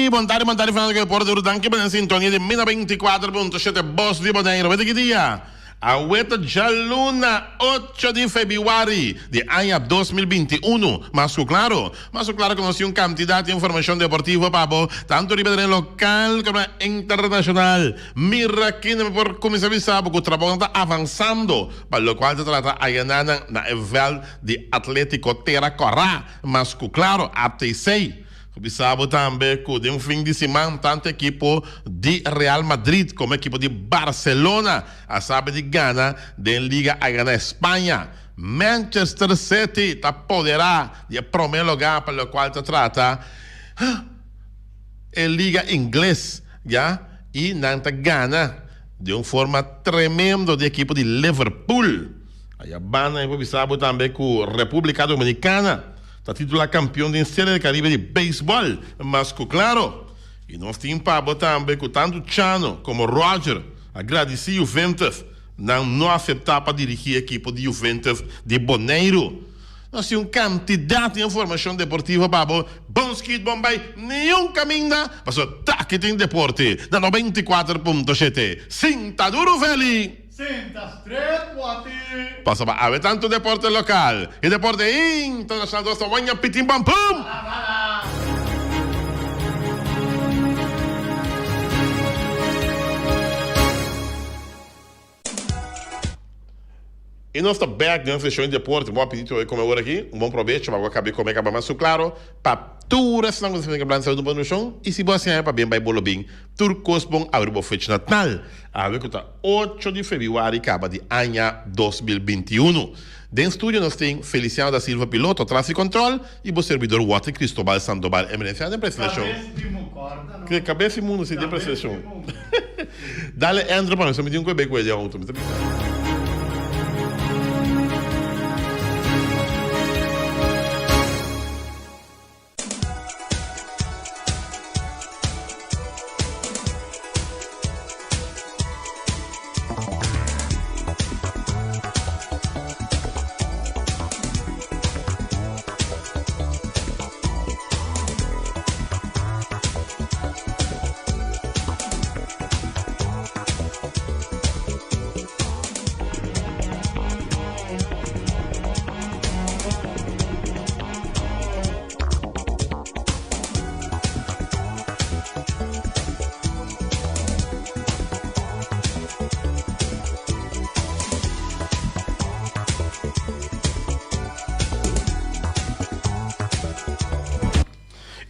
Bon tardi, bon tardi Fernando Por duro danki pa den sintonia di Mina 24.7 Bos di Boneiru. Wete ki dia? Awe ta djaluna ocho di febiuari di aña 2021. Mas ku klaro, mas ku klaro ku nos tin un kantidat di informashon deportivo pa bo, tantu riba tereno lokal komo internashonal. Mira kende mi por kuminsá bisa bo ku trabounan ta avansando pa lokual ta trata ayananan na e vèlt di Atlétiko Tera Kòrá. Mas ku klaro, ATC. Ku bisa bo tambe ku den fin di siman tantu ekipo di Real Madrid komo ekipo di Barcelona a sabi di gana den liga aya na España. Manchester City ta poderá di e promé lugá pa lokual ta trata e liga ingles ya i nan ta gana di un forma tremendo di ekipo di Liverpool. Aya banda mi por bisa bo tambe ku Repúblika Dominikana ta titulá kampion den Serie del Caribe di beisbòl, mas ku klaro. I nos tin pa bo tambe ku tantu Chano komo Roger a gradisí Juventus nan no aseptá pa dirigí ekipo di Juventus di Boneiru. Nos tin un kantidat di informashon deportivo pa bo. Bon skit bon bai niun kaminda pasobra taki tin deporte na 94.7. Sinta duru Feli! Sinta stret wati. Pasobra awe tantu deporte lokal i deporte internashonal nos ta waña pitin pam pum! Bala bala! I nos ta bek den seshon di deporte. Bon apetito hoy come ora aki. Un bon probecho pa bo a caba di come caba mas su claro pa tur esnan cu ta sinti blan salud un bon nutricion y si bo a siña pa bien bay bo lo bin tur cos bon abri bo fecha natal awe cu ta ocho di febiuari caba di aña 2021. Den studio nos tin Feliciano da Silva piloto tras di control y bo servidor Walter Cristobal Sandoval Emerenciano den presentacion. Cabes di mu corda no. Cabes di mundo si den presentacion. Dale Andrew pa mi, so mi tin un koe koe den auto, mi ta bisa.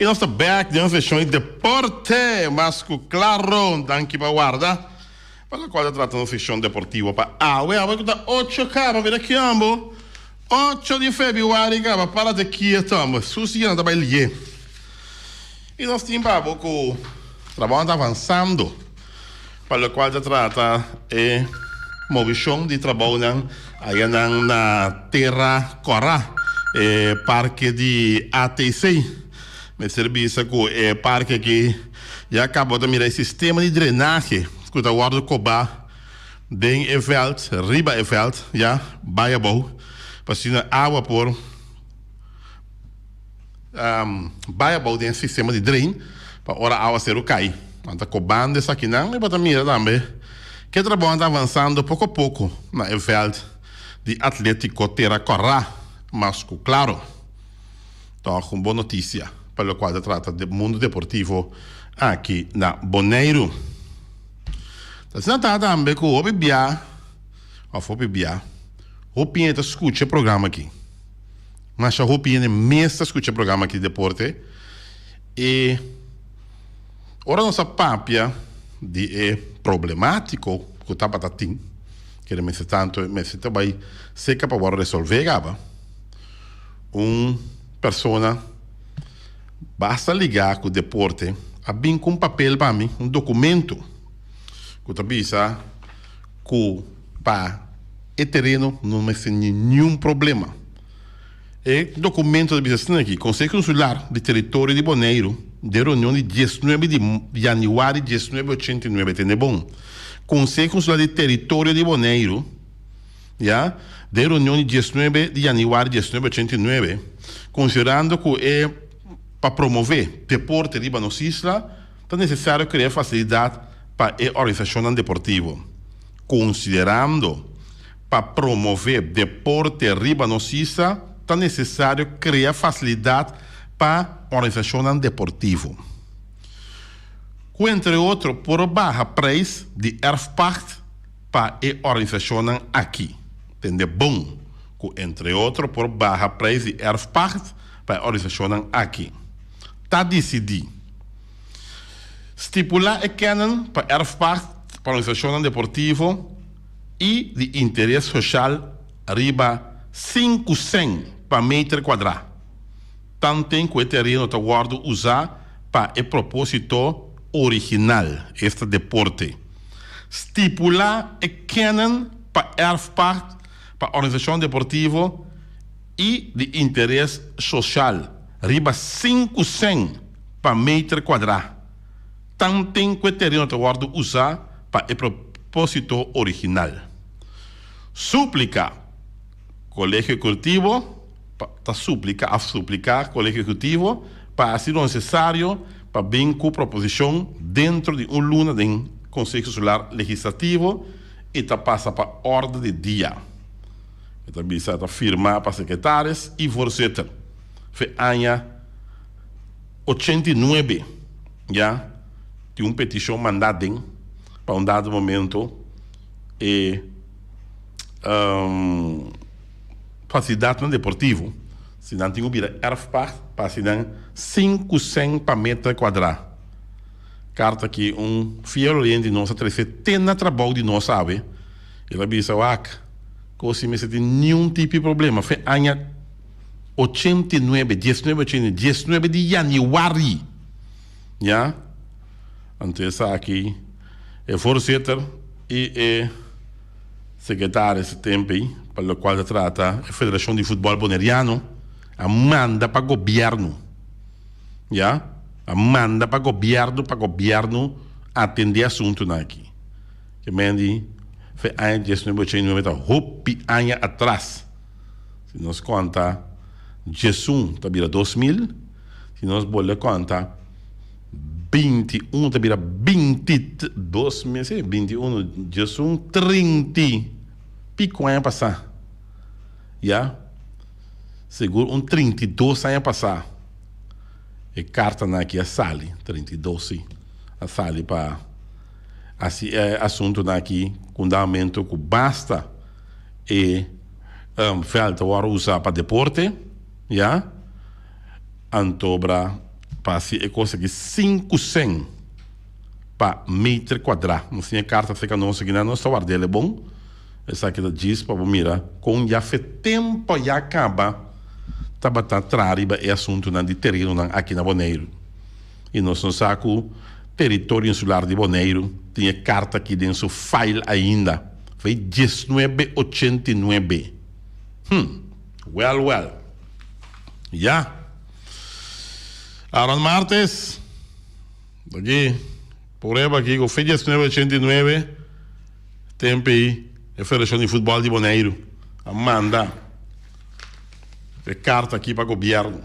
I nos ta bek den un seshon di deporte mas ku klaro. Danki pa warda. Pa lokual ta trata nos seshon deportivo pa awe. Awe ku ta ocho kaba, mira kiambo. Ocho di febiuari kaba, para te kieto ambo. Susi ya no ta bai lié. I nos tin pa bo ku trabou ta avansando pa lokual ta trata e movishon di trabounan ayanan na Tera Kòrá, e parke di ATC. Mester bisa ku e parke aki ya kaba bo ta mira e sistema di drenahe ku ta wòrdu kobá den e vèlt, riba e vèlt ya bai abou pa asina awa por Bai abou den e sistema di drain pa ora awaseru kai. Nan ta kobando esakinan i bo ta mira tambe ke trabounan ta avansando poko poko na e vèlt di Atlétiko Tera Kòrá. Mas ku klaro tòg un bon notisia pa lokual ta trata di mundu deportivo aki na Boneiru. Ta asina ta tambe ku hopi bia òf hopi bia hopi hende ta skucha e programa aki. Masha hopi hende mes ta skucha e programa aki di deporte i ora nos a papia di e problemátiko ku tabata tin, kende mester tantu mester ta bai seka pa wòrdu resolvé kaba, un persona basta ligá ku deporte a bin ku un papel pa mi, un dokumento ku ta bisa ku pa e tereno no mester tin niun problema. E dokumento ta bisa asina aki, Konseho Insular di Teritorio di Boneiru den reunion di diesnuebe di yanüari diesnuebe ochenta i nuebe, tende bon, Konseho Insular di Teritorio di Boneiru, ya, den reunion di diesnuebe di yanüari diesnuebe ochenta i nuebe, konsiderando ku e. pa promové deporte riba nos isla, ta nesesario krea fasilidat pa e organisashonnan deportivo. Konsiderando pa promové deporte riba nos isla, ta nesesario krea fasilidat pa organisashonnan deportivo. Ku entre otro por baha preis di erfpacht pa e organisashonnan aki. Tende bon ku entre otro por baha preis di erfpacht pa e organisashonnan aki. Ta disidí stipulá e kènen pa erfpacht pa organisashonnan deportivo i di interes soshal riba 5 sèn pa meter kuadrá, tanten ku e tereno ta wòrdu usá pa e propósito original, esta deporte. Stipulá e kènen pa erfpacht pa organisashon deportivo i di interes soshal riba 5 sèn pa meter kuadrá, tanten ku e tereno ta wòrdu usá pa e propósito original. Súplika Kolegio Ehekutivo ta súplika òf supliká Kolegio Ehekutivo pa hasi lo nesesario pa bin ku proposishon dentro di un luna den Konseho Insular Legislativo i ta pasa pa orde di dia. E ta bisa ta firmá pa sekretaris i voorzitter. Fe aña 89 ya tin un petishon mandá den pa un dado momento e fasilidatnan deportivo si nan tin ku bira erfpacht pa hasi nan 5 sèn pa meter kuadrá. Karta ki un fiel oyente di nos a trese te na trabou di nos awe. El a bisa wak ku si mester tin niun tipo di problema fe aña 89, 19 80, 19 di yanüari, ya. Anto esaki e voorzitter i e sekretaris e tempu ei pa lokual ta trata e Federashon di Futbòl Boneriano a manda pa gobièrnu, ya, a manda pa gobièrnu pa gobièrnu atendé asuntunan aki. Ke men di fe aña 1989 ta hopi aña atras. Si nos konta 11 ta bira 2000, si nos bolbe konta 21 ta bira 22 mil, si, 21, 11, 30 piko aña pasá, ya, sigur un 32 aña pasá e kartanan aki a sali, 32 si, a sali pa hasi e asuntunan aki ku un dado ku basta e vèlt ta wòrdu usá pa deporte, ya, anto bra pa hasi e kos aki 5 sèn pa meter kuadrá. Nos tin e karta serka nos aki nan, nos ta ward'el e bon. Esaki ta djis pa bo mira kon ya fe tempu ya kaba tabata traha riba e asuntunan di terenonan aki na Boneiru. I nos no sa ku Teritorio Insular di Boneiru tin e karta aki den su file ainda. Fei 1989. Hm. Wèl wèl. Ya. Aaron Martes. Aki prueba aki ku fei 1989 tempu ei e Federashon di Futbòl di Boneiru a manda e karta aki pa gobièrnu.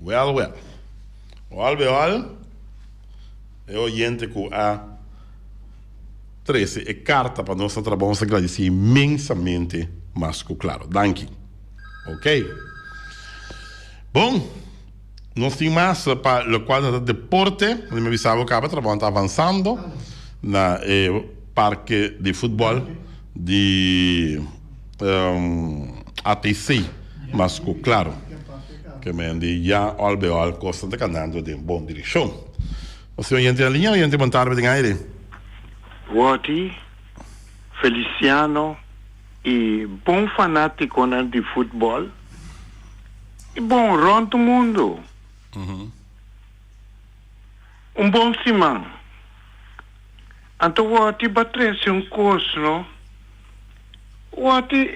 Wèl wèl. Òl be òl e oyente ku a trese e karta pa nos na trabou nos ta gradisí inmensamente mas ku klaro. Danki. Ok. Bon, nos tin mas pa lokual ta deporte. Mi a bisa bo kaba trabou ta avansando na e parke di futbòl di ATC mas ku klaro. Ke men di ya òl be òl kosnan ta kanando den bon direkshon. Nos tin oyente na liña, oyente bon tarde den aire. Wòti, Feliciano i bon fanátikonan di futbòl i bon rònt mundu. Un bon siman. Anto Wòti ba trese un kos no. Wòti,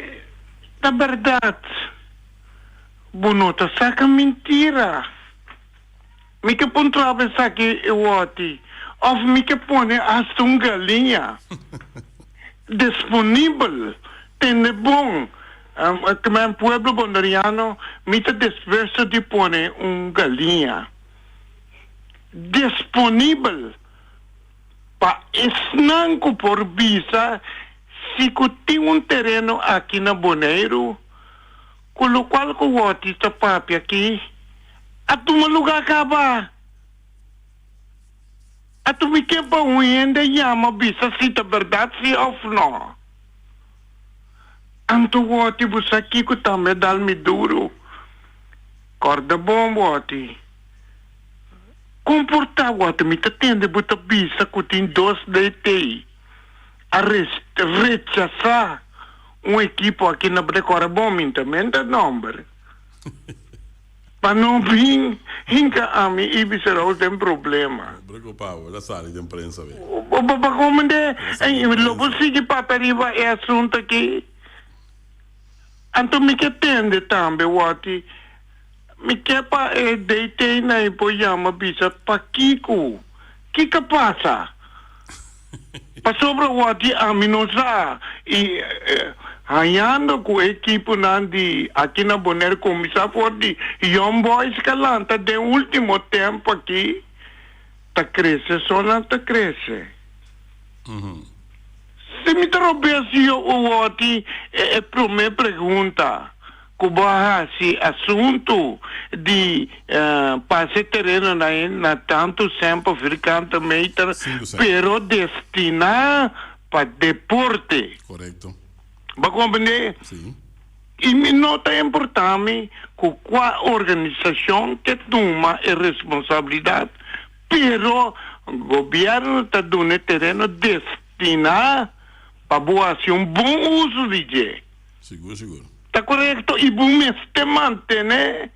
ta bèrdat bo no ta saka mintira. Mi ke puntra bo esaki Wòti, òf mi ke pone asta un galiña disponibel, tende bon. Ke pueblo boneriano mi ta dispuesto di pone un galiña disponibel pa esnan ku por bisa si ku tin un tereno aki na Boneiru ku lokual ku Wòti ta papia aki a tuma lugá kaba. Anto mi ke pa un hende yama bisa si ta bèrdat si òf nò. Anto Wòti bo sa kiko tambe dal mi duru. Kòrda bon Wòti. Komportá Wòti mi ta tende bo ta bisa ku tin dos DT a rechasá un ekipo aki na Bde kòrda bon mi ta menta nòmber. Pa no bin hinka ami i bisa Raul den problema. No preocupa bo, el a sali den prensa be. Bo pa komende lo bo sigui papia riba e asunto aki? Anto mi ke tende tambe wòti, mi ke pa e DT na e por yama bisa pakiko, kiko a pasa? Pasobra wòti ami no sa i hañando ku e ekiponan di aki na Bonaire kuminsá for di Young Boys ka lanta den último tempu aki ta krese so nan ta krese. Si mi ta robes yo wòti e promé pregunta. Ku bo a hasi asuntu di pasa e tereno na e na tantu sèn pa firkante meter, pero destiná pa deporte. Korekto. Bo a komprendé? Sí. I mi no ta importá mi ku kua organisashon ke tuma e responsabilidat, pero gobièrnu ta duna e tereno destiná pa bo hasi un bon uso di dje. Sigur sigur. Ta korekto i bo mester mantene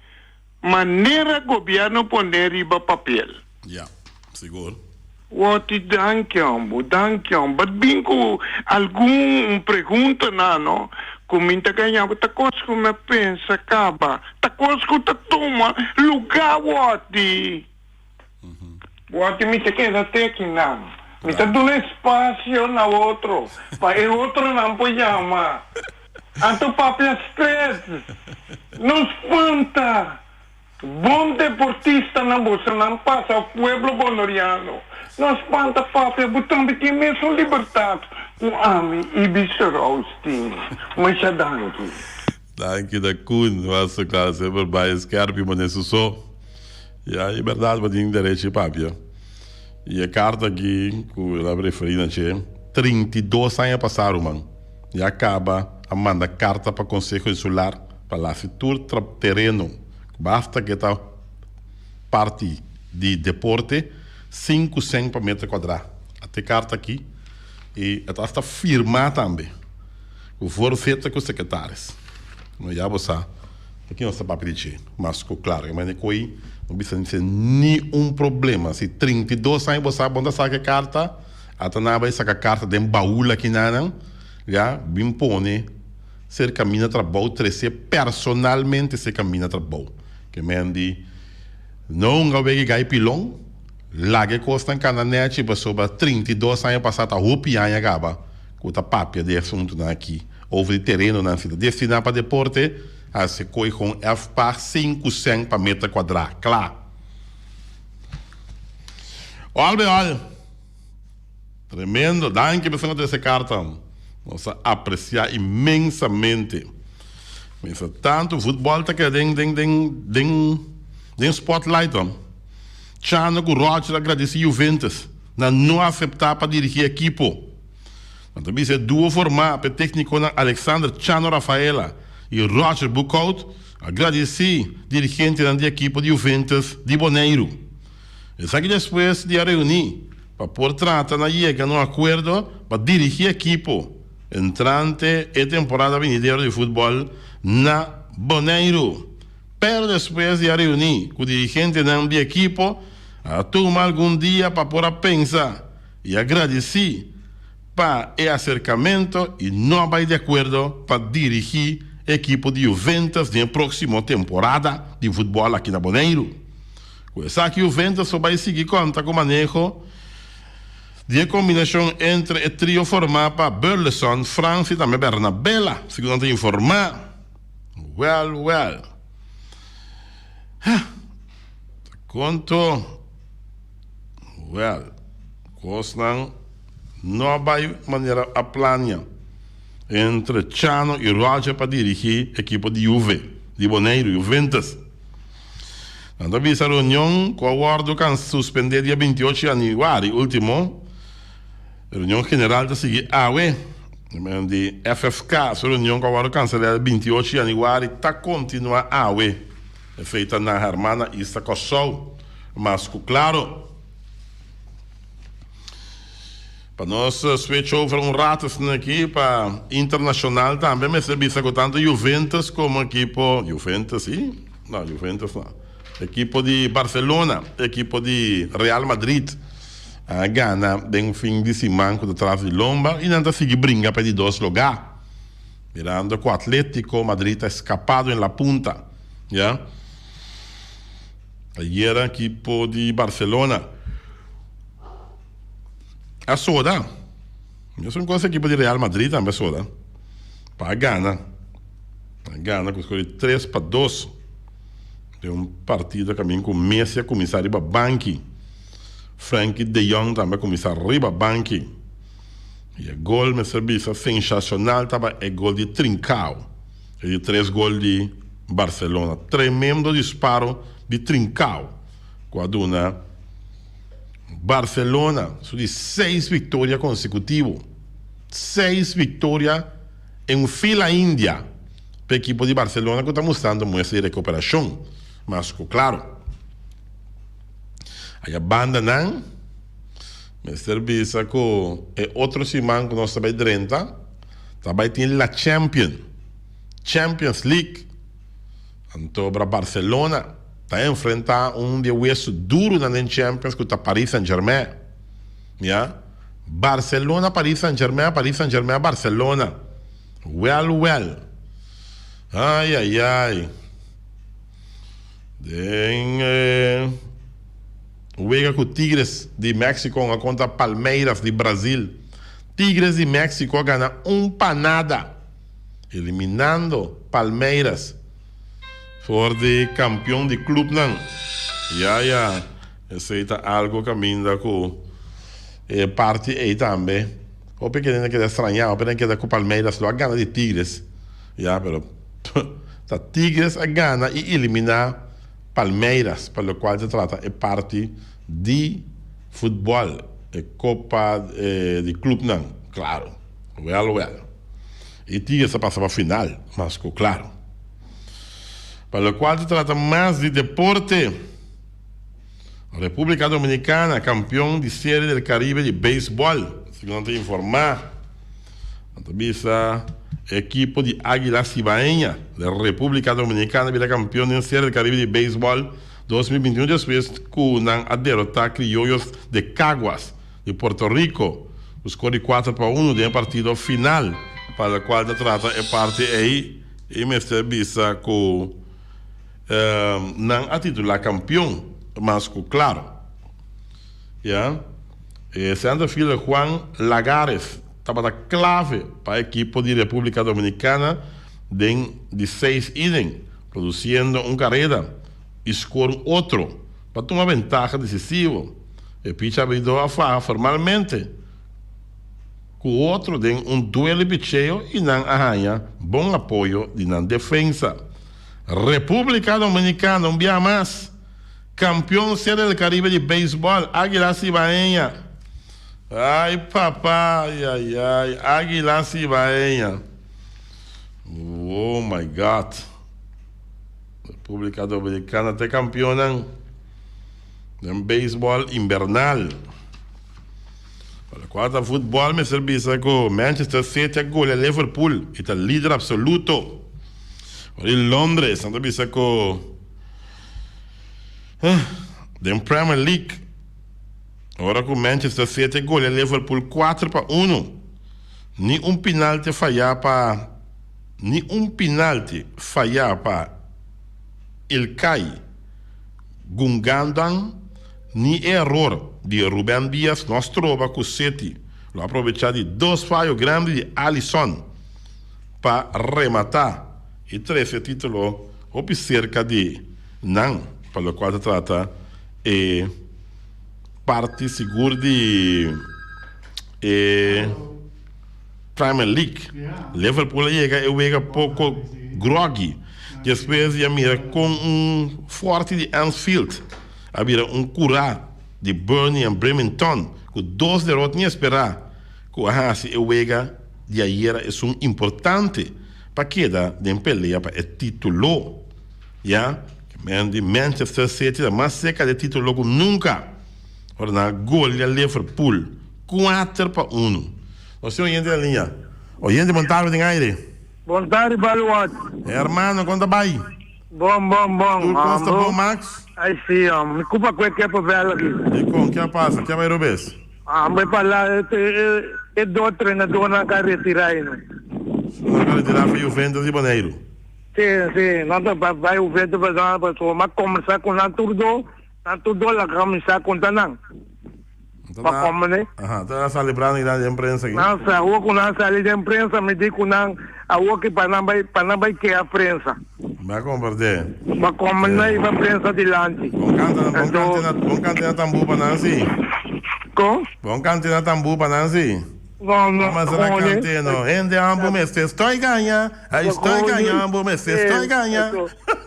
manera gobierno pone riba papel. Ya, sigur. Wòti danki hombo, danki hombo. But bin ku algun preguntanan no ku mi ta gaña bo ta kos ku mi a pensa kaba, ta kos ku ta tuma luga wòti. Wòti mi ta keda te akinan. Mi ta duna espasio na otro pa e otronan por yama. Anto papia stress. No spanta. Bon deportistanan bosonan pasa pueblo bonoriano. No spanta papia bo tambe tin mesun libertad ku ami i Bisserows tin. Masha danki. Danki da Koen, was su kla semper bai skerpi mane su so. Ya e berdad bo tin derecho di papia. I e karta aki ku el a referi na dje 32 aña pasa ruman ya kaba a manda karta pa Konseho Insular pa lasi tur tereno basta ke ta parti di deporte sinku sèn pa meter kuadrá. Ata e karta aki i e ta asta firmá tambe. Ku voorzitter ku sekretaris. No ya bo sa ta ki nos ta papia di dje. Mas ku klaro e manera ku ei no bisa ni ni un problema. Si 32 aña bo sa bo no ta saka e karta, ata nan a bai saka karta den baul aki nanan ya bin pone ser kaminda trabou trese personalmente ser kaminda trabou. Ke men di no hunga wega gai pilon, laga e kosnan kana nechi pasobra 32 aña pasa ta hopi aña kaba. Ku ta papia di e asuntunan aki over di terenonan si ta destiná pa deporte, hasi koi kon fpa 5 sèn pa meter kuadrá. Kla. Òl be òl. Tremendo. Danki pa esnan ku trese karta. Nos a apresiá inmensamente. Mester tantu futbòl ta keda den den den den den spotlight. Chano ku Roger a gradisí Juventus na no aseptá pa dirigí ekipo. Nan ta bisa e duo formá pa e téknikonan Alexander Chano Rafaela i Roger Boekhout a gradisí dirigentenan di ekipo di Juventus di Boneiru. Esaki despues di a reuní pa por trata na yega na un akuerdo pa dirigí ekipo entrante e temporada binidero di futbòl na Boneiru. Pero despues di a reuní ku dirigentenan di ekipo a tuma algun dia pa por a pensa i a gradisí pa e aserkamento i no a bai di akuerdo pa dirigí e ekipo di Juventus den e próksimo temporada di futbòl aki na Boneiru. Ku esaki Juventus lo bai sigui konta ku maneho di e kombinashon entre e trio formá pa Burleson, Frans i tambe Bernabela, segun nan ta informá. Well, well. Ha! Ta konto. Well, kosnan no a bai manera a plania entre Chano i Roger pa dirigí ekipo di Juve di Boneiru, Juventus. Nan ta bisa reunion ku a wòrdu kan suspendé dia 28 yanüari último. Reunion general ta sigui awe. Di FFK su reunion ku a wòrdu kanselá dia 28 yanüari ta kontinuá awe. Esei ta na hermana Isla Kòrsou. Mas ku klaro. Pa nos switch over un rato asina aki pa internacional tambe mester bisa ku tanto Juventus komo ekipo Juventus si? No Juventus no. Ekipo di Barcelona, ekipo di Real Madrid a gana den fin di siman ku ta tras di lomba i nan ta sigui bringa pa e di dos lugá. Mirando ku Atletico Madrid ta eskapado en la punta ya. Ayera ekipo di Barcelona a soda. Mesun kos ekipo di Real Madrid tambe a soda pa a gana. A gana ku skor di 3-2 den un partido kamin ku Messi a kuminsá riba banki. Frenkie de Jong tambe a kuminsá riba banki. I e gol mester bisa sensacional taba e gol di Trincao. E di tres gol di Barcelona. Tremendo disparo di Trincao cu a duna Barcelona su di seis victoria consecutivo. Seis victoria en fila india pa ekipo di Barcelona cu ta mustrando muestra di recuperacion. Mas cu claro. Aya banda nan mester bisa cu e otro siman cu nos ta bay drenta ta bay tin La Champion, Champions League. Anto bra Barcelona ta enfrenta un di e wesu durunan den Champions cu ta Paris Saint Germain. Ya. Barcelona Paris Saint Germain, Paris Saint Germain Barcelona. Well well. Ay ay ay. Den e wega ku Tigres di Mexico a kontra Palmeiras di Brazil, Tigres di Mexico a gana un pa nada, eliminando Palmeiras for di kampion di klupnan. Ya ya, esei ta algo kaminda ku e parti ei tambe. Hopi kende na keda strañá, hopi na keda ku Palmeiras lo a gana di Tigres. Ya, pero ta Tigres a gana i eliminá Palmeiras pa lokual ta trata e parti di futbòl, e kopa di klupnan, klaro. Wèl wèl. I Tigres a pasa pa final, mas ku klaro. Pa lokual ta trata mas di deporte, Repúblika Dominikana kampion di Serie del Caribe di beisbòl, segun nan ta informá. Nan ta bisa e ekipo di Águila Cibaeña di Repúblika Dominikana bira kampion den Serie del Caribe di beisbòl 2021 despues ku nan a derotá Criollos de Caguas di Puerto Rico ku skor di 4-1 den e partido final. Pa lokual ta trata e parti ei i mester bisa ku nan a titulá kampion mas ku klaro. Ya. E centerfielder Juan Lagares tabata clave pa ekipo di Republica Dominicana den di seis inning, produciendo un careda y score un otro pa tuma ventaha decisivo. E pitcher abridor a faha formalmente cu otro den un duelo di picheo y nan a haya bon apoyo di nan defensa. Republica Dominicana un bia mas Campeon Serie del Caribe di beisbol, Águila Cibaeña. Ay papa, ay ay ay, Águila Cibaeña. Oh my God. República Dominicana te campeonnan den beisbol invernal. Pa locual ta futbol mester bisa cu Manchester City a golea Liverpool y ta lider absoluto. Ora di Londres nan ta bisa cu Den Premier League, ora ku Manchester City a golea Liverpool 4-1, ni un pinalti fayá pa ni un pinalti fayá pa Ilkay Gungandan ni e eror di Ruben Dias no a stroba ku City lo a probechá di dos fayo grandi di Alisson pa rematá. i trese e título hopi serka di nan pa lokual ta trata e parti sigur di e Premier League. Liverpool a yega e wega poko groggy despues di a mira kon un forte di Anfield a bira un kurá di Burnley en Brimington ku dos derot inesperá ku a hasi e wega di ayera esun importante pa keda den pelea pa e titulo. Ya di Manchester City ta mas serka di e titulo ku nunka ora nan a golia Liverpool kuater pa unu. Nos tin oyente na liña. Oyente bon tarde den aire. Bon tarde Baluart. Hermano kon ta bai? Bon bon bon. Tur kos ta bon Max? Ai si hom. Mi kupa ku e kepo bel aki. Dikon? Ke a pasa? Ke a bai robes? Bai parla e dos trenadornan ka retira aina. Nan ka retira for Juventus di Boneiru? Si si nan ta bai Juventus pasobra mi a kombersa ku nan tur dos, nan tur dos laga kuminsá konta nan. Pa komene. Aha, ta sali brand grandi den prensa aki. Nan sa, awor ku nan sali den prensa mi di ku nan awor ki pa nan bai pa nan bai keha prensa. Mi a komprende. Pa komene i pa prensa dilanti. Bon kanta bon kante na bon kante na tambú pa nan si. Kon? Bon kante na tambú pa nan si. No no. Kòmansa na kante no. Hende ambo mester stoi gaña. Ai stoi gaña ambo mester stoi gaña.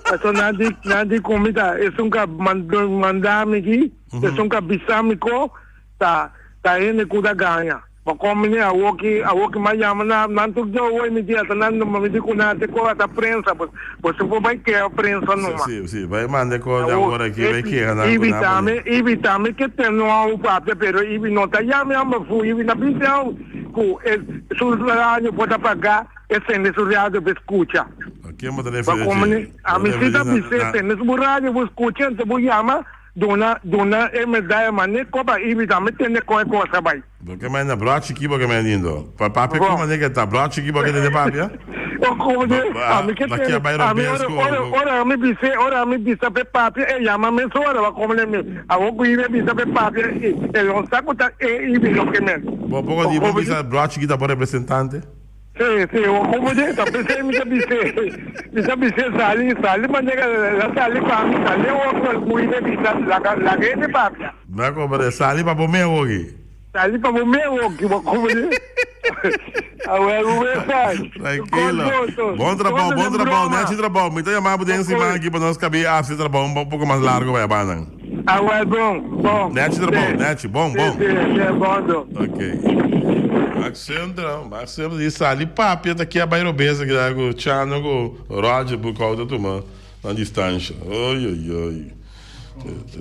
Paso nan di nan di ku mi ta esun ka manda mi aki. Esun ka bisa mi ko ta ta hende ku ta gaña. Ma kon mi ni awoki awoki m'a yama nan nan tur djo awor mi di ata nan numa mi di ku nan te ko ata prensa bo boso por bai keha prensa numa. Si si bai manda ko di awor aki bai keha nan ku Ibi nan tambe pone. Ibi tambe ke ten no a papia pero Ibi no ta yama yama fu Ibi na bisa au ku e su radio por ta paga e sende su radio pa e skucha. A ken bo ta Ba referi komo aki? ni Bo ami ta si referi ta na bisa e na. sende su radio bo skucha ento bo yama Duna duna e medaya ma ne koba ibi ta mi tende kon e kos a bai. Bo ke manda bro chiki bo ke manda lindo. Pa papia Bo. kuma nigga ta bro chiki bo ke tende papia. O komo de Bo a mi ke ba tende kia bai a mi robes ora ku ora ora a mi bise ora a mi bisa pe papia e yama mesora ba komo de mi awo ku ibi a bisa pe papia e e lo sa ku ta e ibi lo ke men. Bo poko O di bo komo de. bisa bro chiki ta bo representante. Sí, sí, o como de, ta pensé mi ta bisé, mi ta bisé sali, sali manera la sali pa mi, sali otro muy de bisa, laga, laga hende papia. Mira como de sali pa bo mes hoki. Sali pa bo mes hoki, bo como de. Awel, bo mes sa. Tranquilo. Bon trabou, bon trabou, nechi trabou. Mi ta yama bo den siman aki pa nos kabi hasi trabou un poko mas largo pa e bannan. Awel, bon, bon. Nechi trabou, nechi, bon, bon. Sí, sí, sí, bon do. Ok. Sandra, Mas semper di sali papia ta kia bai robes aki da ku Chano ku Roger Bucau ta tuma nan distansha. Oy oy oy.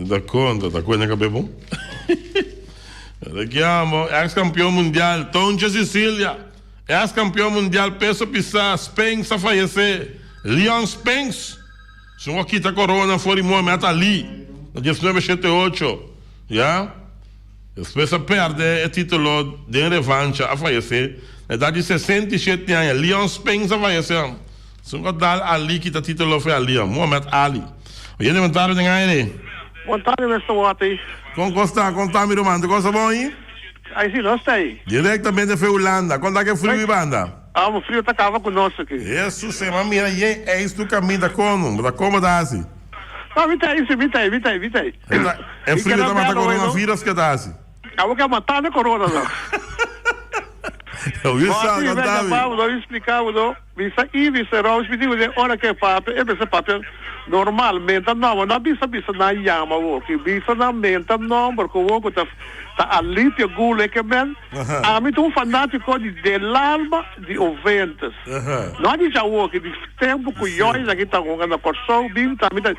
Da konta, ta kuenta kabe bon. Rekiamo, ex kampeon mundial Tonche Sicilia, ex kampeon mundial peso pisa Spinks a fayese. Leon Spinks, si un kita korona for di Mohamed Ali na diesnuebe shete ocho, ya. Despues a perde e titulo den revancha a fayece na edad di 67 aña. Leon Spinks a fayece. Sun cu a dal Ali kita titulo fue a Leon, Muhammad Ali. Oyente bon tarde den aire. Bon tarde Mister Watty. Con cos ta? Con ta mi ruman? Tur cos ta bon ahi? Ai si, nos ta ahi. Directamente fe Hulanda. Con ta ke frio i banda? Ah, bo frio ta caba cu nos aki. Hesus, e man mira yen ijs tur caminda cono. Bo ta como ta haci? No, mi ta ei si, mi ta ei, mi ta ei, mi ta ei. E frio ta mata coronavirus ke ta hasi? Abo ke mata de corona no. Yo sa, Bo konta mi. Bo explica bo no, mi sa i mi sa Rose mi di bo ora ke papia e mester papia normal menta nomber no bisa bisa nan yama bo ki bisa nan menta nomber ku bo ku ta ta Alipio Gule ke men ami ta un fanatico di del alma di Oventus no di djawoki di tempo ku yoy nan ki ta hunga na Kòrsou bin ta mi ta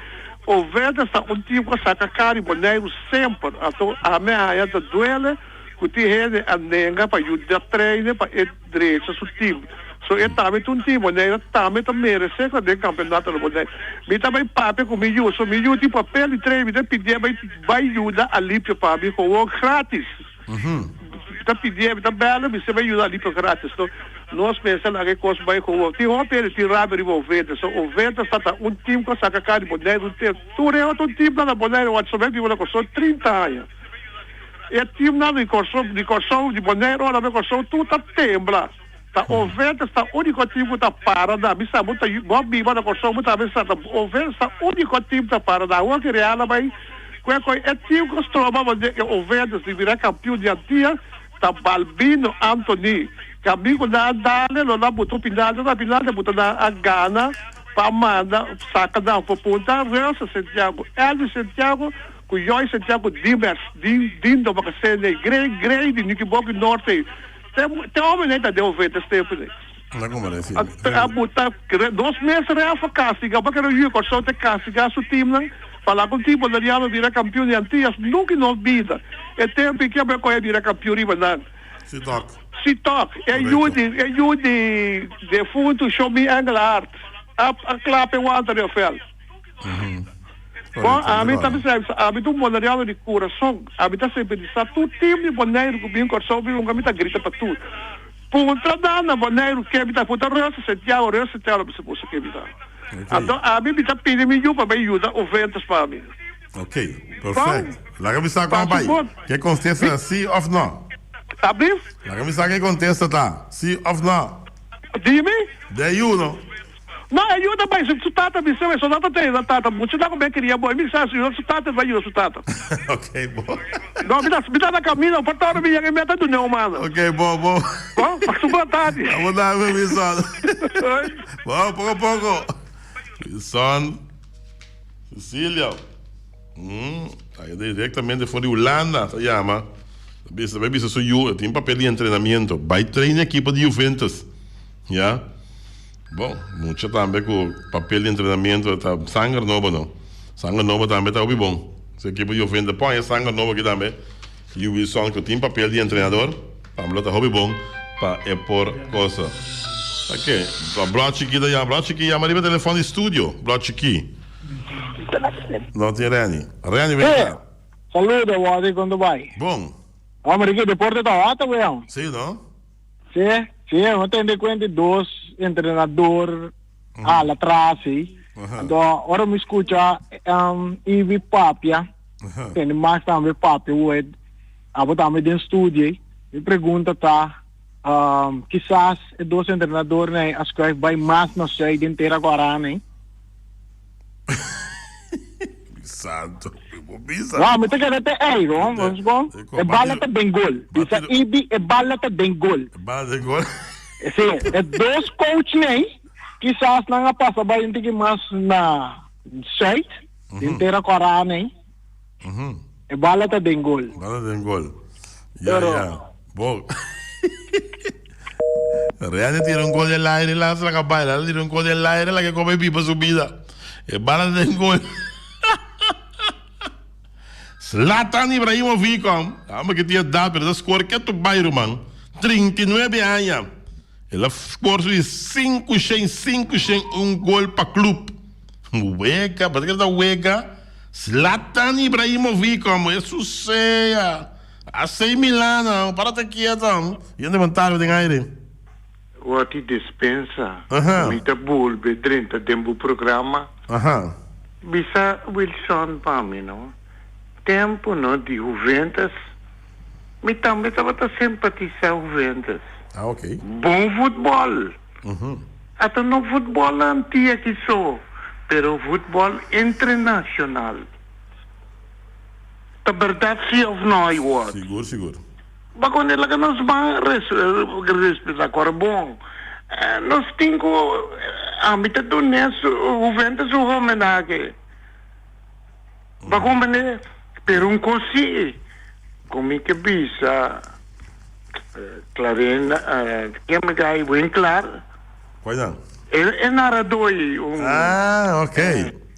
Oventus ta un team ku a saka kara di Boneiru semper anto ami a haña ta duele ku tin hende a nenga pa yuda trainer pa e drecha su team so e tambe ta un team Boneiru tambe ta merese ku ta den kampeonato na Boneiru mi ta bai papia ku mi yu so mi yu tin papel di trainer mi ta pidié bai bai yuda Alipio pa mi gewoon gratis. Mi ta pidié, mi ta bèl'e, mi siempre yuda Alipio gratis. No, nos mester laga e kos bai gewoon. Tin hopi hende tin rabia riba Oventa. So Oventa sa ta un team ku a saka kara di Boneiru un tempu. Tur e otro teamnan na Boneiru wak somente biba na Kòrsou 30 aña. E teamnan di Kòrsou, di Kòrsou, di Boneiru ora bai Kòrsou tur ta tembla. Ta Oventas ta úniko tim ku ta para na mi sa bo ta bo a biba na Kòrsou bo tambe sa ta Oventas ta úniko tim ta para na awor ki Real a bai kue koi e tim ku stroba bo den e Oventas di bira kampion di Antia ta Balbino Anthony kaminda ku nan a dale lo nan buta un pinalti na pinalti a buta nan a gana pa manda saka nan for punta Reusa Santiago Elvis Santiago ku Joy Santiago Dimers Dindo Makasene Grey Grey di Nikiboki Norte. Te hopi nei ta den ofeta Stephanie. Na como reci. A buta dos mes Rafa castiga pa kere yu Corsou te castiga su teamnan pa laga un team Boneriano bira campeon di Antillas nunca y no bida e tempo y ke bai bira campeon riba nan. Si tok. Si tok e yu di e yu di defunto Shomi Engelhard a klap e wanta den veld. Bon, ami ta bisa, ami ta un boneriano di kurason. Ami ta simpatisa tur tim di Boneiru ku bin Kòrsou bin hunga, mi ta grita pa tur. Puntra nan na Boneiru ke mi ta, puntra Russel Santiago, Russel Santiago lo bisa boso ke mi ta. Anto ami mi ta pidi mi yu pa bai yuda Oventas pa mi. Ok, perfect. Laga mi sa kon bai. Ke kontesta si òf no? Ablief? Laga mi sa ke kontesta ta, si òf no? Dimi? De yu no. No, e yu ta bai su tata bisa e so tata ta yuda tata mucha ta ku kria bo e mi sa su yuda su tata e bai yuda su tata. Ok bo. No mi ta mi ta na camino por toro mi yega mi a ta duna un mano. Ok bo bo. Bo su boa tardi. Abo dame Wilson. Bo poko poko. Wilson Cecilio. Ahí directamente for di Hulanda ta yama. Ta bisa ta bai bisa su yu e tin papel di entrenamiento bai train ekipo di Juventus. Ya. Bon, mucha tambe ku papel di entrenamiento ta sanger nobo no. Sanger nobo tambe ta hopi bon. Si ekipo di Juventus pon e sanger nobo aki tambe, Yu Wilson ku tin papel di entrenador, tambe lo ta hopi bon pa e por kosa. Ta ke? Ta Blòt Chikí ta yama. Blòt Chikí yama riba telefòn di studio. Blòt Chikí. No tin Renny. Renny ven ka. Saludo, Wally, kon ta bai? Bon. Hombre, ki deporte ta hot weón. Si, no? Sí, sí, mi tende cuenta dos entrenador hala atrás, sí. Anto, ora mi escucha um, Ivy papia, tende Max tambe papia, hoe, abo tambe den studio, mi pregunta ta, um, kisas e dos entrenador nee a schuif bij mas na zuid den Tera Guarani. Santo, bo bisa. No, mi ta keda te ei, no? Ons bon. E bala ta den gol. Bisa Ibi, e bala ta den gol. E bala den gol. Sí, e dos coach nei, kisas nan a pasa bai un tiki mas na zuid, den Tera Kòrá nei. E bala ta den gol. Bala den gol. Ja, ja. Bo. Real tira un gol del aire, lanza la cabaila, tira un gol del aire, la que come pipa su vida. E bala den gol. Zlatan Ibrahimovic, hombre que tiene edad, pero score que tu bai, man. 39 años. El a score su 5 shen, 5 shen, un gol pa club. Wega, parece que ta wega. Zlatan Ibrahimovic, hombre, eso sea. AC Milan, párate quieto. Y ande montario den aire. Wòrdu dispensa mi ta bolbe drenta den bo programa. Bisa Wilson pa mi no. Tempu no di Juventus mi tambe tabata simpatisa Juventus. Bon futbòl. Ata no futbòl Antia ki so pero futbòl internashonal. Ta berdad si of no ay word? Sigur sigur. Bakone laga nos ban respeta kor bon. Nos tin ku ami ta dun'e su Juventus su homenahe. Bakone pero un kos si ku mi ke bisa Clarin ken mi gai buen klar. Cual nan? E narrador ei un. Ah ok.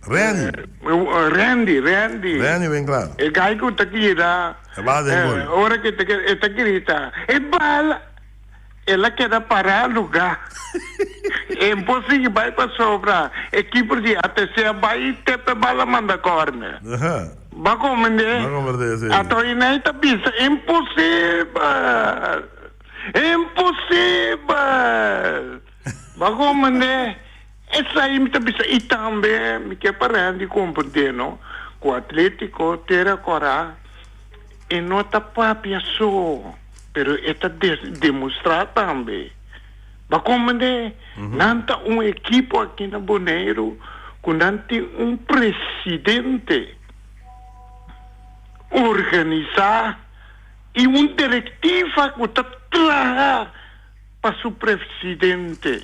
Randy. Randy, Randy. Randy ben klar. E gai ku ta kira. E bala den gol. Ora ku e ta grita, e bala! El a keda pará lugá. E por sigui bai pasobra e keeper di ATC a bai i tepa e bala manda kòrner. Bo a komprendé? Bo a komprendé, si. Ato Inei ta bisa, Imposibel! Imposibel! Bo a komprendé? Esei mi ta bisa i tambe mi ke pa Randy komprendé no ku Atletico Tera Kòrá e no ta papia so pero e ta demostrá tambe. Bo komprendé? Nan ta un ekipo aki na Boneiru ku nan tin un presidente organisá i un direktiva ku ta traha pa su presidente.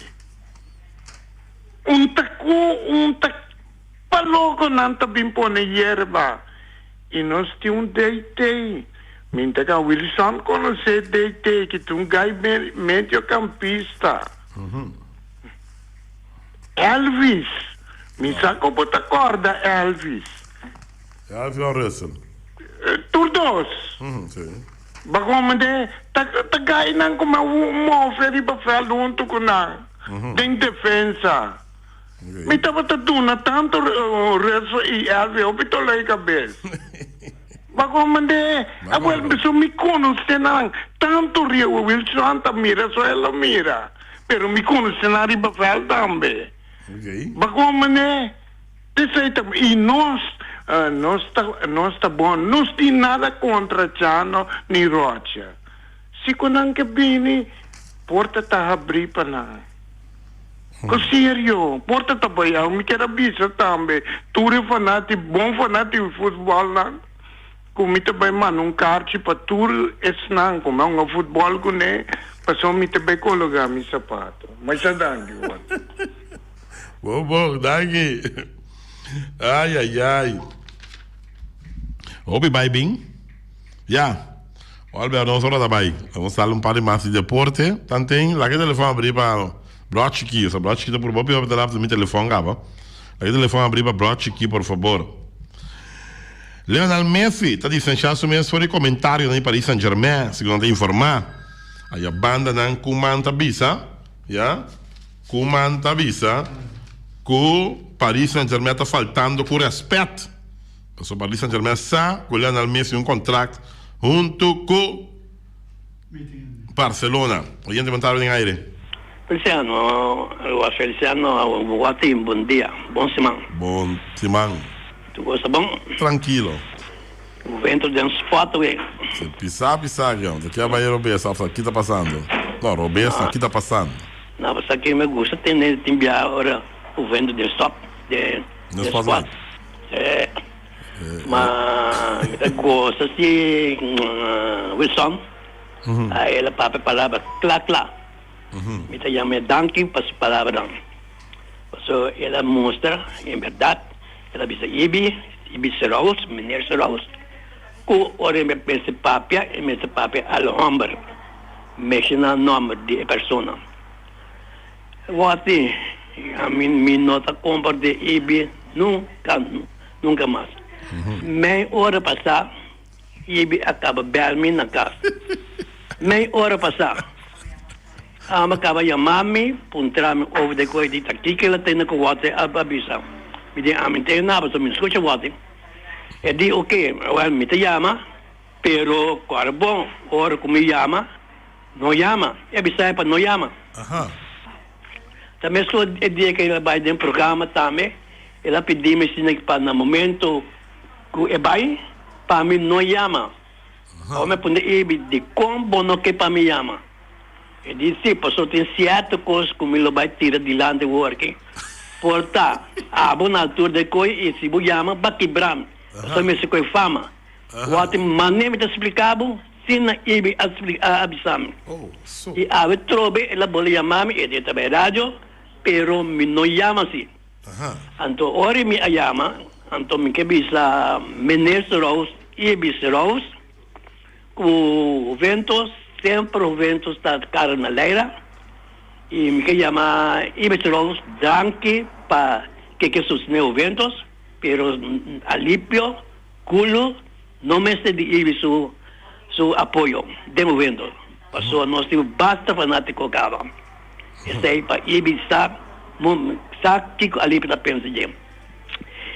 Un ta ku un ta pa loko nan ta bin pone yerba i nos tin un DT. Mi ta ka Wilson konosé DT ki ta un gai mediocampista. Elvis, mi sa ku bo ta kòrda Elvis. Elvis òf Russell? Tur dos. Bo komende ta ta gainan ku move riba vèlt huntu ku nan den defensa. Mi tabata duna tantu Russell i Elvis hopi toloi kabes. Bo komende awel so mi konosé nan tantu Rio Wilson ta mira so el a mira pero mi konosé nan riba vèlt tambe. Bo komende. P'esei ta i nos, nos ta, nos ta bon, nos tin nada kontra Chano ni Rocha. Si ku nan ke bini, porta ta habrí pa nan. Ku serio, porta ta bai awe. Mi kier a bisa tambe tur e fanati, bon fanati di futbòlnan, ku mi ta bai manda un karchi pa tur esnan ku mi a hunga futbòl kuné, pasobra mi ta bai kologá mi sapato. Masha danki, Juan. Bon bon, danki. Ai ai ai. Hopi bai bin. Ya. Albert, nos ora ta bai. Nos sal un par di mas di deporte. Tanten, laga e telefon abri pa Bro Chiki. Osa Bro Chiki ta purba hopi hopi ta laf mi telefon kaba. Laga e telefon abri pa Bro Chiki, por fabor. Lionel Messi ta distansha su mes for di comentarionan di Paris Saint-Germain, segun nan ta informa. Aya bandanan Koeman ta bisa, ya. Koeman ta bisa ku Paris Saint-Germain ta faltando ku rèspèt, pasobra Paris Saint-Germain sa ku Lionel Messi un kontrakt huntu ku Barcelona. Oyente bon tarde den aire. Feliciano, Rua Feliciano, Guatim, bon dia, bon siman. Bon siman. Tur cos ta bon? Trankilo. O vento den spot we. Si pisa pisa avion, ta kier bai robes of ki ta pasando? No, robes no, ki ta pasando? No, pasobra ki mi gusta tende tin bia ora o vento den stop, den Den spotlight. Sí. Ma mi ta gosa si Wilson a el a papia palabra kla kla. Mi ta yama e danki pa su palabranan. Pasobra el a mustra en berdad, el a bisa Ibi, Ibi Seraus, meneer Seraus, ku ora e mester papia, e mester papia al homber, menshoná nomber di e persona. Wòrdi, ami mi no ta kompartí Ibi nunka, nunka mas. Mei ora pasá, Ibi a kaba bèl mi na kas. Mei ora pasá. Ama kaba yama mi, puntra mi over de koe di ta kiko el a tene ku wòrdi a bisa. Mi di, Ami no tene nada, pasobra mi no skucha wòrdi. E di, Oke, wèl, mi ta yama, pero kòrda bon, ora ku mi yama, no yama. E a bisa e pa no yama. Ta meskos e dia ku el a bai den programa tambe, el a pidi mi asina pa na momento ku e bai, pa mi no yama. Awor mi a puntra Ibi, Dikon bo no ke pa mi yama? E di, Sí, pasobra tin sierto kos ku mi lo bai tira dilanti wor aki. Por ta, abo na altura di e koi i si bo yama, ba kibra mi, pasobra mi mester koe fama. Wòrdu manera mi ta splika bo, sin na Ibi a a bisa mi. I awe trobe el a bole yama mi, e di e ta bai radio, pero mi no yama si. Anto ora mi a yama, anto mi ke bisa Meneer Seraus i Ibi Seraus ku Juventus, semper Juventus ta kara na leira, i mi ke yama Ibi Seraus danki pa ke ke sostené Juventus, pero Alipio Culo no mester di Ibi su su apoyo den Juventus, pasobra nos tin basta fanátiko kaba. Esei pa Ibi sa sa kiko Alipio ta pensa dje.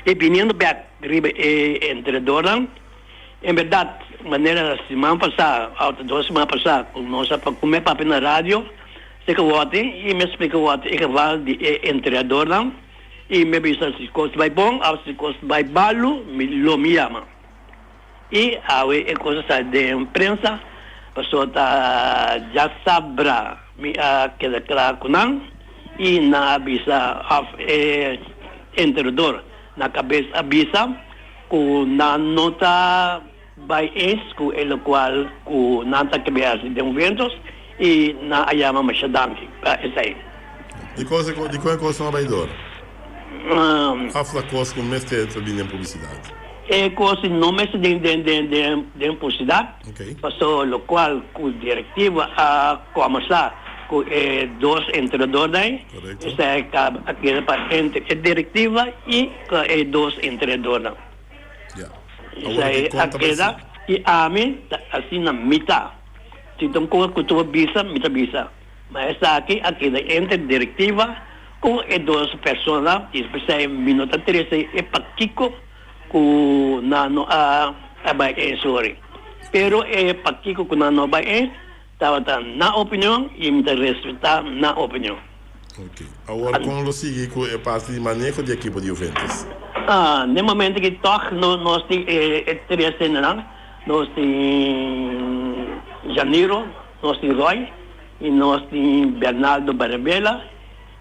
I biniendo bek riba e entrenadornan, en bèrdat manera siman pasá òf dos siman pasá ku nos a kume papia na radio, seka wòrdi i mi a splika wòrdi e geval di e entrenadornan i mi a bisa si kos bai bon òf si kos bai malu mi lo mi yama. I awe e kos a sali den prensa pasobra ta djasabra. Mi a keda kla ku nan i nan a bisa òf e entrenador na kabes a bisa ku nan no ta bai eens ku e lokual ku nan ta kebe hasi den Juventus i nan a yama masha danki pa esei. Dikon dikon e kos no a bai dor? Òf ta kos ku mester ta bini den publisidat? E kos no mester den den den den den publisidat. Paso lokual ku direktiva a kòmensá ku e dos entrenadornan, esei a keda pa entre e direktiva i ku e dos entrenadornan. Esei a keda i ami ta asina mi ta. Si ta un kos ku tur a bisa, mi ta bisa. Ma esaki a keda entre direktiva ku e dos persona i p'esei mi no ta trese e pakiko. Ku nan no a bai eens hoor. Pero e pakiko ku nan no a bai eens tabata nan opinion i mi ta respetá nan opinion. Ok. Awor kon lo sigui ku e parti di maneho di ekipo di Juventus? N'e momento aki tòg nos tin e tres hendenan. Nos tin Janiro, nos tin Roy i nos tin Bernaldo Barabela.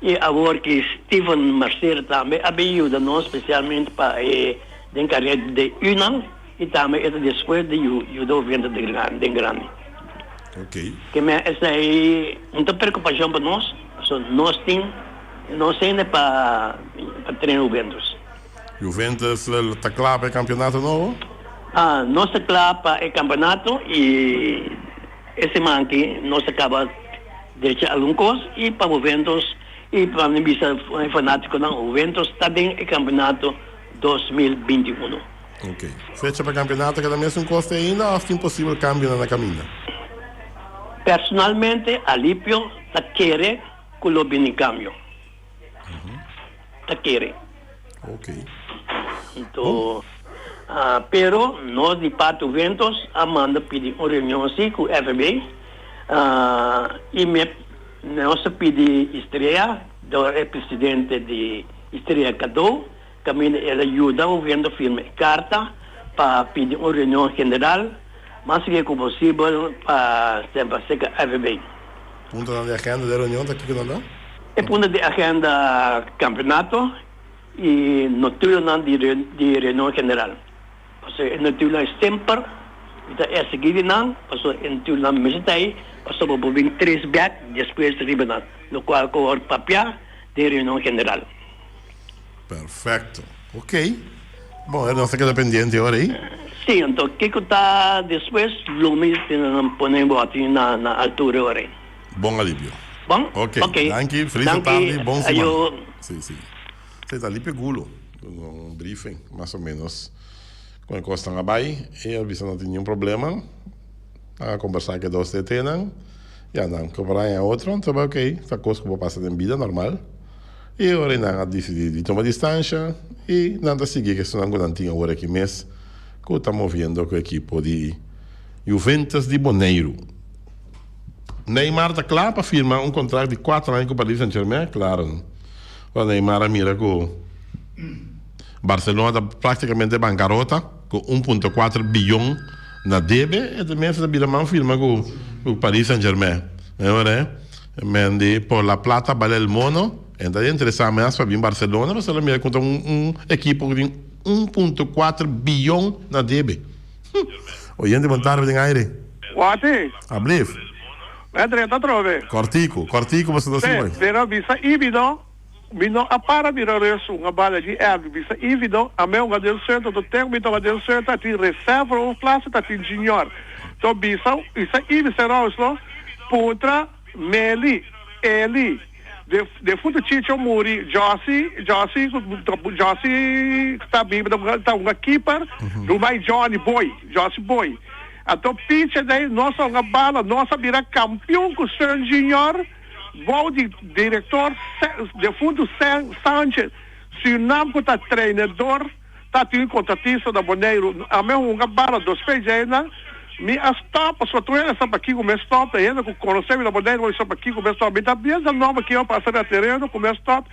I awor ki Steven Mercier tambe a bin yuda nos spesialmente pa e den karera di Unan i tambe e ta despues di yuda Juventus den grandi. Ke men esei un ta preokupashon pa nos pasobra nos tin nos hende pa train Juventus. Juventus ta kla pa e kampeonato nobo? Nos ta kla pa e kampeonato i e siman aki nos ta kaba Drecha algun kos i pa Juventus i pa mi bisa e fanatikonan Juventus ta den e kampeonato 2021. Ok. Fecha pa kampeonato keda mesun kos te ainda òf tin posibel kambionan na kaminda? Personalmente Alipio ta kere ku lo bini kambio. Ta kere. Ok. Anto, pero nos di parti Juventus a manda pidi un reunion si cu FB y me nos a pidi Estrella door e presidente di Estrella Cadeau caminda el a yuda Juventus firma e carta pa pidi un reunion general mas bien cu posibel pa semper cerca FB. Puntonan di agenda di reunion ta kico nan ta? E punto di agenda campeonato y notulonan di di reunion general. Pasobra e notulonan e semper mi ta exigi di nan pasobra e notulonan mester ta ey pasobra bo bin tres bek despues riba nan locual cu word papia den reunion general. Perfecto. Ok. Bon, nos ta keda pendiente ora ey. Sí, anto kico ta despues lo mi pone bo aki na altura ora ey. Bon alivio. Bon? Ok, Ok. danki, feliz Danki, tardi, bon siman. ayo. Sí, sí. Sí, ta Alipio Gulo, duna un briefing, mas o menos, con e cosnan a bay. E a bisa no tin niun problema. Nan a conversa cu e dos DT-nan, ya nan cobra en otro, anto bay ok, ta cos cu por pasa den bida normal. Y ora y nan a dicidi di tuma distancia y nan ta sigui cu esunnan cu nan tin awor aki mes, cu ta moviendo cu ekipo di Juventus di Boneiru. Neymar ta kla pa firma un kontrakt di kuater aña ku Paris Saint-Germain? Klaro. Ora Neymar a mira ku Barcelona ta praktikamente bankarota ku un punto kuater biyon na debe, e ta mester ta bira man firma ku Paris Saint-Germain. Men di por la plata baila el mono. E ta interesá mes pa bin Barcelona pasobra el a mira ku ta un ekipo ku tin un punto kuater biyon na debe. Oyente bon tarde den aire. Wati. Ablief. M'a drenta atrobe. Kortiku, kortiku boso ta Si bai. Pero bisa Ibi no, mi no a para mira resu un a bala di Erwin. Bisa Ibi no, ame un a den centro, to ten mi toka den centro a tin reserva hoofdklasse ta tin junior. To bisa, bisa Ibi Serous no, puntra Meli, Eli. De defunto Chicho muri, Jossy, Jossy, Jossy ta biba ta ta hunga keeper, rumai Johnny Boy, Jossy Boy. Anto picha dei nos a hunga bala, nos a bira campeon cu Stern Junior bou di director defunto Sanchez, Surinam cu ta trainador. Ta tin un kontratista na Boneiru. Ami a hunga bala dos p'e djeinan. Mi a stòp pasobra tur hende sa pakiko mi a stòp. E hende ku konosé mi na Boneiru hopi sa pakiko mi a stòp. Mi ta piensa nòmber kier a pasa na tereno ku mi a stòp.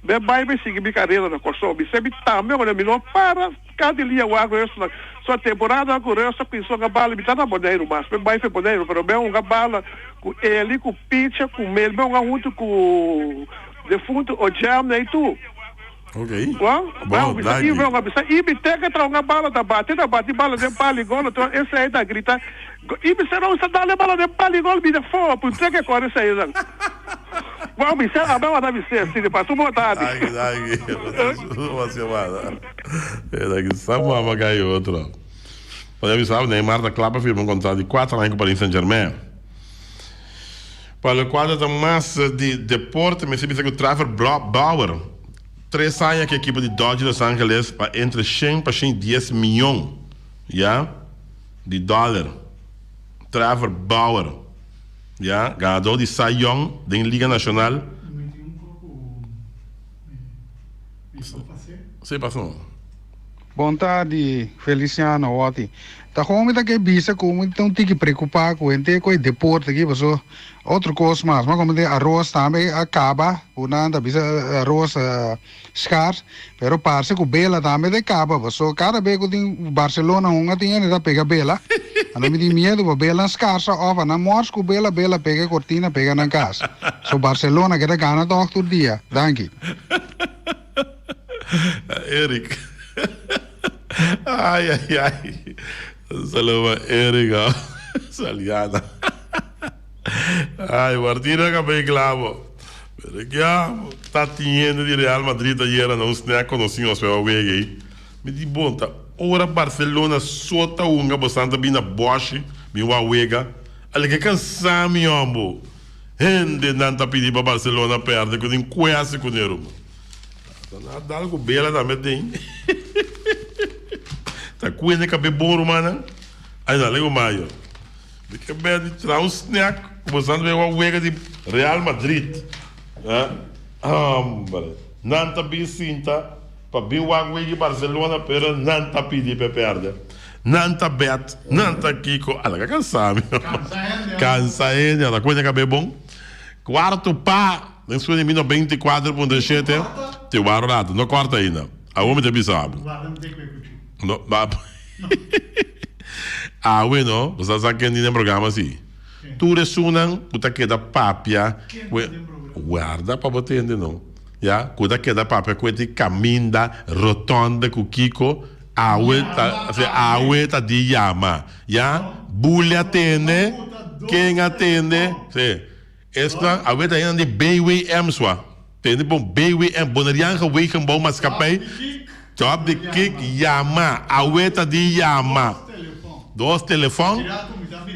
Mi a bai bai sigui mi karera na Kòrsou. Mi se mi tambe ora mi no para kada dia wak Rösler. So temporada ku Rösler kuminsó hunga bala mi ta na Boneiru mas. Mi a bai for Boneiru pero mi a hunga bala. Ku Eli ku Picha ku Melbe un a huntu ku defuntu Ojamna i tur. Ok. Bon, Bon, bisa danki. Ibe un a bisa Ibi te ke traha un a bala ta bati ta bati bala den pali gol otro esei ta grita Ibi sera un sa dal e bala den pali gol bira for pun te ke kore esei nan. Bon bisa abe wata bis'é si di pasu bo ta di. Danki, danki. Uma semana. Danki. Sa mama kai otro. Pasobra mi sa Neymar ta kla pa firma un kontrato di kuater aña ku Paris Saint-Germain. Pa lokual ta mas di deporte mester bisa ku Trevor Bauer tres aña ku ekipo di Dodgers Los Angeles pa entre shen pa shen i dies mion ya di dòler. Trevor Bauer ya ganador di Cy Young den Liga Nashonal. Sí, pasó. Bon tardi Feliciano Otty. Ta gewoon mi ta ke bisa ku mi ta un tiki preocupa ku henter ku e deporte aki paso otro kos mas ma komo aros tambe a kaba ku nan ta bisa aros scars pero parse ku bela tambe ta kaba paso kada be ku tin Barcelona hunga tin hende ta pega bela anto mi tin miedu pa bela scarsa of a nan mors ku bela bela pega e kortina pega nan kas so Barcelona keda gana tog tur dia danki. Eric. Ay, ay, ay. Saludo pa Eric. Oh. Saliana. Ay, Martina acabé clavo. Pero ya, ta tiende di Real Madrid ayer na un snack conocí nos peba wega ahí. Mi di bon, ta ora Barcelona sota unga bosan ta bina boshi, bin wa wega. Ale ke cansa mi hombo. Hende nan ta pidi pa Barcelona perde cu tin cuese cu ne ruman. Ta na dal cu bela tambe den. Ta cuende cabe bon rumannan. Ay na lego mayo. Mi ke bel di traha un snack cu bo san wega wega di Real Madrid. Ha? Hombre. Nan ta bin sinta pa bin wak wega di Barcelona pero nan ta pidi pe perde. Nan ta bet, nan ta kiko. Ala ka cansa mi. Cansa hende. Ta cuende cabe bon. Cuarto pa. Den sua di mi 94.7 te wak rato. No corta ainda. Awor mi ta bisa bo. No, ba. Awe no, bo sa sa ken tin den programa si. Tur esunnan ku ta keda papia ku e warda pa bo tende no. Ya, ku ta keda papia ku e di kaminda, rotonde ku kiko, awe ta, awe ta di yama. Ya, buli a tende, ken a tende, si. Esnan awe ta hende di BWM swa. Tende bon BWM, Boneriaanse Wegenbouw Maatschappij. Top di kik yama. Awe ta di yama. Dos telefon.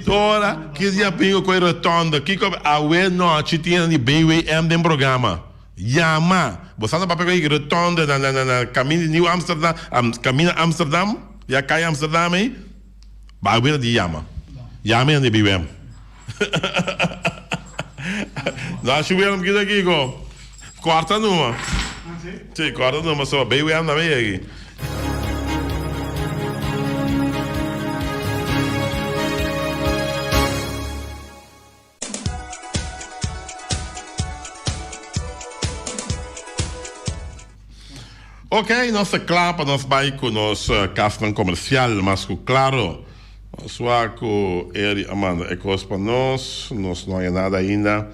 Tora ki dia bingo ku e rotonde. Kiko awe nochi tin hende di BWM den programa. Yama. Bo sa ta papia ku e rotonde na na na kaminda di Nieuw Amsterdam, kaminda Amsterdam, ya kaya Amsterdam ei. Ba awe ta di yama. Yama hende di BWM. Nashi Willem kita kiko? Kwarta numa. Sí, kwarta numa so BWM tambe yegi. Ok, nos ta kla pa nos bai ku nos kasnan komersial mas ku klaro. Nos wak ku Eri a manda e kos pa nos, nos no haña nada ainda.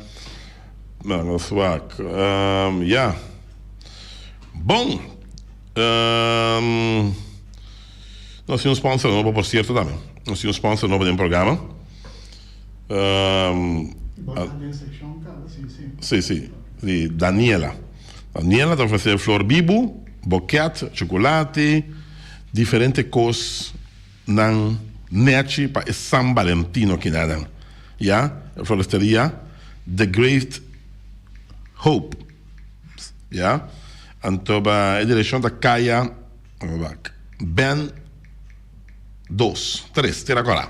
No, nos wak. Ya. Bon. Nos tin un sponsor nobo por sierto tambe. Nos tin un sponsor nobo den programa. Sí, sí, di Daniela. Daniela ta ofresé flor bibu, boket, chocolate, diferente kos nan nechi pa e San Valentino kinanan. Ya, floristeria The Great Hope. Ya, anto ba e direkshon ta Kaya Ben. dos, tres, Tera Kòrá.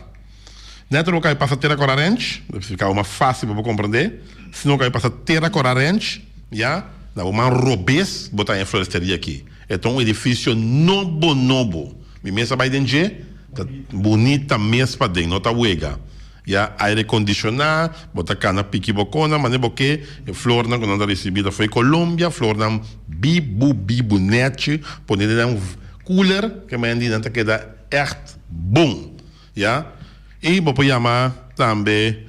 Nèt ora bo kai pasa Tera Kòrá Ranch, ta splika bo mas fásil pa bo komprendé, si no kai pasa Tera Kòrá Ranch, ya, na bo man robes bo ta haña e floresteria aki. E ta un edifisio nobo nobo. Mi mes a bai den dje, ta bunita mes paden, no ta wega. Ya, aire kondishoná, bo ta kana piki bo kona manera bo ke, e flornan ku nan ta risibí ta fo'i Colombia, flornan bibu bibu nèchi, pone den nan Cooler ke mañan di nan ta keda echt bon ya y bo por yama tambe.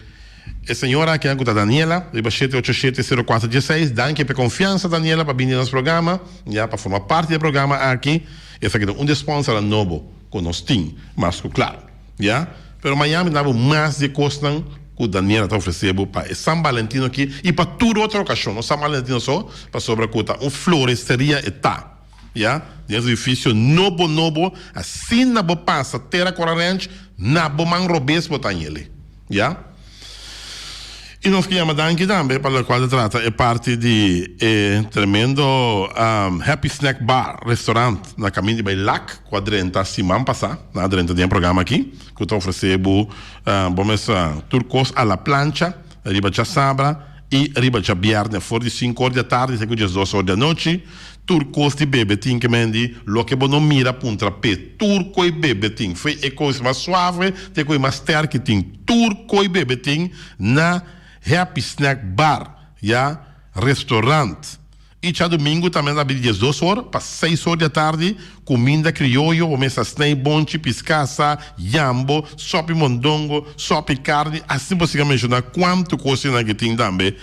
E señora aki ku ta Daniela riba shete ocho shete sero kuater dieseis. Danki pa e konfiansa Daniela pa bini den nos programa, ya pa forma parti di e programa aki. Esaki ta un di e sponsornan nobo ku nos tin, mas ku klaro, ya. Pero mañana mi ta dabo mas di e kosnan ku Daniela ta ofresé bo pa e San Valentino aki i pa tur otro okashon, no San Valentino so, pasobra ku ta un floresteria e ta. Ya, den es edificio nobo nobo, asina bo pasa Tera Cora Ranch, na bo man robes bo ta hañ'ele. Ya. I nos ke yama danki tambe pa lokual ta trata e parti di e tremendo Happy Snack Bar restaurant na kaminda di bai Lac ku a drenta siman pasá. Nan a drenta den e programa aki ku ta ofresé bo bo mes tur kos a la plancha riba djasabra i riba djabièrnè for di sinku or di atardi te ku diesdos or di anochi. Tur kos di bebe tin ke men di loke bo no mira puntra p'e. Tur koi bebe tin, fo'i e kos mas suave te koi mas sterki tin. Tur koi bebe tin na Happy Snack Bar, ya, restaurant. I djadumingu tambe nan ta abri 12 or pa 6 or di atardi, kuminda krioyo, bo mester snei bonchi, piskasa, yambo, sopi mondongo, sopi karni, asina bo siga menshoná kuantu kos esnan ke tin tambe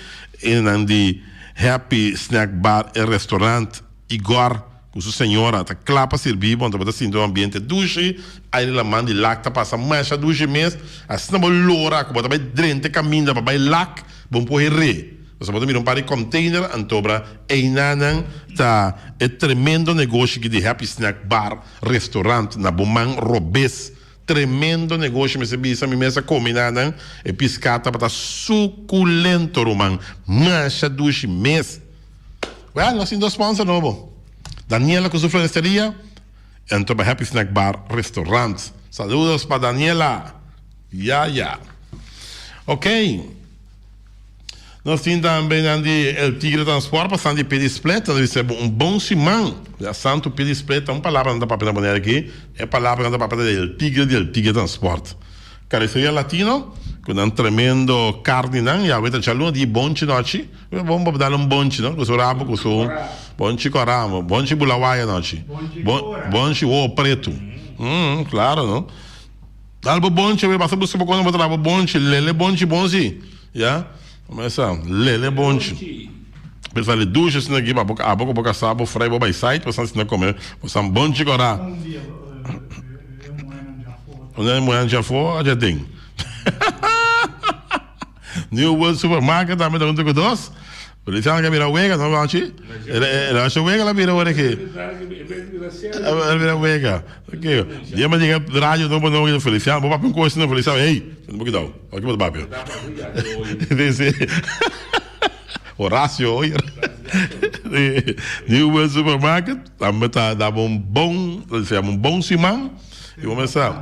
e nan di Happy Snack Bar e restaurant Igor cu su señora ta cla pa sirbi bo, anto bo ta sinti un ambiente dushi, aire laman di lak ta pasa masha dushi mes, asina bo lora cu bo ta bay drenta e caminda pa bay lak, bo por heré, pasobra bo ta mira un par di container, antobra einanan ta e tremendo negoshi aki di Happy Snack Bar Restaurant na bo man robes. Tremendo negoshi mester bisa mi mes a come na nan e pisca tabata suculento ruman masha dushi mes well nos tin dos sponsor nobo Daniela cu su floresteria anto pa Happy Snack Bar Restaurant saludos pa Daniela ya ya ok. Nos tin tambe nan di El Tigre Transport pasando di pidi split, nan ta bisa bo un bon siman. Ya santu pidi split ta un palabra nan ta papia na Bonaire aki, e palabra nan ta papia ta di El Tigre di El Tigre Transport. Carniceria Latino cu nan tremendo carninan, ya weta djaluna di bonchi nochi, bon bo dal un bonchi no, cu su rabo cu su bonchi cora, bonchi bulawaya nochi, bonchi wowo pretu, claro no. Dal bo bonchi awe, basta buska bo kos bo traha bo bonchi, lele bonchi bon si, ya, como esa, lele bonchi. Pero sali dushi asina aki pa bo abo ku bo kasa bo frai bo bai site bo san asina kome bo san bonchi kora. Un dia e muhernan djafó. Un dia e muhernan djafó a djaden. New World Supermarket tambe ta huntu ku nos. Feliciano ke bira wega no Banchi? El a haci wega la bira ora aki. El bira wega. Ok. Dia mi yega radio nobo nobo ki Feliciano bo papia un cos asina Feliciano hey no bo kidao aki bo ta papia. Si si. Horacio oye. New World Supermarket tambe ta daba un bon se yama un bon siman y bo mester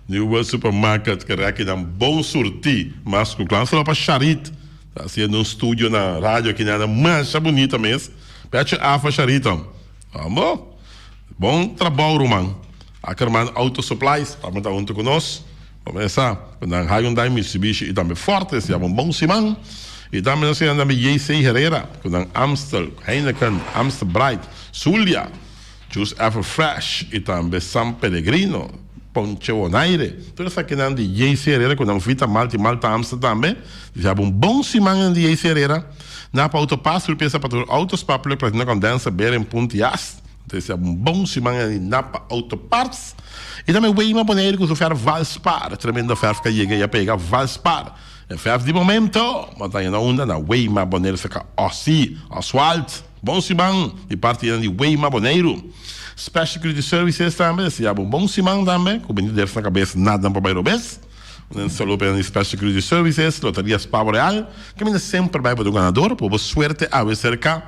New World Supermarket ke reki nan bon surti mas ku kla. Solo pa Charit. Ta haciendo un studio na radio aki nada masha bunita mes. Pecho afa Sharita. Amo. Bon trabou ruman. Ackerman Auto Supplies tambe ta hunto cu nos. Comesa cu nan Hyundai, Mitsubishi y tambe Ford. Esey abo un bon siman. Y tambe nos tin tambe JC Herrera cu nan Amstel, Heineken, Amstel Bright, Zulia. Juice Ever Fresh y tambe San Pellegrino, Ponche Bonaire. Tur esakinan di JC Herrera cu nan Vita Malt y Malta Amstel tambe. Desea bo un bon siman nan di JC Herrera. Napa Auto Parts tur pieza pa tur auto, spark plug, platina condenser, bearing, punt y as. Desea bo un bon siman nan di Napa Auto Parts. Y tambe Weima Bonaire cu su verf Valspar. Tremendo verf cu a yega y a pega Valspar. E verf di momento. Bo ta haña na unda? Na Weima Bonaire cerca Ossie Oswald. Bon siman di parti di Weima Boneiru. Special Security Services tambe deseá bo un bon siman tambe ku bini ders na kabes nada por bai robes. Un saludo pa di Special Security Services, Loteria Spavo Real kaminda semper bai bo ta un ganador por bo suerte awe serka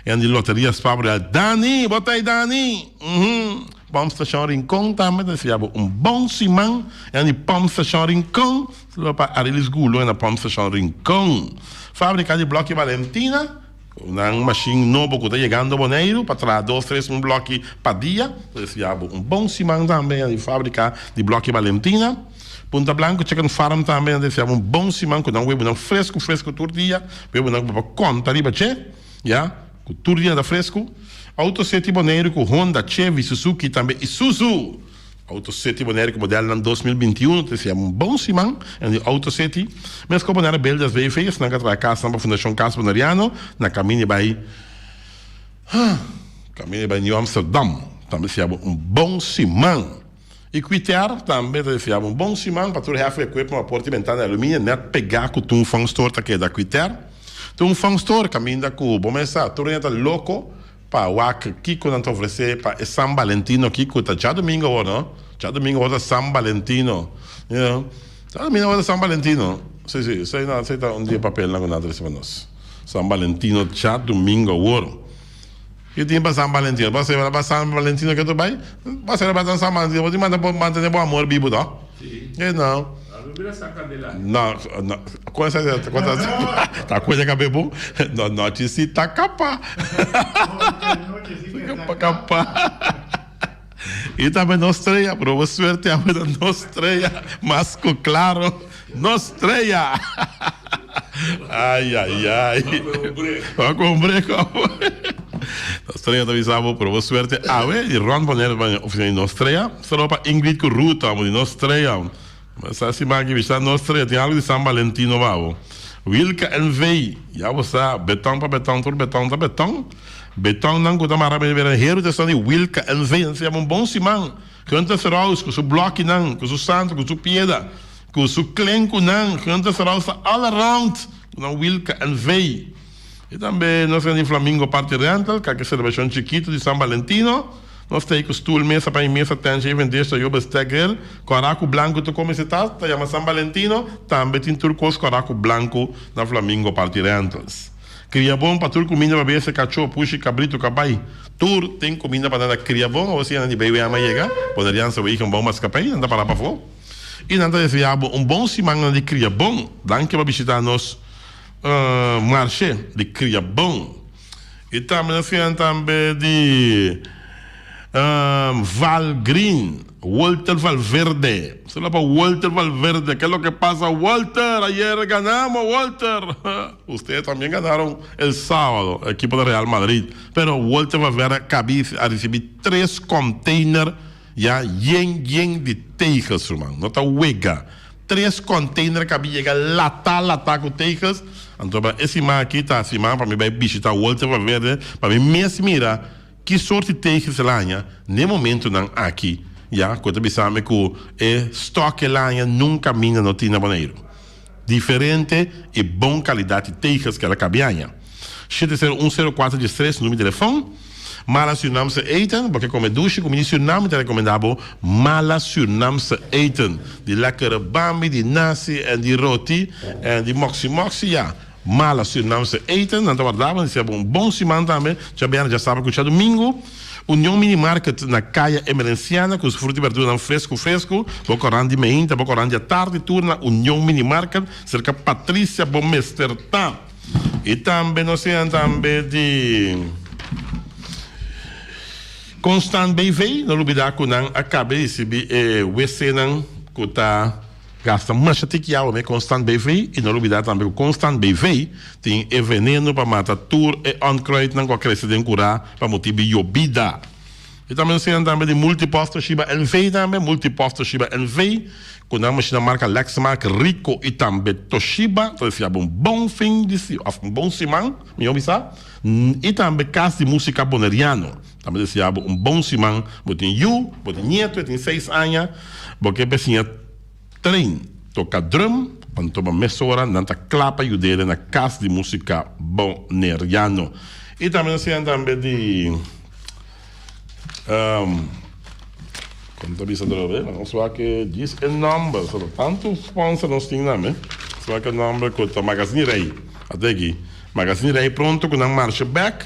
di Loteria Spavo Real. Dani, bo ta ei Dani? Uhum. Pump Station Rincon tambe ta deseá bo un bon siman di Pump Station Rincon. Saludo pa Arilis Gulo na Pump Station Rincon. Fabrika di Bloki Valentina. Nan mashin nobo ku ta yegando Boneiru pa traha dos tres un bloki pa dia. Ta deseá bo un bon siman tambe na di fabrika di bloki Valentina. Punta Blanco Chicken Farm tambe na deseá bo un bon siman ku nan webunan fresku fresku tur dia. Webunan ku bo por konta riba dje, ya, ku tur dia ta fresku. Auto City Boneiru ku Honda, Chevy, Suzuki tambe Isuzu. Auto City Bonaire ku modelnan 2021 ta deseá un bon siman en di Auto City. Meskos Bonaire Builders BV esnan ka traha kasnan pa Fundashon Kas Boneriano na kaminda bai kaminda bai New Amsterdam tambe deseá bo un bon siman. I Quiter tambe ta deseá bo un bon siman pa tur hefe equipment pa porta i bentana di aluminio nèt pegá ku Toon Fong Store ta keda Quiter. Toon Fong Store kaminda ku bo mes sa tur hende ta loko Pa wak kiko nan ta ofresé pa e San Valentino kiko ta djadumingo awor no djadumingo awor ta San Valentino you know djadumingo awor ta San Valentino si si esei na esei ta un di e papelnan ku nan ta risibi pa nos San Valentino djadumingo awor ki tin pa San Valentino bo a seba pa San Valentino ke ta bai bo a seba pa San Valentino bo tin manda bo mantené bo amor bibu to you know no no Kon esa kon ta ta kuenta kabe bo no nochi si ta kapa kapa kapa i tambe nos strea pero bo suerte awe ta nos strea mas ku klaro nos strea ay ay ay pa kumbre nos strea ta bisa bo pero bo suerte awe i rond poner ofisina di nos strea solo pa Ingrid ku Ruth amo di nos strea. Sa siman aki bishita nos tres tin algo di San Valentino babo. Wilka NV. Ya bo sa, beton pa beton tur beton ta beton. Beton nan ku ta mara bini bira heru ta esnan di Wilka NV. Nan ta yama un bon siman. Gunther Seraus ku su blokinan, ku su santo, ku su pieda, ku su klenkunan. Gunther Seraus ta all around ku nan Wilka NV. I tambe nos a di Flamingo Party Rental, kake selebrashon chikitu di San Valentino. Nos ta ei ku stul, mesa pa i mesa, tènsha i vendesh ta yoba stek grill. Kòrá ku blanku ta kome si tas, ta yama San Valentino. Tambe tin tur kos kòrá ku blanku na Flamingo Party Rentals. Kria bon pa tur kuminda pa bese, kachó, pushi, kabritu, kabai. Tur tin kuminda pa nan na Kria Bon. Awor si nan di BWM a yega, Bonerianse Wegen Bon Maskapei, nan ta pará pafó. I nan ta deseá bo un bon siman nan di Kria Bon. Danki pa bishitá nos. Marshe di cria bon y tambe nos fian tambe di Val Green, Walter Valverde. Solo pa Walter Valverde, ke lo ke pasa Walter? Ayer ganamos Walter. Ustedes también ganaron el sábado, equipo de Real Madrid. Pero Walter Valverde cabi a ricibi tres container ya yen yen di tegels ruman. No ta wega. Tres container kabi yega lata lata ku tegels. Anto pa e siman aki ta siman pa mi bai bishita Walter Valverde pa mi mes mira ki sort di tegels el a haña n'e momentunan aki ya ku e ta bisa mi ku e stock el a haña nunka minda no tin na Boneiru. Diferente i bon kalidat di tegels ku el a kabi haña. 701 04 13 numero di telefon. Mala Surinaamse eten, bo ke kome dushi kumida di Surinam mi ta rekomenda bo Mala Surinaamse eten. Di lekkere bambi, di nasi en di roti en di moksi moksi ya. Mala Surinaamse eten, nan ta warda bo, nan desea bo un bon siman tambe. Djabièrnè, djasabra ku djadumingu. Union Mini Market na Kaya Emerenciana ku su fruta i berduranan fresku fresku. Bo koran di meinta, bo koran di atardi tur na Union Mini Market serka Patricia bo mester ta. I tambe nos tin tambe di Constant BV. No lubida ku nan a kaba di risibi e wc-nan ku ta gasta masha tiki awa me Constant BV. I no lubida tambe ku Constant BV tin e veneno pa mata tur e onkruidnan ku a krese den kurá pa motibu di yobida. I tambe nos tin tambe di Multipost Toshiba NV tambe, Multipost Toshiba NV, ku nan mashina marka Lexmark, Ricoh i tambe Toshiba. Ta deseá bo un bon fin di si òf un bon siman, mihó bisa. I tambe Kas di Músika Boneriano tambe deseá bo un bon siman. Bo tin yu, bo tin nieto, e tin seis aña, bo ke besiña train toka drum, anto bo mesora nan ta kla pa yud'é na Kas di Músika Boneriano. I tambe nos tin tambe di. Kon ta bisa atrobe? Nos wak e djis e nomber. So tantu sponsor nos tin nan, eh. Nos wak e nomber ku ta Magazine Rey. Ate aki. Magazine Rey pronto ku nan marsha bek.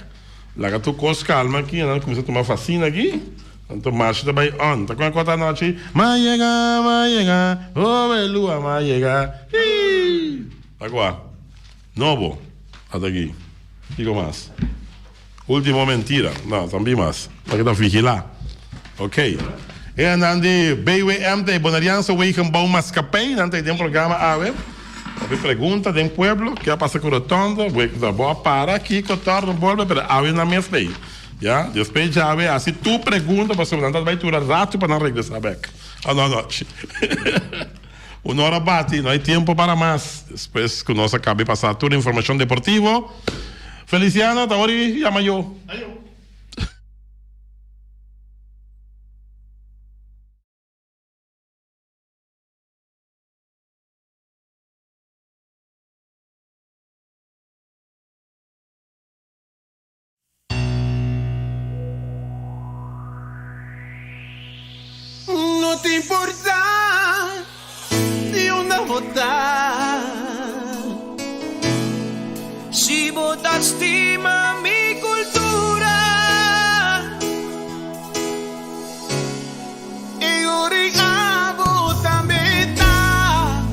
Laga tur kos kalma aki en nan kuminsa tuma fasina aki. Anto marsha ta bai on. Ta kon e kota anochi? Ma yega, ma yega, oh Belua ma yega. Hii! Ta kua? Nobo. Ate aki. Kiko mas? Ultimo mentira. No, tambi mas. Ta keda vigila. Ok. E annan di BWM ta e Boneriaanse Wegenbouw Maatschappij. Nan ta den programa awe. Hopi pregunta den pueblo. Ke a pasa ku rotonda? Bo a para kiko torno bolbe pero awe nan mes ley. Ya, despues djawe hasi tur pregunta pasobra nan ta bai tura rato pa nan regresa bek. Anochi. Un ora bati, no hay tiempo para mas. Despues ku nos a kabe pasa tur informashon deportivo. Feliciano, ta ora di yama yo. No ta importa di unda bo ta. Si bo ta stima mi cultura. E ora ei abo tambe ta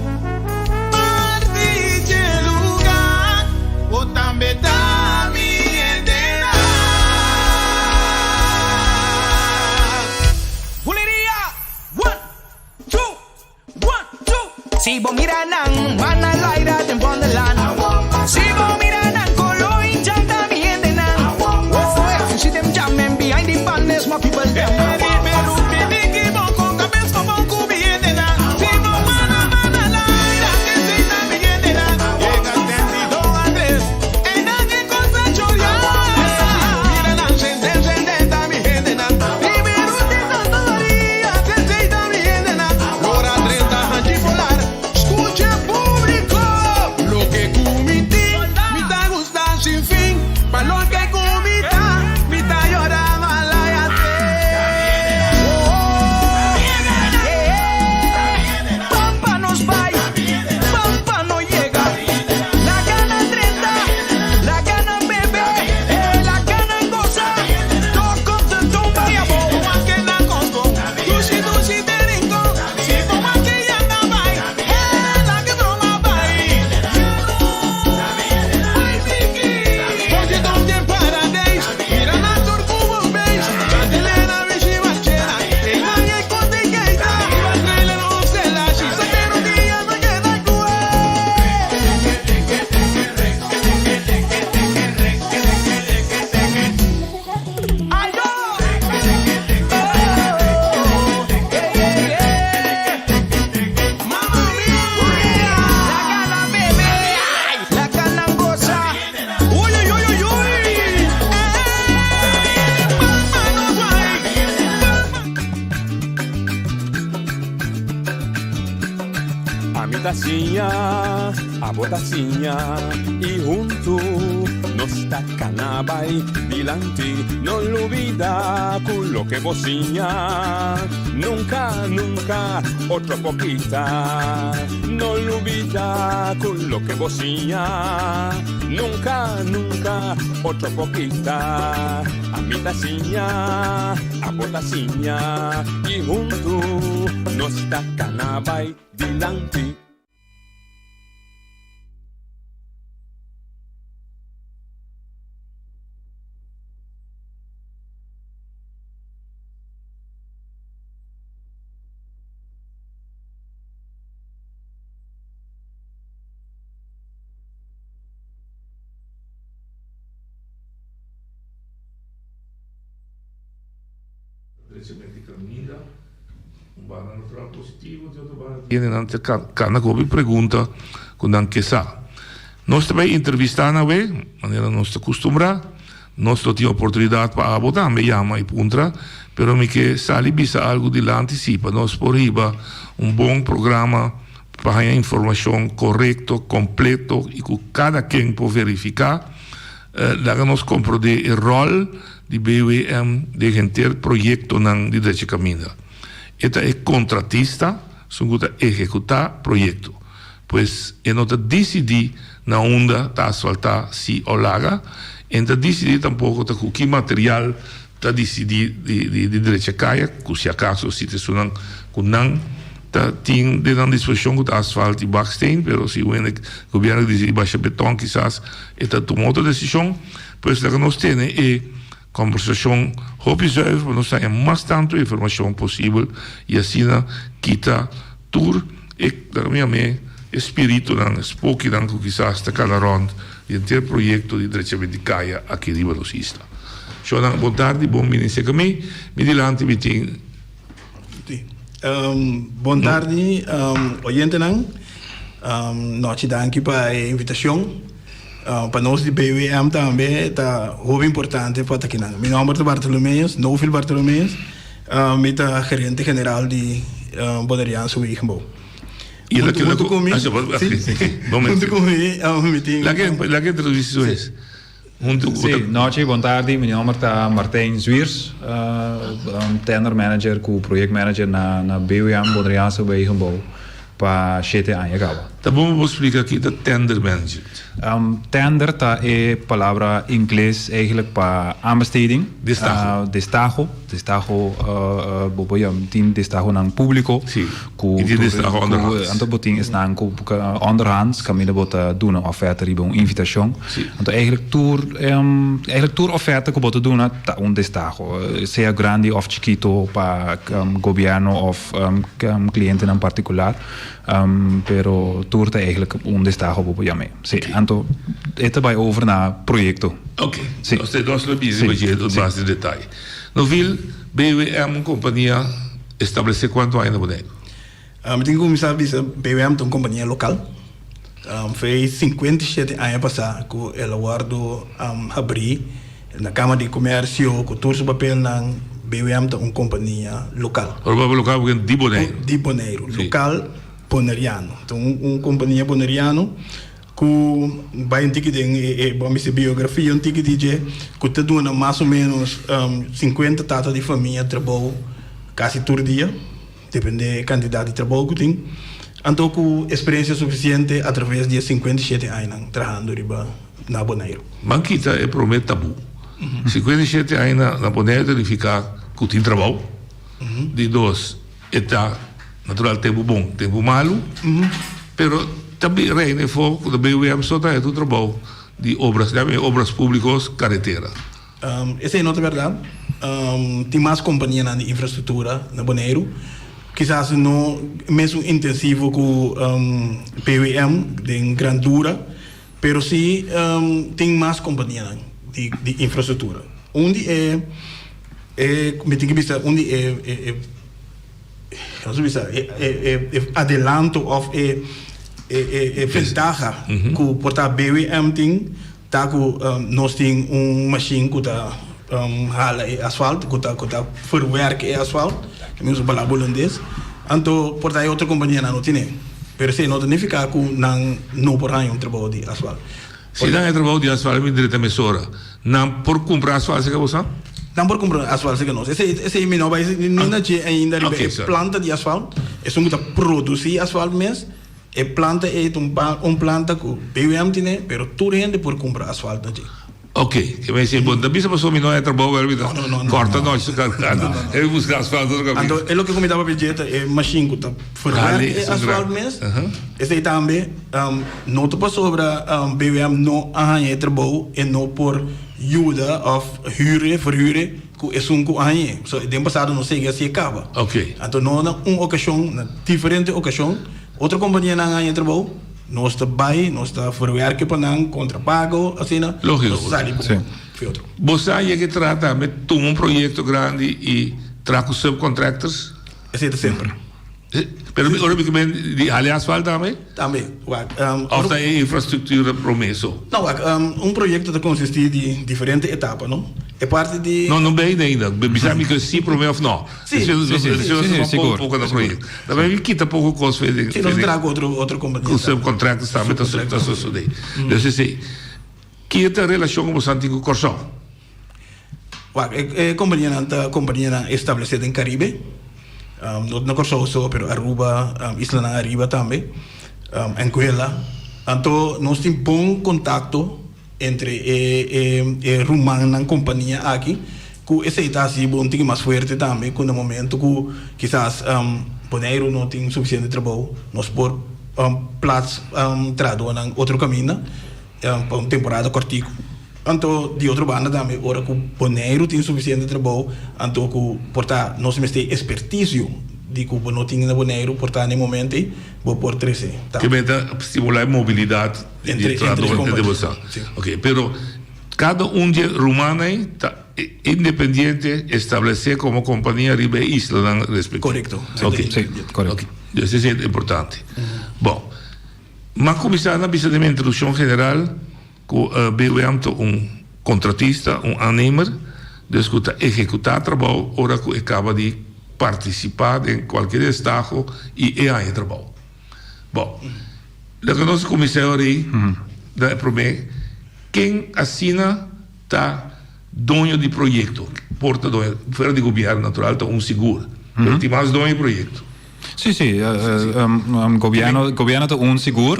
parti dje luga, bo tambe ta mi hendenan. Buleria! One, two, one, two. Si bo mira nan, mana laira den Wonderland. Si bo mira nan, kolo injan ta mi hendenan. Oh, si dem jamen behind the band, my people dem. Ami ta siña, abo ta siña y hunto nos ta cana bay dilanti. No lubida cu loke bo siña nunca, nunca otro por kita. No lubida cu loke bo siña nunca, nunca otro por kita. Ami ta siña, abo ta siña y hunto nos ta cana bay dilanti. Drechament di kaminda, un banda no traha positivo, di otro banda hendenan ta kana ku hopi pregunta ku nan ke sa. Nos ta bai entrevistá nan awe, manera nos ta kustumbrá. Nos lo tin oportunidat pa abo tambe yama i puntra, pero mi ke sali bisa algu dilanti si pa nos por hiba un bon programa pa haña informashon korekto, kompleto i ku kada ken por verifiká. Laga nos komprondé e ròl di BWM den henter proyektonan di Drecha Kaminda. E ta e kontratista, esun ku ta ehekutá proyekto. Pues e no ta disidí na unda ta asfaltá si o laga, e no ta disidí tampoko ta ku ki material ta disidí di drecha kaya, ku si akaso si ta esunnan ku nan ta tin den nan disposishon ku ta asfalt i baksteen, pero si un hende gobièrnu disidí basha beton kisas e ta tuma otro desishon. Pues laga nos tene e kòmbersashon hopi zuiver pa nos haña mas tantu informashon posibel i asina kita tur e laga mi yam'é e spiritunan, e spokinan ku kisas ta kana rònt di henter proyekto di drechament di kaya aki riba nos isla. Shownan bon tardi, bon bini serka mi. Mi dilanti mi tin. Bon tardi oyentenan. Nochi danki pa e invitashon. Pa nos di BWM tambe ta hopi importante pa ta kinan. Mi nomber ta Bartolomeus, Nofil Bartolomeus. Mi ta gerente general di Boneriaanse Wegenbouw. Hunto ku mi, hunto ku mi, mi tin. Laga introdusi su mes. Hunto ku. Si, nochi, bon tardi. Mi nomber ta Martijn Zwiers, tender manager ku project manager na BWM, Boneriaanse Wegenbouw, pa shete aña kaba. Ta bon pa bo splika ki ta tender manager? Tender ta e palabra ingles eigenlijk pa aanbesteding. Destaho. Destaho. Destaho bo por yama tin destahonan publico. Si. I tin destaho onderhands. Anto bo tin esnan ku onderhands kaminda bo ta duna un oferta riba un invitashon. Si. Anto eigenlijk tur eigenlijk tur oferta ku bo ta duna ta un destaho. Sea grandi òf chikito pa gobièrnu òf klientenan partikular. Pero tur ta eigenlijk un destaho bo por yam'é. Si. Anto e ta bai over na proyekto. Ok. Si. Nos nos lo bini riba dje mas den detaye. Novil, BWM un kompania establesé kuantu aña na Boneiru? Mi tin ku kuminsá bisa BWM ta un kompania lokal. Fei 57 aña pasá ku el a wòrdu habrí na Kama di Komersio ku tur su papelnan. BWM ta un kompania lokal. Ora bo papia lokal bo ken di Boneiru? Di Boneiru, lokal boneriano. Ta un kompania boneriano. Ku bai un tiki den e bo a mester biografia un tiki di dje ku ta duna mas o menos sinkuenta tata di famia trabou kasi tur dia, depende e kantidat di trabou ku tin. Anto ku eksperensia sufisiente atraves di e 57 añanan trahando riba na Boneiru. Ban kita e prome tabu. 57 aña na Boneiru ta nifiká ku tin trabou. Di dos. E ta natural tempu bon, tempu malu, pero ta reina e for ku ta BWM so ta haña tur trabou di obras, ya obras públikos, karetera. Esei no ta bèrdat. Tin mas kompanianan di infrastruktura na Boneiru. Kisas no mesun intensivo ku BWM den grandura, pero si tin mas kompanianan di infrastruktura. Un di e E mi tin ki bisa un di e e e nos a bisa e e e adelanto of e e e e ventaha ku por ta BWM tin ta ku nos tin un mashin ku ta hala e asfalt ku ta ku ta verwerk e asfalt mi usa palabra holandes anto por ta e otro kompanianan no tine pero esei no ta nifiká ku nan no por haña un trabou di asfalt. Si nan e trabou di asfalt mi drenta mesora. Nan por cumpra asfalt cerca boso? Nan por cumpra asfalt cerca nos. Esey, esey mi no bay ni na dje ainda riba e planta di asfalt. Esun cu ta produci asfalt mes. E planta ey ta un un planta cu BWM tine, pero tur hende por cumpra asfalt na dje. Ok, ke mi disi, bo no ta bisa pasobra mi no hay trabou mi ta corta nochi su cargando e mi busca asfalt otro caminda. Anto e loke cu mi taba dje ta e machine cu ta verwerk e asfalt mes. Esey tambe. No ta pasobra BWM no a haña e trabou e no por yuda òf hür e, verhür e ku esun ku a hañ'é. So den pasado nos sigui hasié kaba. Anto no na un okashon, na diferente okashon otro kompanianan a haña e trabou, nos ta bai, nos ta verwerke pa nan kontra pago, asina nos ta sali bon fi otro. Bo sa yega e traha tambe tuma un proyekto grandi i traha ku subcontractors? Esei ta semper. Pero mi ora mi ke men di hali asfalt tambe? Tambe, wak. Of ta e infrastructura prome so? No, wak, un proyecto ta consisti di diferente etapa, no? E parti di. No, no bay ainda. Bisa mi ke si prome of no. Si, si, si, si, si, sigur. Poko na proyecto. Tambe mi kita poko kos fe den. Si, nos ta traha ku otro, otro kompania. Ku subcontractors tambe ta ta sosode. Dus esei. Ki ta e relashon ku boso tin ku Kòrsou? Wak, e kompanianan ta kompanianan establesé den Karibe, no na Kòrsou so, pero Aruba, islanan ariba tambe, Anguilla. Anto nos tin bon kontakto entre e e rumannan kompania aki ku esei ta hasi bo un tiki mas fuerte tambe ku na momento ku kisas Boneiru no tin sufisiente trabou nos por plats trahadónan otro kaminda. Pa un temporada kòrtiku. Anto di otro banda tambe ora ku Boneiru tin sufisiente trabou anto ku por ta nos mester espertisio di ku bo no tin na Boneiru por ta na e momento ei bo por trese tambe. Ke meta stimulá e mobilidat di trahadó entre boso. Oke, pero kada un di e rumannan ei ta. independiente establesé komo kompania riba e islanan respektivo. Korekto. Oké. Sí, korekto. Dus esei ta importante. Bon, m'a kuminsá na bisa den mi introdukshon general ku BOM ta un kontratista, un aannemer, dus ku ta ehekutá trabou ora ku e kaba di partisipá den kualke destaho i e haña trabou. Bon, loke nos a kuminsá e ora ei na e promé, ken asina ta doño di proyekto? Por ta doño, fuera di gobièrnu natural ta un sigur, pero tin mas doño di proyekto. Sí, sí, gobièrnu, gobièrnu ta un sigur,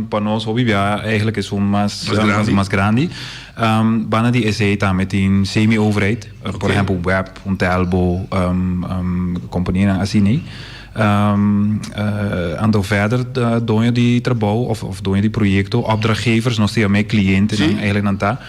pa nos hopi bia eigenlijk esun mas, mas grandi. Banda di esei tambe tin semi-overheid, por ehèmpel web, un Telbo, kompanianan asina. Anto verder doño di trabou of of doño di proyecto, opdrachtgevers, nos ta yama e clientenan eigenlijk nan ta,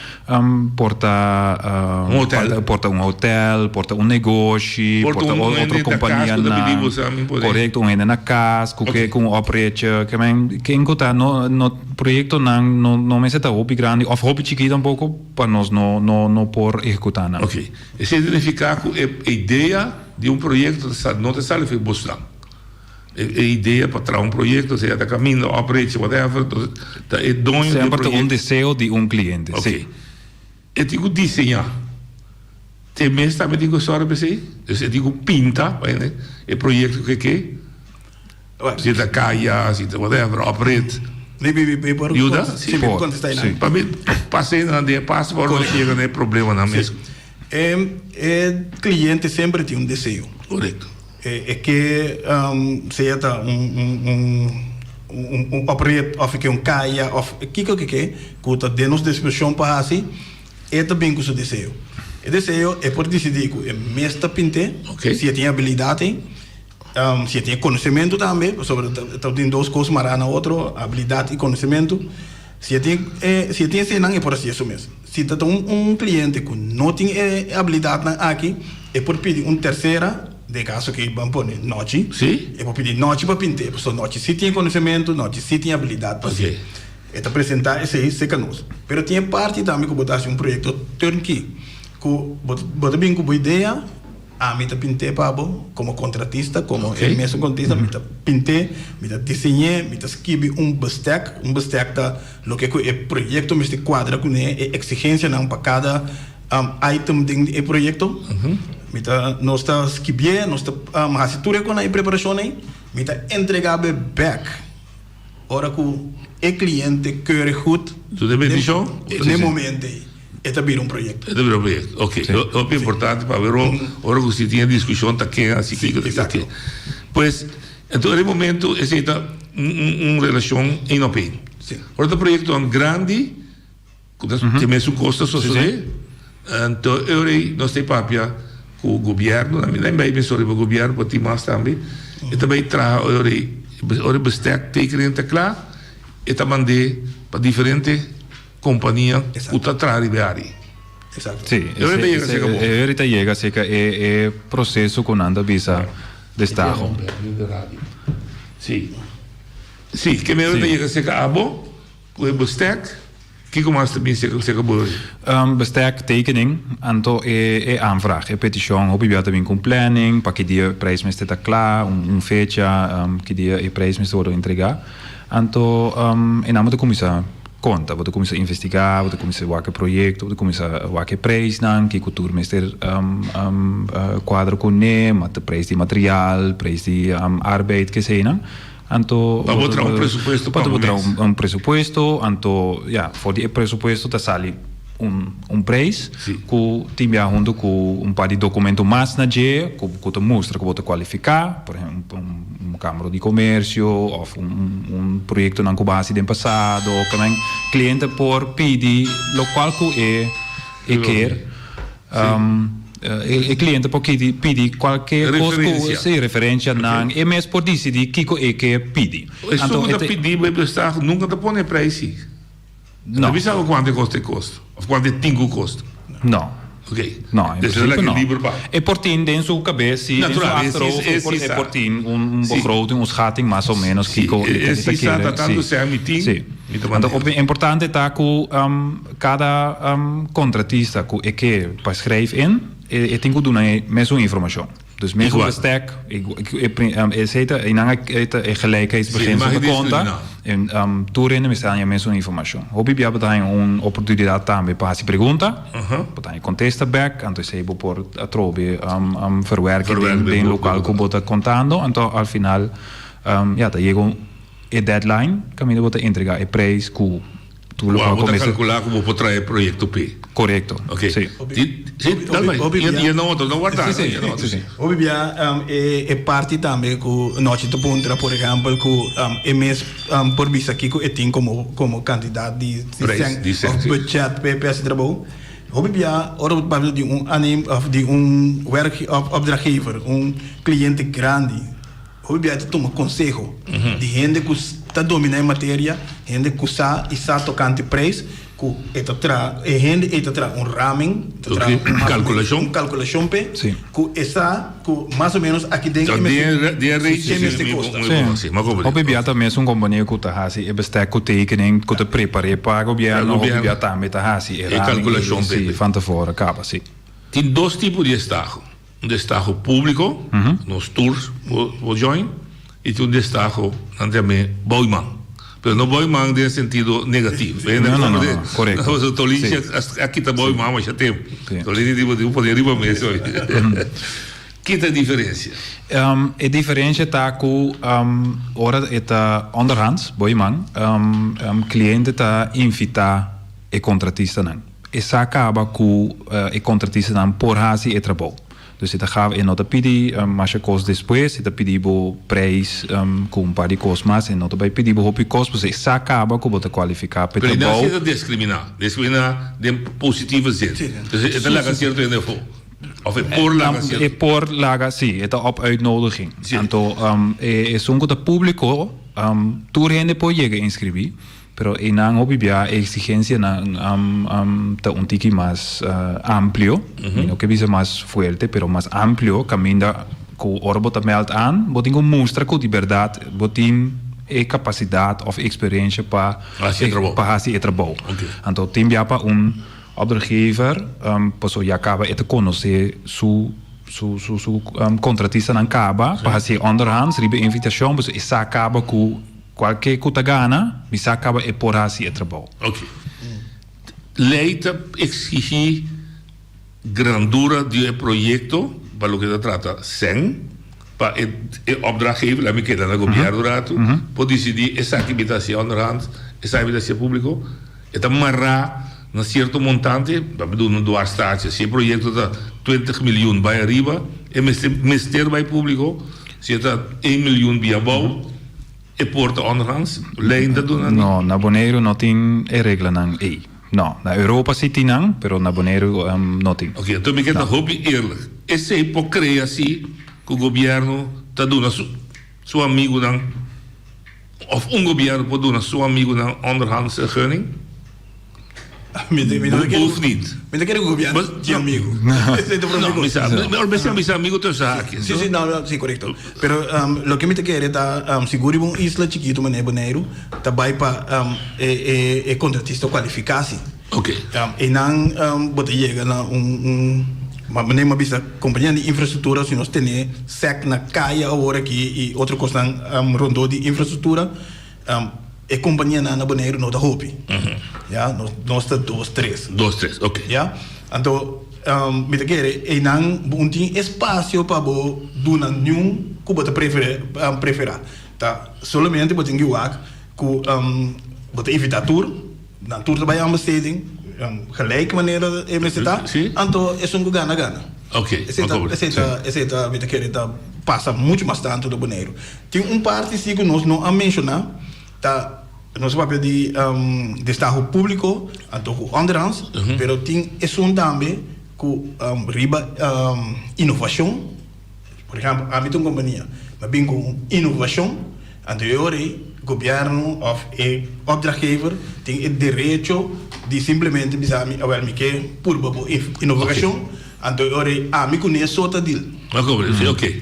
por ta Un hotel. por ta un hotel, por ta un negoshi, Por por ta ta un otro hende na compania cas ku ta nan, bini bosa mi por correcto, un hende na cas ku ke ku un opretje, ke men ken ku ta no no proyectonan no no mester ta hopi grandi of hopi chikí tampoco pa nos no no no por ehecuta nan. Oké, esei ta nifiká ku e idea. Di un proyecto ta sa no ta sali for bosnan. E e idea pa traha un proyecto sea ta caminda, oprechi, whatever, ta e doño di e Semper ta un proyecto. deseo di un cliente, Ok. si. E tin cu diseña. Te mes tambe tin cu sòru pa esey. Dus e tin cu pinta pa hende e proyecto cu e ke. Si ta caya, si ta whatever, oprit. Mi mi mi por Yuda? Si, mi por contesta einan. Pa mi pasa einan den e paso pa ora nos yega na e problemanan mes. E e cliente semper tin un deseo. Correcto. E e ke sea ta un un un un oprit of e ke un caya of kiko ke ke cu ta den nos disposicion pa haci e ta bin cu su deseo. E deseo e por dicidi cu e mes ta pint'e si e tin habilidad ei. Si e tin e konosementu tambe, pasobra ta tin dos kos mará na otro, abilidat i konosementu. Si e tin e si e tin esenan e por hasi eso mes. Si ta ta un un kliente ku no tin e abilidatnan aki, e por pidi un tersera, den e kaso aki ban pone Nochi, e por pidi Nochi pa pint'é, pasobra Nochi si tin e konosementu, Nochi si tin e abilidat pa hasi. E ta presentá esei serka nos. Pero tin e parti tambe ku bo ta hasi un proyekto turnkey, ku bo bo ta bin ku bo idea, Ami ta pint'é pa bo komo kontratista, komo e mesun kontratista, mi ta pint'é, mi ta diseñ'é, mi ta skibi un bestek. Un bestek ta loke ku e proyekto mester kuadra kuné, e eksigensianan pa kada item den e proyekto. Mi ta, nos ta skibié, nos ta hasi tur e konan, e preparashon ei, mi ta entregá bo e bèk ora ku e kliente keurig goed den e momento ei. E ta bira un proyecto. E ta bira un proyecto, ok. Hopi importante pa wero ora cu si tin e discusion ta ken haci kico ta kico. Pues, enton e momento esey ta un relacion een op een. Ora ta proyectonan grandi cu ta tin mesun cos ta sosode, enton e ora ey nos ta papia cu gobierno, mi ta bay mester riba gobierno pa tin mas tambe, e ta bay traha e ora ey, ora e bestek tekening ta cla, e ta mande pa diferente. Kompania ku ta traha riba e área. Exacto. Sí, E ora ta yega serka bo. E ora ta yega serka e e proseso ku nan ta bisa destaho. Sí. Sí, ke mero ta yega serka abo ku e bestek, kiko mas ta bin serka serka bo? Bestek, tekening, anto e e aanvraag, e petishon, hopi bia ta bin ku un planning pa ki dia e prijs mester ta kla, un fecha ki dia e prijs mester wòrdu entregá. Anto e nan bo ta kuminsá konta, bo ta kuminsá investigá, bo ta kuminsá wak e proyekto, bo ta kuminsá wak e preisnan, kiko tur mester kuadra kuné, preis di material, preis di arbeid, keseinan. Anto Pa bo traha un presupuesto pa bo bo traha mes. un presupuesto, anto ya, for di e presupuesto ta sali un un preis ku tin bia huntu ku un par di dokumento mas na dje ku ku ta mustra ku bo ta kualifiká, por ehempel un Kámara di Komersio òf un un proyektonan ku bo a hasi den pasado. Kimen kliente por pidi lokual ku e e kier. E kliente por kidi pidi kualke kos ku si referensianan e mes por disidí kiko e ke pidi. Esun ku ta pidi bo e prestaho nunka ta pone e preis. No. No bisa bo kuantu e kosta e kosta of kuantu e tin ku kosta. No. Oké. No, in Dus principe laga no. liber pa. E por tin den su cabes, si, den su Natural, e si- achterhoofd, e e por, si e sa. por tin un, un Si. begroting, un schatting mas o menos Si, kiko e- e e si ta sa, kere, ta tantu si. sea mi tin, Si. mi ta Anto, manera. op, importante ta ku um, kada um, contratista ku e ke pa schrijf in, e, e tin ku duna e mesun informashon. Dus mesun Igual. bestek, e, e, e, e, e, e, e, e gelijkheidsbeginsel Si, mag te konta. diskriminá. En um, tur hende mester haña mesun informashon. Hopi bia bo ta haña un oportunidat tambe pa hasi pregunta, bo ta haña kontesta bèk, anto esei bo por atrobe um, um, verwerken Verwerken den, den den bo- lokaal ku bo ta kontando. Anto al final um, ja, ta yega un e deadline kaminda bo ta entregá e prijs ku tur Wou, lokual bo ku ta mester. kalkulá ku bo por traha e proyekto p'e. Korekto, Oké. si. Di, si, dal bai. Hopi I bia. e no otro, no warda. Si, si, I no otro. si, si. Hopi bia um, e, e parti tambe ku Nochi ta puntra, por ehèmpel, ku um, e mes um, por bisa kiko e tin komo, komo kantidat di, di Prijs, sèn di sèn, òf si. budget p'e p'e hasi trabou. Hopi bia ora bo papia di un aanneem òf di un werk òf opdrachtgever, un kliente grandi, hopi bia e ta tuma konseho di hende ku ta dominá e materia, hende ku sa i sa tokante prijs, ku e ta traha, e hende ei ta traha un raming, ta traha Oké, un mas o kalkulashon. un kalkulashon p'e, Sí. ku e sa ku mas o ménos aki den Ta e mester, den den range e mester mi kosta. mi bo hasi, ma komprendé. Hopi bia ta mesun kompania ku ta hasi e bestek ku tekening, ku ta prepar'é pa gobièrnu, hopi gobièrnu. bia tambe ta hasi e E raming kalkulashon ei, p'e, sí, p'e. van tevoren kaba, sí. Tin dos tipo di destaho. Un destaho públiko, nos tur por por join, i tin un destaho nan ta yam'é boiman. Pero no boiman den sentido negativo. No, no, no, no, korekto. Pasobra Tolinchi Sí. a kita boiman masha tempu. Sí. Tolinchi di bo tin ku pone riba mes hoy. Ki ta e diferensia? E diferensia ta ku ora e ta onderhands, boiman, kliente ta invitá e kontratistanan. E sa kaba ku e kontratistanan por hasi e trabou. Dus e ta gaba, e no ta pidi masha kos despues, e ta pidi bo preis ku un par di kos mas, e no ta bai pidi bo hopi kos, pasobra e sa kaba ku bo ta kualifiká pa e Pero e trabou. nan si ta diskriminá, diskriminá den positivo zin. Dus e ta laga sierto hende afó. Of e por laga sierto. E por laga, si, e ta op uitnodiging. Anto e esun ku ta públiko, tur hende por yega inskribí. Pero einan hopi bia e exigencianan ta un tiki mas amplio, mi no ke bisa mas fuerte, pero mas amplio, caminda cu ora bo ta meld aan, bo tin cu mustra cu di berdad bo tin e capacidad of experiencia pa Haci e trabou. pa haci e trabou. Anto tin bia pa un opdrachtgever, pasobra ya caba e ta conoce su su su su contratistanan caba pa haci onderhands riba e invitacion, pasobra e sa caba cu Kualke ku ta gana, mi sa kaba e por hasi e trabou. Ok. Lei ta eksigí grandura di e proyekto pa loke ta trata sèn pa e e opdrachtgever, laat mi keda na gobièrnu ratu, por disidí esaki mi ta hasi onderhand, esaki mi ta hasi públiko. E ta mará na sierto montante, ta duna un dwarsstaatje, si e proyekto ta twintig miljoen bai ariba, e mester mester bai públiko, si e ta één miljoen bia abou, e por ta onderhands, lei ta duna ni. No, na Boneiru no tin e reglanan ei. No, na Europa si tin nan, pero na Boneiru no tin. Oké, anto mi ke ta hopi eerlijk. Esei por krea si ku gobièrnu ta duna su su amigunan. Of un gobierno por duna su amigunan onderhandse gunning? Mi mi no ta Of niet? Mi ta kere ku gobierno tin amigu. Esei ta prome No, mi kos. sa, mi ora mester bisa amigu tussen haakjes. Si, si, no, no, si, korekto. Pero loke mi ta kere ta sigur riba un isla chikitu manera Boneiru ta bai pa e e e kontratista kualifiká si. Oké. Einan bo ta yega na un un manera mi a bisa kompania di infrastruktura si nos tene sèk na kaya awor aki i otro kosnan rondó di infrastruktura e kompanianan na Boneiru no ta hopi. Ya nos nos ta dos tres. Dos tres oké. Ya anto mi ta kere einan bo un tin espasio pa bo duna niun ku bo ta preferá ta solamente bo tin ki wak ku bo ta invitá tur. Nan tur ta bai aanbesteding, gelijk manera e mester ta, anto esun ku gana gana. Esei ta, esei ta, esei ta, mi ta kere ta pasa muchu mas tantu na Boneiru. Tin un parti si ku nos no a menshoná, ta nos a papia di destaho públiko anto ku onderhands, pero tin esun tambe ku riba inovashon. Por ehèmpel, ami ta un kompania, mi a bin ku un inovashon, anto e ora ei. gobièrnu òf e opdrachtgever tin e derecho di simplemente bisa mi, awèl mi ke purba bo inovashon, anto e ora ei ami kuné so ta deal.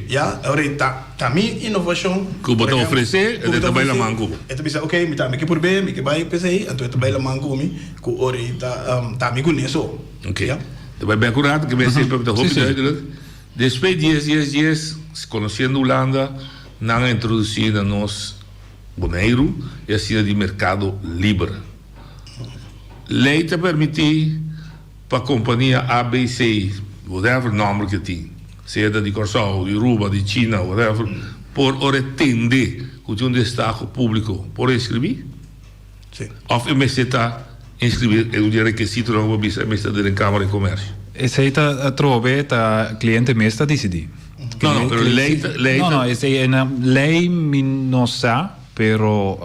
Ya, e ora ei ta ta mi inovashon. Ku bo ta ofresé, e ta bai laman ku bo. E ta bisa oke mi tambe ke purb'é, mi ke bai p'esei, anto e ta bai laman ku mi, ku ora ei ta ta ami kuné so. Oke. Ta bai bèk un rato ke mi semper ta hopi duidelijk. Despues dies dies dies, konosiendo Hulanda, nan a introdusí na nos Boneiru e asina di merkado liber. Lei ta permití pa kompania ABC, whatever nòmber ku e tin, sea ta di Kòrsou, di Aruba, di China, whatever, por ora e tende ku tin un destaho públiko, por inskribí? Òf e mester ta inskribí e un di e rekisitonan ku bo bisa e mester ta den Kámara di Komèrsio? Esei ta atrobe ta kliente mes ta disidí. No, no, pero lei ta, lei ta. No, no, esei e na lei mi no sa, pero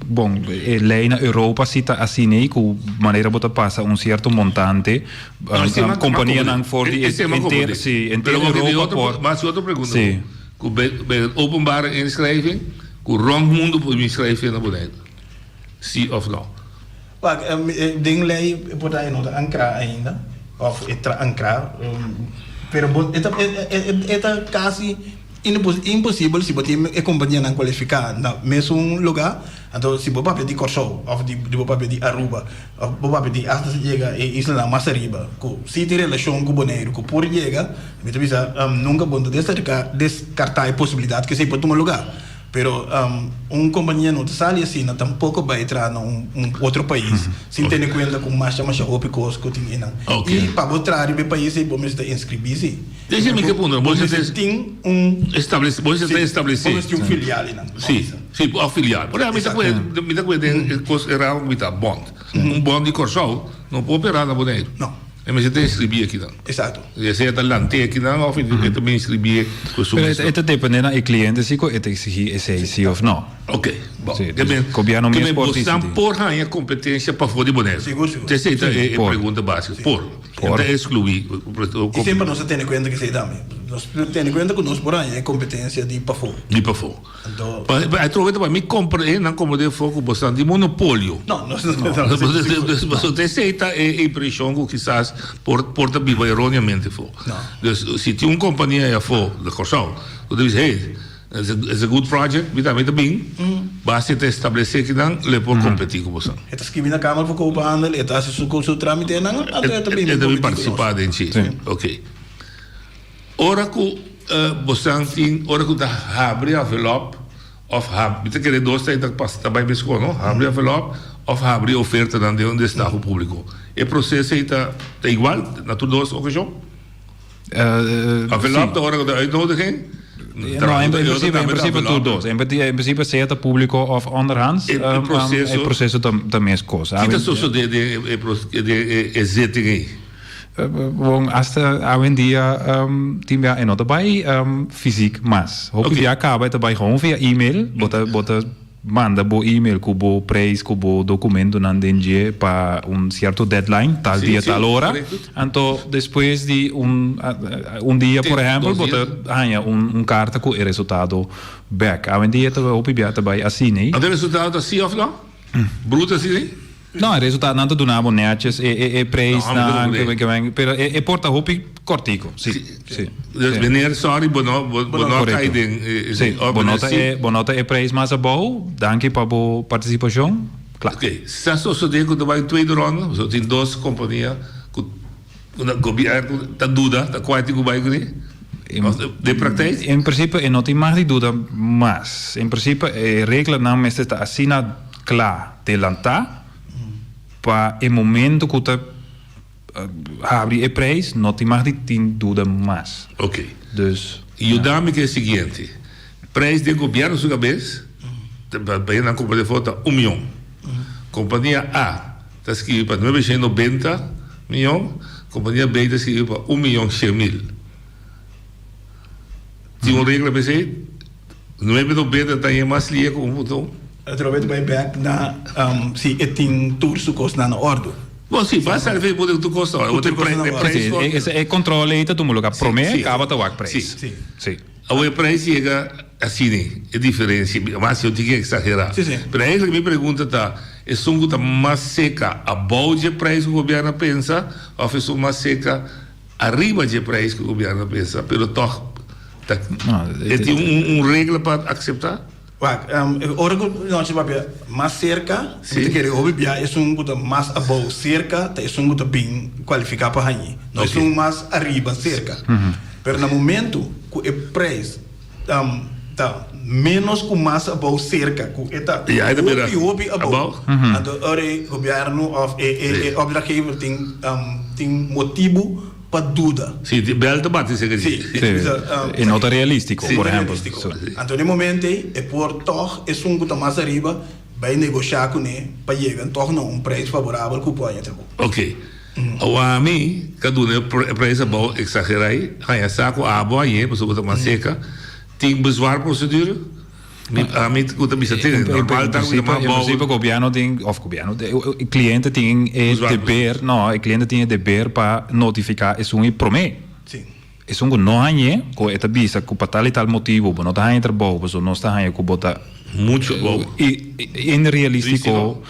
bon, e lei na Europa si ta asin'ei ku manera bo ta pasa un sierto montante, kompanianan for di enter, si, enter Europa por. Mas otro pregunta, ku bij openbare inschrijving, Ku rònt mundu por bin skrijf na Boneiru? Sí òf nò? Wak, den lei e por ta e no ta ankrá ainda, òf e ta ankrá, pero bo e ta e ta kasi imposibel si bo tin e kompanianan kualifiká na mesun lugá, anto si bo papia di Kòrsou òf di bo papia di Aruba òf bo papia di asta si yega e islanan mas ariba ku si tin relashon ku Boneiru ku por yega, mi ta bisa nunka bo no ta deskartá e posibilidat ku esei por tuma lugá. Pero un kompania no ta sali asina tampoko bai traha na un otro pais sin tene kuenta ku masha masha hopi kos ku tin einan. I pa bo traha riba e pais ei bo mester inskribí si. Desh'e mi ke puntra, bo mester tin un Bo mester ta establesé. Bo mester tin un filial einan. Si, si, òf filial. Por ehèmpel mi ta kue, mi ta kue den e kos e ramo ku mi ta bònt. Un bònt di Kòrsou no por operá na Boneiru. No. E mester ta inskribí akinan. Exacto. Ya sea ta lant'é akinan òf e ta bin inskribí ku su Pero e ta dependé na e kliente si ku e ta eksigí esei si òf no. Oké, bon. Sí, dus gobièrnu mes por disidí. Bosnan por haña kompetensia pafó di Boneiru? Sigur, sigur. Esei ta e pregunta básiko. Por. Por. E ta ekskluí. I semper nos ta tene kuenta ku esei tambe. Nos ta tene kuenta ku nos por haña e kompetensia di pafó. Di pafó. Pa atrobe ta pa mi compra nan compra den foco boso di monopolio. No, no, no. Pasobra ta esey ta e impresion cu kisas por por ta biba erroneamente afo. Dus si tin un compania ey afo di Corsou cu ta bisa hey it's a good project mi tambe ta bin basta e ta establece kinan lo e por competi cu boso. E ta scribi na Kamer van Koophandel, e ta haci su tramitenan anto e ta bin E ta bin participa den dje. Ok. Ora ku bosan tin, ora ku ta habri envelop of hab, mi ta kere dos ta ta pas ta bai meskos no, habri envelop of habri ofertanan den un destaho públiko. E proseso ei ta ta igual na tur dos okashon? Envelop ta ora ku ta uitnodiging, No, en principe, en principe tur dos. En principe sea ta públiko of onderhands, E proseso, e proseso ta ta meskos. Ki ta sosodé den e e zitting ei? Bon, hasta awendia tin bia e no ta bai fysiek mas. Hopi bia kaba e ta bai gewoon via email. Bo ta bo ta manda bo email ku bo prijs, ku bo dokumentonan den dje pa un sierto deadline, tal dia tal ora. Anto despues di un un dia por ehèmpel bo ta haña un un karta ku e resultado bèk. Awendia ta hopi bia ta bai asina. Anto e resultado ta si òf no? Bruto asina? No, e resultadonan ta duna bo netjes, e e e prijsnan, pero e e por ta hopi kortico, si, si. Dus meneer, sorry, bo no bo no a kai den e Si, bo no ta e bo no ta e prijs mas abou, danki pa bo partisipashon, kla. Oké, sa sosodé ku ta bai tweede ronde, pasobra tin dos kompania ku gobierno ta duda ta kua tin ku bai kuné, den praktijk? En prinsipio e no tin mag di duda mas, en prinsipio e reglanan mester ta asina kla delantá pa e momento ku ta habri e prijs no tin mag di tin duda mas. Ok. Dus. Yuda mi ku e siguiente. Prijs den gobièrnu su kabes pa hende nan kumpra den foto ta un mion. Kompania A ta skibi pa nuebe shen nobenta mion, kompania B ta skibi pa un mion shen mil. Tin un regla pa esei? Nuebe nobenta ta yen mas lia ku un punto un. Atrobe ta bai bek na si e tin tur su kosnan na ordu. Bon si, basta riba e por tur kos na ordu. Tur kos na ordu. E kontrole ei ta tuma luga prome kaba ta wak preis. Si. Awor e preis yega. asina e diferencia, mas yo tin ke exagera. Pero eigenlijk mi pregunta ta, esun ku ta mas seka abou dje prijs ku gobierno a pensa of esun mas seka ariba dje prijs ku gobierno a pensa, pero tog ta e tin un un regla pa acepta? Wak, ora ku nos ta papia mas serka, mi ta kere hopi bia esun ku ta mas abou serka ta esun ku ta bin kualifiká pa hañi, no esun mas ariba serka. Pero na momentu ku e preis ta ménos ku mas abou serka ku e ta hopi hopi abou, anto ora e gobièrnu òf e opdrachtgever tin tin motibu pa duda. Sí, di bel ta bati seker Sí, Sí, e no ta realístiko, Sí, por ehèmpel. realístiko. Anto den momento ei e por tòg esun ku ta mas ariba bai negoshá kuné pa yega tòg na un preis favorabel ku por haña trabou. Oké. Awor ami ta duna e preis abou eksagerá ei, haña sa ku abo hañ'é pasobra bo ta mas seka, tin bezwaar procedure? Mi ami ku ta bisa tin, normal ta ku ta mas En abou. principio gobierno tin, of gobierno, e cliente tin e deber, no, e cliente tin e deber pa notifica esun e prome. Esun ku no hañ'é, ku e ta bisa ku pa tal i tal motibu bo no ta haña trabou, pasobra nos ta haña ku bo ta Muchu abou. inrealístiko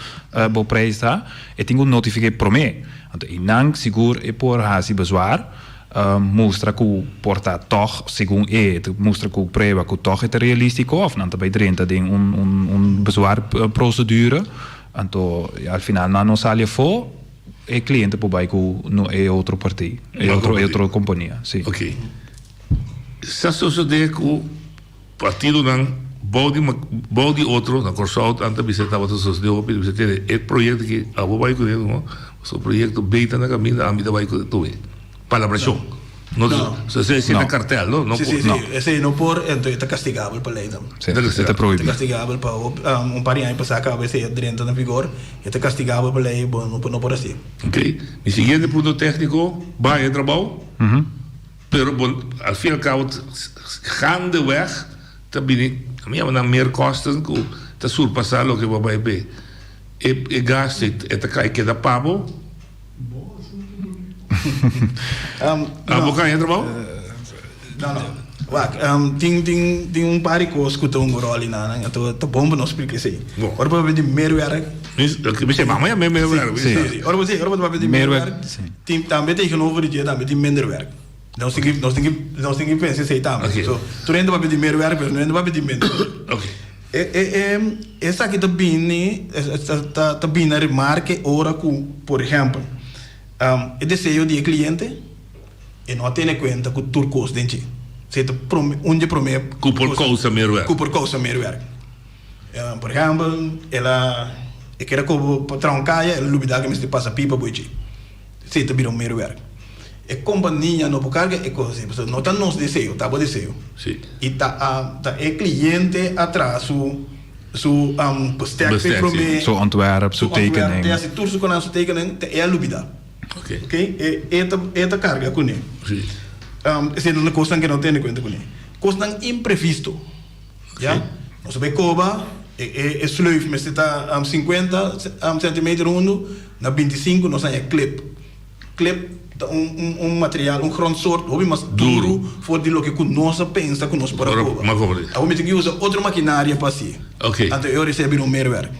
bo preis ta, e tin ku notifiká promé. Anto i nan sigur e por hasi bezwaar, mustra ku por ta tòg segun e ta mustra ku prueba ku tòg e ta realístiko òf nan ta bai drenta den un un bezwaar prosedure. Anto al final nan no sali afó. E cliente por bai cu no e otro partij, e otro e otro compania, si. Ok. Sa sosode cu partidonan bou di bou di otro, na Corsou nan ta bisa tabata sosode hopi, ta bisa tene e proyecto aki abo bai cune no, pasobra proyecto B ta na caminda ami ta bai cune tur. Palabracion. No, No. So esei esei ta kartel, no? No Sí, por. sí, sí. Esei no por, enton e ta kastigabel pa lei tambe. Sí, e ta prohibí. E ta kastigabel pa hopi, un par di aña pasá kaba esei a drenta na vigor, e ta kastigabel pa lei, bo no por hasi. Ok. Mi siguiente punto tékniko, baha e trabou, pero bo al fin y al cabo gaandeweg ta bini, mi yama nan meerkosten ku ta surpasá loke bo a bai p'e. E e gasto e ta kai keda pa bo. Abo kaña trabou? No, no. Wak, tin, tin, tin un par di kos ku ta un ròl i nan, anto ta bon pa nos splika esei. Ora bo papia di meerwerk. Mi se mama ya meerwerk. Sí, sí. Ora bo, sí, ora bo papia di meerwerk, tin tambe tegenover di dje tambe tin minderwerk. Nos tin ki, nos tin ki, nos tin ki pensa esei tambe. So, tur hende papia di meerwerk, pero no hende papia di minderwerk. E, e, e, esaki ta bini, ta, ta bini na remarke ora ku, por ehèmpel, e deseo di e kliente, e no a tene kuenta ku tur kos den dje. Esei ta prome, un di e prome Ku por kousa meerwerk. Ku por kousa meerwerk. Por ehèmpel, el a, e kere kobo pa traha un kaya, el a lubidá ku e mester pasa pipa bo dje. Esei ta bira un meerwerk. E kompania no por karga e kos así, pasobra no ta nos deseo, ta bo deseo. Sí. I ta a ta e kliente a traha su su bestek Bestek, sí. promé. Su ontwerp, su Su ontwerp, tekening. te hasi tur su konan su tekening, te e a lubidá. Oké. Oké, e e ta e ta karga kuné. Sí. Esei ta kosnan ke no tene kuenta kuné. Kosnan imprevisto. Ya, nos a bay coba, e e e sleuf mester ta 50 centimeter hundu, na 25 nos haña klip. Klip ta un un un material, un grondsoort hopi mas duru for di loke ku nos a pensa ku nos por a coba. Awor mi tin ki usa otro makinaria pa hasié. Anto e ora esei a bira un meerwerk.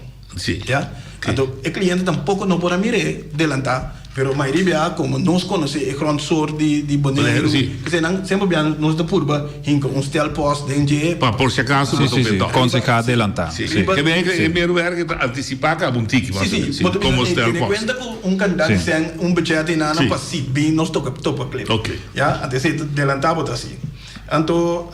Ya, anto e cliente tampoco no por a mir'é delantá, pero mayoria bia como nos conoce e grondsoort di di Boneiru, p'esei nan semper bia nos ta purba hinca un stelpost den dje. Pa por si acaso bo ta bentò. Consehá delantá. Sí, sí. Ke ben e meerwerk ta anticipá caba un tiki mas o menos, Sí, sí. Bo ta como bisa, tene stelpost. cuenta cu un cantidad di sèn, un budget einana pa si bin nos toca topa klip. Ya, anto esei ta delantá bo ta hasi. Anto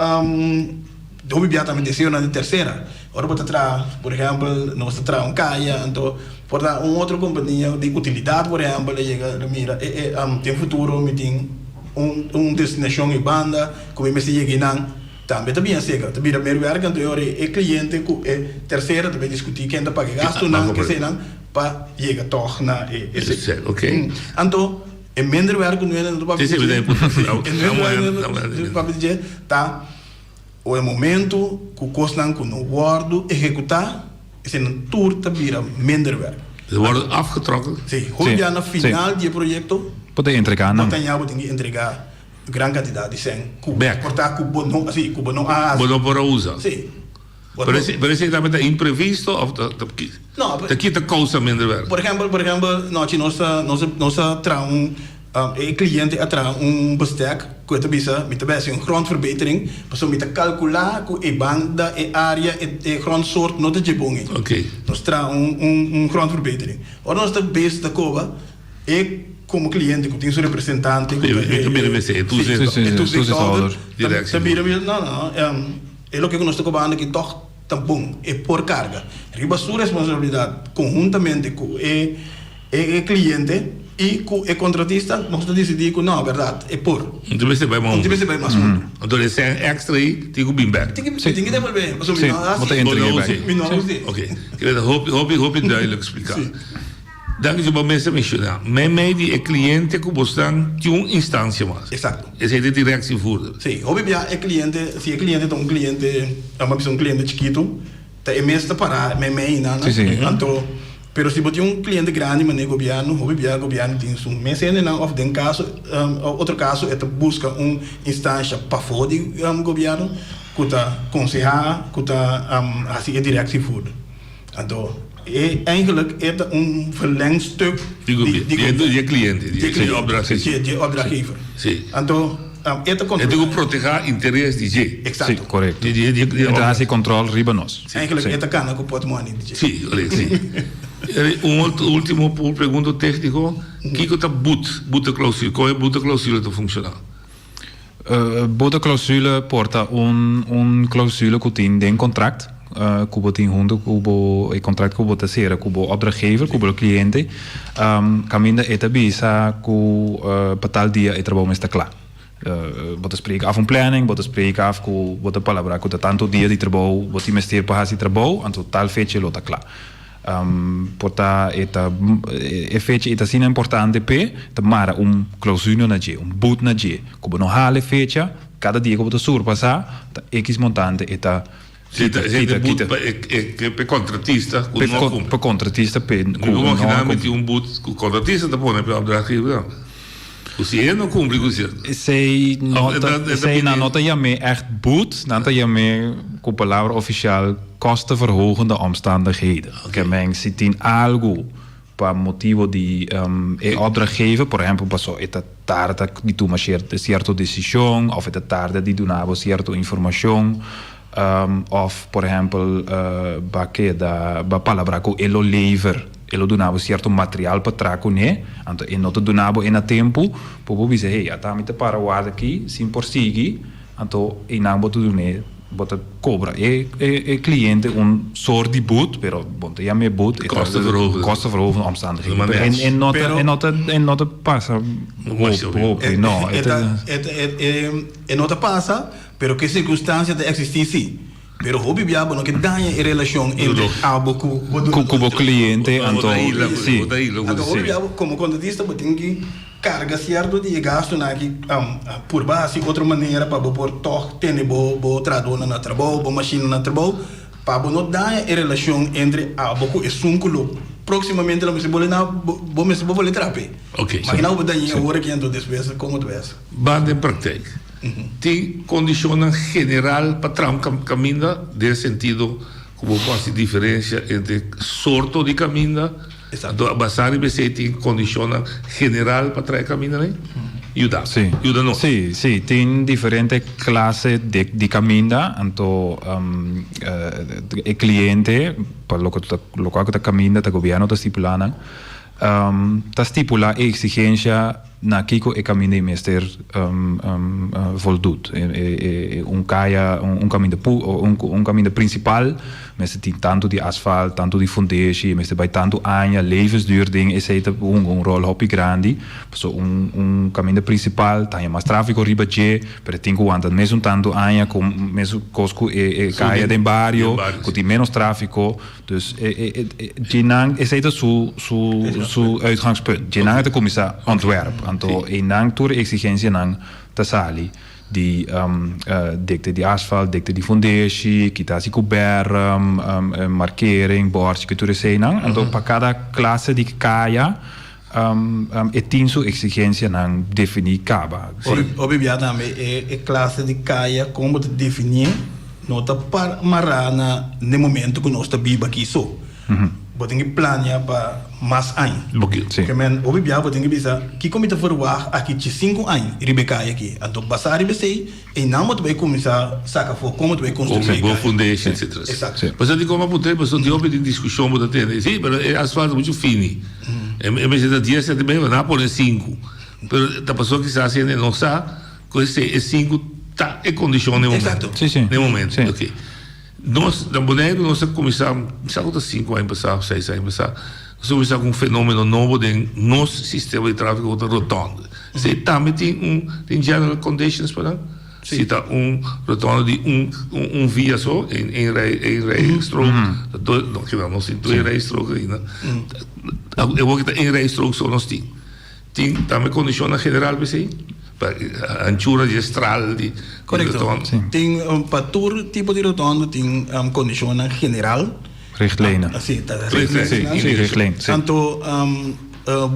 hopi bia tambe deseonan di tercera. Ora bo ta traha, por ehèmpel, nos ta traha un kaya, anto por ta un otro kompania di utilidat, por ehèmpel, a yega a mira, e e den futuro mi tin un un destinashon ei banda ku mi mester yega einan, tambe ta bien seka, ta bira mer wèrk, anto e ora e kliente ku e tersera ta bai diskutí ken ta paga e gastunan, kesenan, pa yega tòg na e esei. Anto e minder wèrk ku nuenen ta papia di dje, e minder wèrk ku nuenen ta papia di dje ta. O e momento ku kosnan ku no wòrdu ehekutá, eseinan tur ta bira minder wèrk. Ze worden afgetrokken? Sí, hopi bia na final di e proyekto, Bo ta entregá nan. Bo ta ña bo tin ki entregá. Gran kantidat di sèn ku Bèk. por ta ku bo no, sí, ku bo no a hasi. Bo no por a usa. Sí. Bo Pero no. esei, pero esei tambe ta imprevisto òf ta, ta ki, No, ta kita kousa minder wèrk? Por ehèmpel, por ehèmpel, nochi nos ta, nos a, nos a traha un, e kliente a traha un bestek ku e ta bisa mi ta bai hasi un grondverbetering pasobra mi ta kalkulá ku e banda, e área, e, e grondsoort no ta dje bon ei. Oké. Nos traha un, un, un grondverbetering. Ora nos ta bezig ta koba. E komo kliente ku tin su representante ku ta E ta bira mester e toezichthouder. Ta bira bisa no no e loke ku nos ta kobando aki tòg ta bon e por karga riba su responsabilidat konhuntamente ku e e kliente i ku e kontratista nos ta disidí ku no bèrdat e por. Un ta mester bai mas huntu. Un ta mester bai mas huntu. Anto e sèn èkstra ei tin ku bin bèk. Tin ku devolvé pasobra mi no a hasi. Bo no a hasi. Mi no a hasi. Oke. Hopi hopi hopi duidelijk spliká. Danki si bo mester menciona. Meimei di e cliente cu bosnan tin un instancia mas. Exacto. Esey ta directievoerder. Si, hopi bia e cliente, si e cliente ta un cliente, amo a bisa un cliente chikito, ta e mes ta para meimei nan. Si, si. Anto, pero si bo tin un cliente grandi manera gobierno, hopi bia gobierno tin su mes hendenan of den caso, otro caso e ta busca un instancia pafo di gobierno cu ta conseha, cu ta haci e directievoerder. Anto e eigenlijk e ta un verlengstuk di di e cliente, di e opdrachtgever. Di e opdrachtgever. Si. Anto e ta E tin ku proteha interes di dje. Exacto. Si, korekto. E ta hasi kontrol riba nos. Eigenlijk e ta kana ku portmoni di dje. Si, korekto, si. Un ultimo pregunta tekniko, kiko ta boet, boeteclausule? Kon e boeteclausule ta funshoná? Boeteclausule por ta un un clausule cu tin den contract cu bo tin hunto cu bo e contract cu bo ta cera cu bo opdrachtgever, cu bo cliente, caminda e ta bisa cu pa tal dia e trabou mester cla. Bo ta spreek af un planning, bo ta spreek af cu bo ta palabra cu ta tanto dia di trabou bo tin mester pa haci trabou, anto tal fecha lo ta cla. Por ta e ta e fecha ei ta asina importante p'e ta mara un clausula na dje, un boet na dje, ku bo no hala e fecha, kada dia ku bo ta surpasá ta ekis montante e ta kita, kita, kita. Pa e kontratista ku no a kumpli. Pa kontratista p'e ku no a kumpli. Mi tin un boet ku kontratista ta pone p'e opdrachtgever tambe. Ku si e no kumpli ku sierto. Esei no ta, esei nan no ta yam'é ègt boet, nan ta yam'é ku palabra ofishal kostenverhogende omstandigheden. Ke men si tin algu pa motibo di e opdrachtgever, por ehempel paso e ta tarda di tuma sierto desishon òf e ta tarda di duna bo sierto informashon òf por ehempel ba keda ba palabrá ku e lo lever. E lo duna bo sierto material pa traha kuné, anto e no ta duna bo e na tempu, por bo bisa, hey, ata mi ta para warda aki sin por sigui, anto einan bo ta dun'é, bo ta kobra e e cliente un sort di boet, pero bo no ta yam'é boet, e ta kostenverhogende omstandigheden. Pero e no ta, e no ta, e no ta pasa hopi, hopi, no. E ta, e no ta pasa, pero ke sirkunstansia ta eksistí sí. Pero hopi bia bo no ke daña e relashon entre abo ku bo Ku ku bo kliente anto si. Anto hopi bia bo komo kontratista bo tin ki karga sierto di e gastunan aki purba hasi otro manera pa bo por tòg tene bo bo trahadónan na trabou, bo mashinnan na trabou pa bo no daña e relashon entre abo ku esun ku lo próksimamente lo mester bole na bo mester bo bole traha p'e. Makina ku bo dañ'é awor aki anto despues komo ta bes. Ban den praktijk. Tin kondishonnan general pa traha un kaminda den sentido ku bo por hasi diferensia entre sorto di kaminda. Anto a basá riba esei tin kondishonnan general pa traha e kamindanan ei? Yuda. Sí. Yuda nos. Sí, sí. Tin diferente klase di kaminda. Anto e kliente pa loke ta lokual ku ta kaminda ta gobièrnu ta stipulá nan ta stipulá e eksigensia. Na kiko e kaminda ei mester voldut? Un kaya, un kaminda un kaminda prinsipal mester tin tantu di asfalt, tantu di fundeshi, e mester bai tantu aña, levensduur den esei ta hunga un ròl hopi grandi. Pasobra un un kaminda prinsipal ta haña mas tráfiko riba dje, pero e tin ku wanta mesun tantu aña ku mesun kos ku e kaya den bario ku tin ménos tráfiko. Dus dje-nan, esei ta su su su uitgangspunt. Dje-nan e ta kuminsá ontwerp. Anto einan tur e eksigensianan ta sali di dikte di asfalt, dikte di fundeshi, kita hasi ku bèrm, markering, bòrchi ku tur eseinan. Anto pa kada klase di kaya. E tin su exigencianan defini caba. Hopi bia tambe e clase di caya con bo ta definié no ta par mará na n'e momento cu nos ta biba aki so. Bo tin ki plania pa mas aña. Ke men hopi bia bo tin ki bisa kico mi ta verwagt aki chi cinco aña riba e caya aki. Anto basá riba esey Einan bo ta bai kuminsá saka afó kon bo ta bai konstruí e Bo foundation etcetera. Exacto. Pasobra di kon a puntra pasobra di hopi di diskushon bo ta tende si pero e asfalto muchu fini e mester ta dies sentimeter nan a pone sinku pero ta pasobra kisas hende no sa ku esei e sinku ta e kondishon den momento. Exacto. Den momento ok nos na Boneiru nos a kuminsá mi sa ku ta sinku aña pasá of seis aña pasá nos a kuminsá ku un fenomeno nobo den nos sistema di trafiko ku ta rotonde. Si tambe tin un tin general conditions pa nan. Si ta un rotonde di un un via so, een een rij een rijstrook, do no keda nos tin twee rijstrook ainda. E wor ta een rijstrook so nos tin. Tin tambe condicionnan general p'esei? Pa anchura di e straal di Correcto. rotonde. Tin pa tur tipo di rotonde tin condicionnan general. Richtlijnen. Si, ta Richtlijnen. Si, richtlijn, si. Anto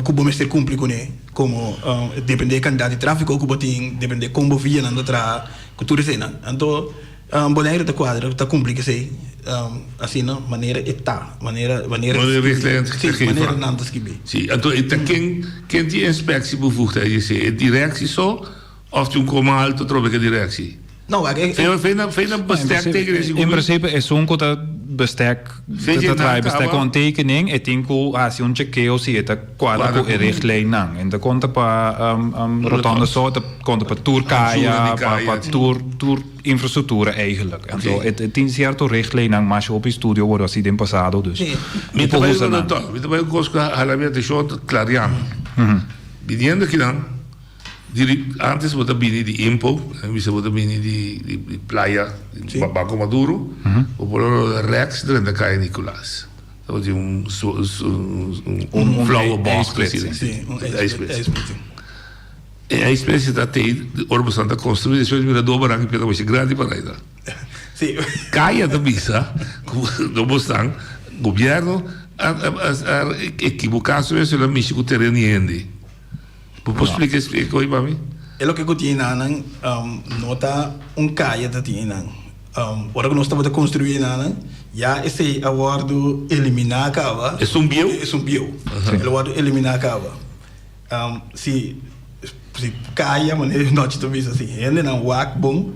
ku bo mester kumpli kuné komo depende e kantidat di tráfiko ku bo tin, depende kon bo vianan ta traha ku tur eseinan. Anto Boneiru ta kuadra, ta kumpli ku esei asina manera e ta, manera manera Manera richtlijn ta si, geven. manera nan ta skibí. Si, anto e ta ken ken tin inspectiebevoegdheid di esei? E directie so òf tin un koma alto trobe ku e directie? No, wak e. Fe fe na fe na bestek tegen e In principe esun ku ta bestek ta traha bestek ku handtekening e tin ku hasi un chekeo si e ta kuadra ku e richtlijnnan. E ta konta pa rotonde so, e ta konta pa tur kaya, pa tur tur infrastruktura eigenlijk. Anto e tin sierto richtlijnnan masha hopi estudio wòrdu hasi den pasado dus Mi bo ta por bai usa nan. mi ta bai un kos ku a hala mi atenshon ta klariá mi. Biniendo akinan. Diri antes bo ta bini di Impo, mi bisa bo ta bini di di playa di Banco Maduro, bo por a rechts drenta Kaya Nicolaas. Tabatin un un flauwe bocht asina. Si, un ijsplitsing. E ijsplitsing ta tei ora bo stanta construi despues mira do baranka i pia ta masha grandi para ei ta. Si. Kaya ta bisa ku do bo stan gobierno a a ekiboka su mes el a mishi ku tereno di hende. Bo por splika e koe pa mi? E loke ku tin enanan no ta un kaya ta tin enan. Ora ku nos tabata konstruí enanan, ya esei a wòrdu eliminá kaba. Esun bieu? Esun bieu. El a wòrdu eliminá kaba. Si si kaya, manera nochi ta bisa, si hendenan wak bon,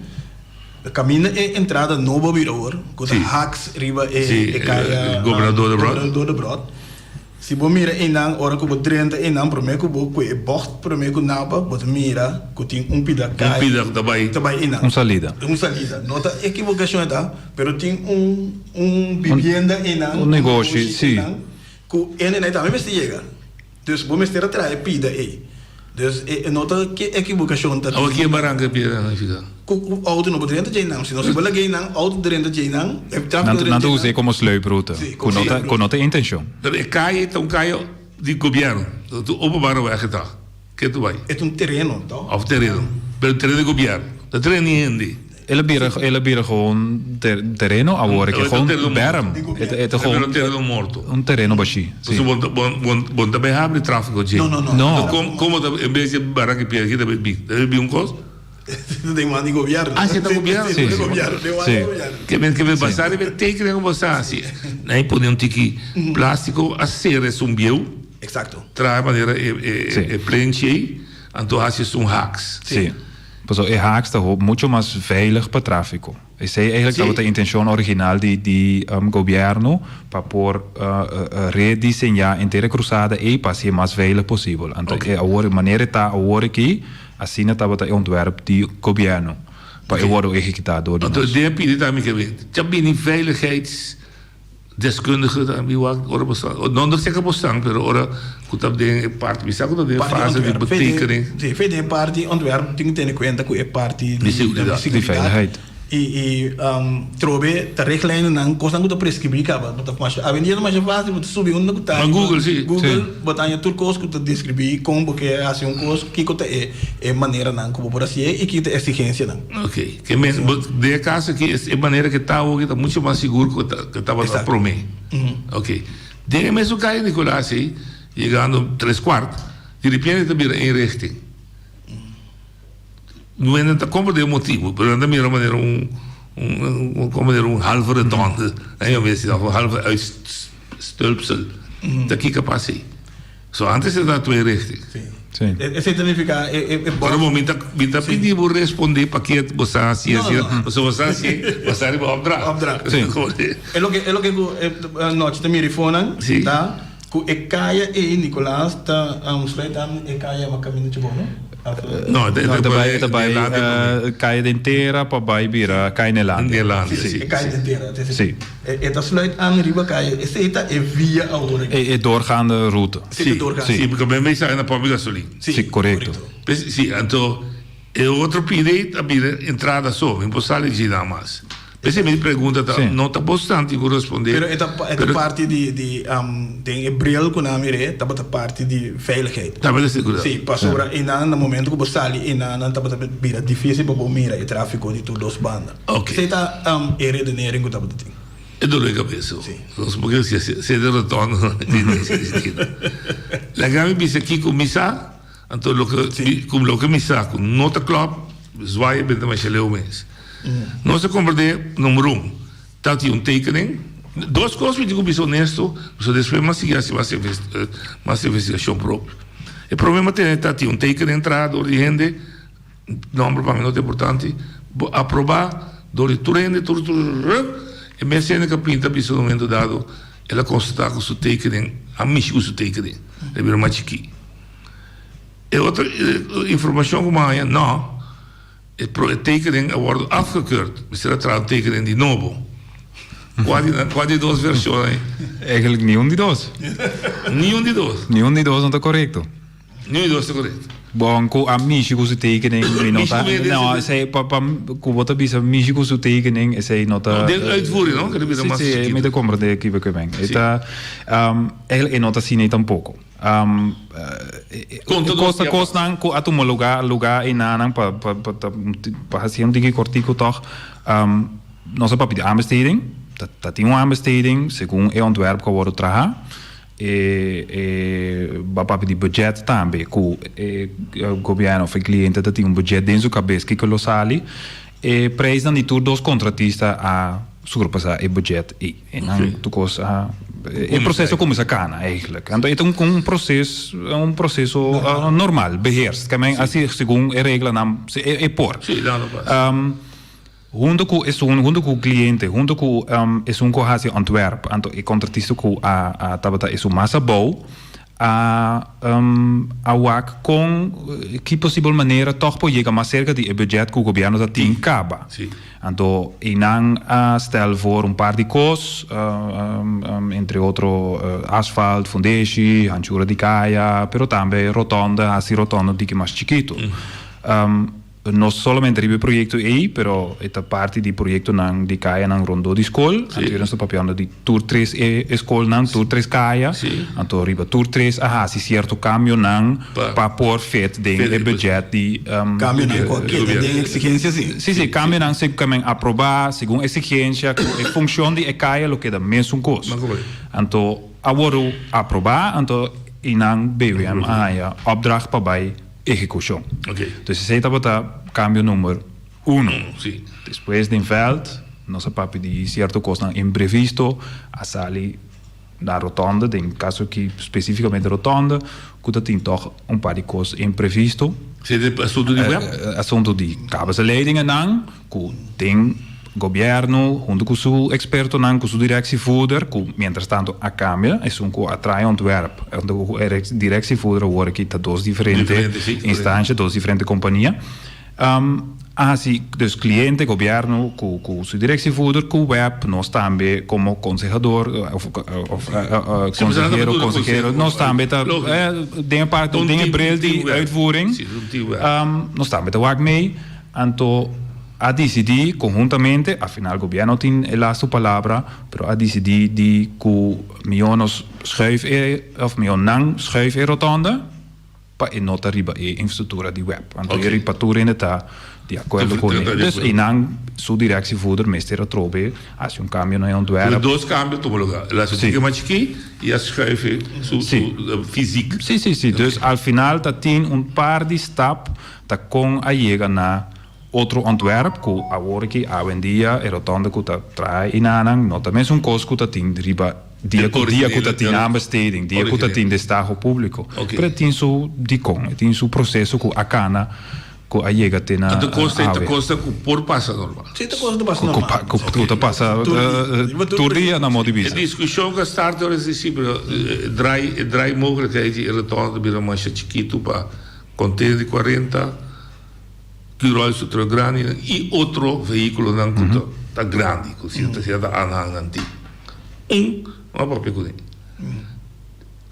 kaminda e entrada nobo a bira awor, ku ta haks riba e kaya Gobernador de Brot. Gobernador de Brot. Si bo mira einan, ora ku bo drenta einan, promé ku bo kue e bògt promé ku napa, bo ta mira ku tin un pida Un kai pida ku ta bai. ta bai einan. Un salida. Un salida. No ta ekibokashon e ta, pero tin un un bibienda einan, Un negoshi, si. einan, ku hende tambe mester yega. Dus bo mester a traha e pida ei. Dus e no ta ke ekibokashon ta Awa ki e baranka e piedra nan fika? Ku ku outo no por drenta djeinan. Si no si bo laga einan, outo drenta djeinan, e trafiko Nan drenta nan ta djeinan. us'é komo sluiproute, Si, ku komo no ta ku sluiproute. no ta e intenshon. Pero e kaye ta un kaye di gobièrnu. Ta openbare weg e ta. Ke tu bai? E ta un tereno, to? Of tereno. Pero tereno di gobièrnu. Ta tereno di hende. El a bira el a bira gewoon ter tereno awor ke Ta gewoon tereno morto. berm. E ta e ta Ta bira gewoon un tereno morto. un tereno bashí, si. Pasobra bo bo bo bo no ta bai habri tráfiko dje. No, no, no. No. Anto kom komo ta en bes di baranka piedra ki ta bai bin? Ta bai bin un kos? Den man di gobièrnu. Ah, si ta gobièrnu. Si. Den gobièrnu, den man di Si. gobièrnu. Ke men ke men basá riba e tekening ku bo sa hasi. Nan e pone un tiki plástiko a sera esun bieu. Exacto. Traha manera e e Si. e plenchi ei, anto hasi esun haks. Si. Pasobra e haks ta hopi mucho mas veilig pa tráfiko. Esei eigenlijk tabata e intenshon original di di gobièrnu pa por rediseñá henter e krusada ei pa hasié mas veilig posibel. Anto e awor e manera e ta awor aki, asina tabata e ontwerp di gobièrnu pa e wòrdu ehekutá dor di Anto nos. den e pidi tambe ke ta bini veiligheids Deskundige ta mi wak ora bo sta, no no seka bo stan, pero ora ku ta den e parti, mi sa ku ta den e Parti fase di ontwerp. betekening. Si, fe den e parti ontwerp tin ku tene kuenta ku e parti Di seguridat. di Di veiligheid. I i trobe ta richtlijnennan, kosnan ku ta preskribí kaba. Bo ta masha, awendia ta masha fásil, bo ta subi unda ku ta. Na Google, si. Google, bo ta haña tur kos ku ta deskribí kon bo ke hasi un kos, kiko ta e e maneranan ku bo por hasié i kiko ta e eksigensianan. Ok. Ke men, bo, den e kaso aki e manera ke ta awor ta mucho mas sigur ku ta, ku tabata Exacto. promé. Ok. Den e mesun kaya Nicolaas ei, yegando tres kwart, di repente ta bira één richting. No ta comprende e motibu, pero nan ta mira manera un un manera un halve rotonde, of un halve uitstulpsel. Ta kiko a pasa ei? So antes e ta twee richting. Sí. Esei ta nifiká e e e Ora bo mi ta mi ta pidi bo responde pakie bo sa hasi asina, pasobra bo sa hasi basá riba opdracht. Opdracht. Sí. E loke e loke ku e nochi ta mira e fonan ta ku e kaya ei Nicolaas ta sluit aan e kaya yama Kaminda Chibó no? No, e ta bai e ta bai kaya den tera pa bai bira kaya Nelandia. Nelandia, si. E kaya den tera. Sí. E ta sluit aan riba kaya. Esei ta e via awor aki. E doorgaande route. Sí, e doorgaande. Sí, porque men mei sa na pomp di gasolin. Sí, korekto. Sí, anto e otro pide ta bira entrada so, mi por sali dje nan mas. P'esei mi pregunta ta, no ta bosnan tin ku respondé. Pero e ta e ta parti di di den e bril ku nan a mir'é tabata parti di veiligheid. Tabata seguridat. Sí, pasobra einan na momento ku bo sali einan nan tabata bira difísil pa bo mira e tráfiko di tur dos banda. Esei ta e redenering ku tabata tin. E doló di kabes ho. Nos por ke si e rotonda no. Laga mi bisa kiko mi sa, anto loke ku loke mi sa ku no ta klòp, zwaai e benta masha leu mes. Nos a komprendé number un, ta tin un tekening. Dos kos mi tin ku bisa honesto, pasobra despues mi a sigui hasi mas mas investigashon propio. E promé mi a tene ta tin un tekening traha dor di hende. Nomber pa mi no ta importante. Bo aproba dor di tur hende tur tur e mes hende ka pinta bisa un momento dado el a constata cu su tekening a mishi cu su tekening el a bira mas chiki. E otro informacion cu mi a haya no e tekening a wordo afgekeurd mester a traha un tekening di nobo. Cua di nan cua di dos version ai? Eigenlijk niun di dos. Niun di dos. Niun di dos no ta corecto. Niun di dos ta korekto. Bon, ku a mishi ku su tekening, mi no ta. No, esei pa pa ku bo ta bisa mishi ku su tekening, esei no ta. No, den uitvoering, no? Kere bira mas Sí, sí, mi ta komprende kiba ku e men. E ta, eigenlijk e no ta asina tampoko. Konta dos Kos dia kosnan ku a tuma lugá lugá einanan pa pa pa ta pa hasi un tiki kortiku tòg. Nos a papia di aanbesteding, ta ta tin un aanbesteding segun e ontwerp ku a wòrdu traha. E e ba papia di budget tambe ku e gobièrnu òf e kliente ta tin un budget den su kabes kiko lo sali. E preisnan di tur dos kontratista a surpasá e budget ei. E nan tur kos a e proseso kuminsá kana eigentlik. Anto e ta un un proses un proseso normal, beheerst. Ke men asi segun e reglanan e por. Hunto ku esun, hunto ku kliente, hunto ku esun ku a hasi ontwerp, anto e kontratista ku a a tabata esun mas abou, a a wak kon ki posibel manera tòg por yega mas serka di e budget ku gobièrnu ta tin kaba. Anto einan a stel voor un par di kos, entre otro asfalt, fundeshi, hanchura di kaya, pero tambe rotonde, hasi rotonde un tiki mas chikitu. No solamente riba e proyecto ey, pero e ta parti di proyectonan di cayanan rondó di scol. Anto nos ta papiando di tur tres e scolnan, tur tres caya. Anto riba tur tres a haci cierto cambionan pa por fit den e budget di. Cambionan cu a keda den exigencia si. Si, si, cambionan segun cu a men aproba, segun exigencia, cu e funcion di e caya lo keda mesun cos. Anto a wordo aproba, anto y nan BWM a haya opdracht pa bay. Ehekushon. Dus esei tabata kambio number uno. Despues den vèlt nos a papia di sierto kosnan imprevisto a sali na rotònde, den kaso aki spesífikamente rotònde, ku ta tin tòg un par di kos imprevisto. Esei ta asuntu di web? Asuntu di kabes de leidingennan ku den Gobierno hunto cu su expertonan, cu su directievoerder, cu mientras tanto a cambia, esun cu a trae ontwerp, cu e directievoerder awor aki ta dos diferente instancia, dos diferente compania, a haci, dus cliente, gobierno cu cu su directievoerder, cu web, nos tambe como consehador of of consehero, consehero, nos tambe ta den e parti, den e bril di uitvoering, nos tambe ta wak mee, anto. A disidí konhuntamente, a final gobièrnu tin e lastu palabra, pero a disidí di ku mihó nos schuif e òf mihó nan schuif e rotònde pa e no ta riba e infrastruktura di web. Anto e riba tur hende ta. Di akuerdo ku ne. Dus einan su directievoerder mester atrobe hasi un kambio na e ontwerp. Su dos kambio tuma lugar. El a hasi un tiki mas chikí i a schuif su fysiek. Si, si, si. Dus al final ta tin un par di stap ta kon a yega na otro ontwerp ku awor aki awendia e rotonde ku ta traha einanan no ta mesun kos ku ta tin riba dia ku dia ku ta tin aanbesteding, dia ku ta tin destaho públiko. Pero e tin su dikon, e tin su proseso ku a kana. Ku a yega te na Anto kos ta awe. kos ta ku por pasa normal. Sí, ta kos ta pasa normal. Ku ku ta pasa tur dia na modo di E bisa. diskushon ku a start ora si si pero e draai e draai mogelijkheid di e rotonde ta bira masha chikitu pa container di 40, Curoil su truck grandinan i otro vehíkulonan ku ta ta grandi ku si ta sierto aanhangnan tin. Un no a papia kuné.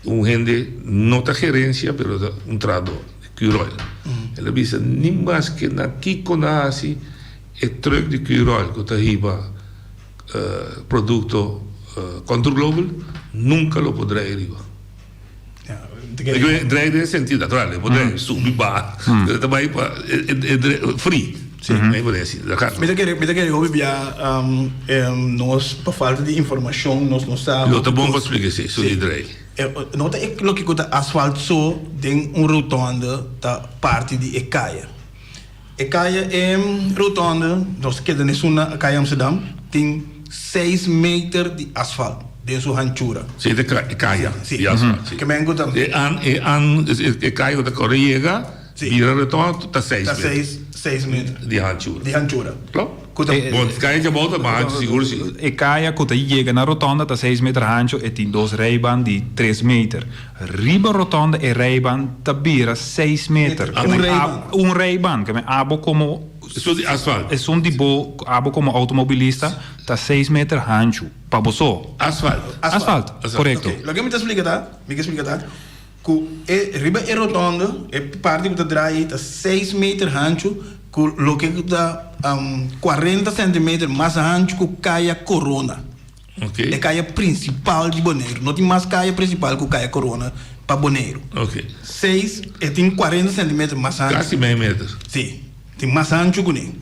Un hende no ta gerencia pero ta un trahador di Curoil. El a bisa ni maske na kico nan haci e truck di Curoil cu ta hiba producto Contour Global nunca lo por draai riba. Draai den e sentido natural e por draai subi baha pero ta bay pa free. Mi ta kere mi ta kere hopi bia nos pa falta di informashon nos no sa. Lo ta bon pa splika esei su di drei. No ta e loke ku ta asfalt so den un rotonde ta parti di e kaya. E kaya e rotonde nos keda na esun na kaya Amsterdam tin seis meter di asfalt den su hanchura. Si e kaya di asfalt si. Ke men ku ta. E an e an e kaya ku ta kore yega. Bira retorno ta seis Ta meter. seis, seis meter. Di hanchura. Di hanchura. Klopt. Ku ta. Bon, kaya djabou ta mas hanchu sigur si. E kaya ku ta yega na rotonda ta seis meter hanchu, e tin dos rijbaan di tres meter. Riba rotonda e rijbaan ta bira seis meter. Un rijbaan. Un rijbaan. Ke men abo komo. Esun di asfalt. Esun di bo, abo komo outomobilista ta seis meter hanchu. Pa bo so. Asfalt. Asfalt, korekto. Oke, loke mi ta splika ta, mi ke splika ta. Ku e riba e rotonde, e parti ku ta draai ei ta seis meter hanchu, ku loke ku ta kuarenta sentimeter mas hanchu ku Kaya Korona. E kaya prinsipal di Boneiru. No tin mas kaya prinsipal ku Kaya Korona pa Boneiru. Seis, e tin kuarenta sentimeter mas hanchu. Kasi mei meter. Si, tin mas hanchu kuné.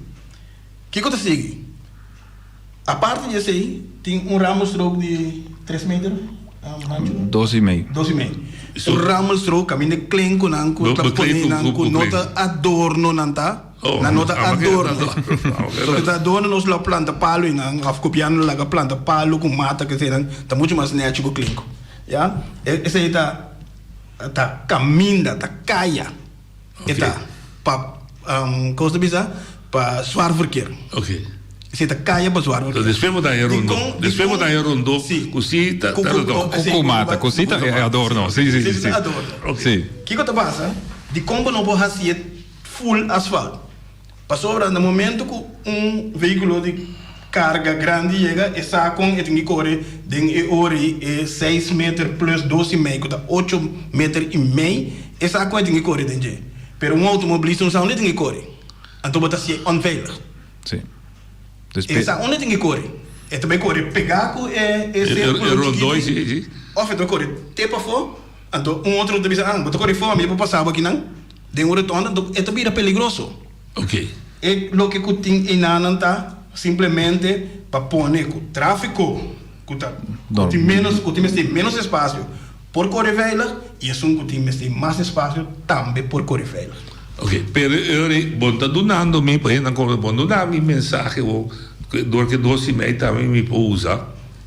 Kiko ta sigui? Aparte di esei, tin un ramelstrook di tres meter hanchu? Dos i mei. Dos i mei. Un ramelstrook kaminda e klenkunan ku ta pone nan ku no ta adorno nan ta, nan no ta adorno. Loke ta adorno nos lo planta palu einan òf gobièrnu lo laga planta palu ku mata ke eseinan ta muchu mas nèchi ku klenku. Ya, esei ta ta kaminda, ta kaya. E ta pa kos ta bisa pa zwaar verkeer. Si e ta kaya pa zwaar verkeer. Despues bo ta haña rondó. Despues bo ta haña rondó ku si ta rondó. Ku mata, ku si ta e adorno. Si, si, si. Si. Kiko ta pasa? Dikon bo no por hasié full asfalt? Pasobra na momento ku un vehíkulo di karga grandi yega, e sa kon e tin ki kore den e ora ei, e seis meter plus dos i mei, ku ta ocho meter i mei, e sa kon e tin ki kore den dje. Pero un outomobilista no sa unda e tin ki kore. Anto bo ta hasié onveilig. Sí. E sa unda e tin ki kore. E ta bai kore pegá ku e e sírkulo chikito, òf e ta bai kore te pafó, anto un otro ta bisa, ah, bo ta kore afó, ami por pasa bo akinan. Den un rotonda anto e ta bira peligroso. E loke ku tin einanan ta simplemente pa pone ku trafiko ku ta ku tin menos ku tin mester menos espasio por kore veilig i esun ku tin mester mas espasio tambe por kore veilig. Ok, pero e ora ei bo no ta dunando mi, pa hende nan komprende, bo no duna mi mensahe bo dor ke dos i mei tambe mi por usa.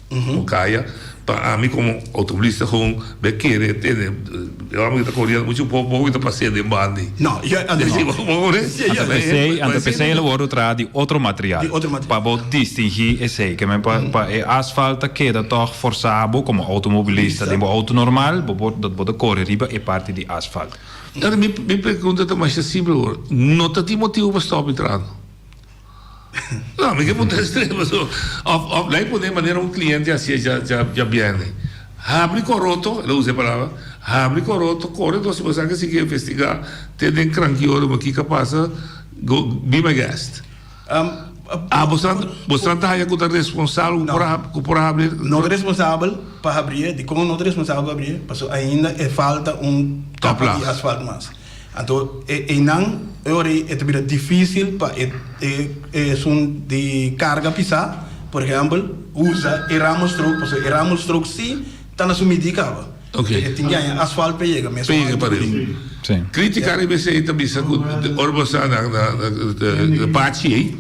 Bo kaya pa ami komo outomobilista gewoon be kere tene e homber ta koriendo muchu poco poco ta pasea den bandi. No, ya ando no. Anto pesey, anto pesey lo wordo traha di otro material. Di otro material. Pa bo distingi esey. Ke men pa pa e asfalt ta keda tog forsa bo komo outomobilista den bo outo normal bo por dat bo ta kore riba e parti di asfalt. Ahora mi mi pregunta ta masha simpel hoor, no ta tin motibo pa stop di traha no? No, mi ke puntra extremo so. Of of lei pone manera un cliente hacié dja dja dja bierne. Habri coroto, el a usa e palabra, habri coroto, core entonces si bo sa ke sigui investiga te den crankioro ma kiko a pasa, go be my guest. Ah, bo san bo san ta haya ku ta responsabel ku por a ku por a habri? No ta responsabel pa habrié, dikon no ta responsabel pa habrié? Pasobra ainda e falta un kapa di asfalt mas. Anto e einan e ora ei e ta bira difísil pa e e esun di karga pisá, por ehèmpel, usa e ramelstrook pasobra e ramelstrook sí ta na su midí kaba. E tin ke haña asfalt pa yega mes Pa yega pa riba. Krítika riba esei ta bisa ku ora bo sa na na pachi ei,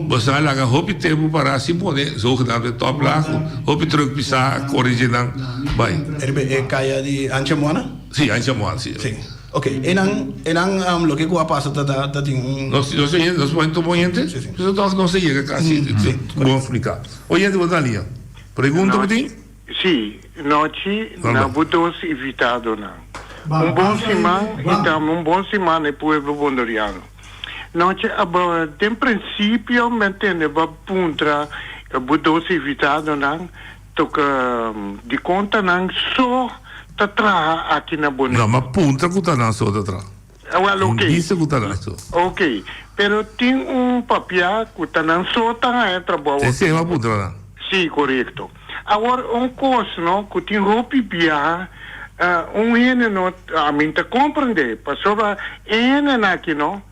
bo sa laga hopi tempu pará sin pone zogenaamde toplaag, hopi trùk pisá a kore dje nan bai. Riba e kaya di Ancha Moana? Sí, Ancha Moana, sí. Sí. Ok, einan, einan loke ku a pasa ta ta tin un. Nos nos nos por tuma oyente? Sí, sí. Pasobra tòg nos a yega kasi bon spliká. Oyente bo ta lia. Pregunta bo tin? Sí, nochi na bo dos invitadonan. Un bon siman i tambe un bon siman na e pueblo bondoriano. Nochi abo den prinsipio mi a tende bo a puntra bo dos invitadonan toka dikon ta nan so ta traha aki na Boneiru. No, mi a puntra ku ta nan so ta traha. Wel Mi oké. bisa ku ta nan so. Oké, pero tin un papia ku ta nan so ta haña trabou aki. Esei mi a puntra nan. Sí, korekto. Awor un kos no ku tin hopi biaha un hende no ami ta komprendé pasobra e hendenan aki no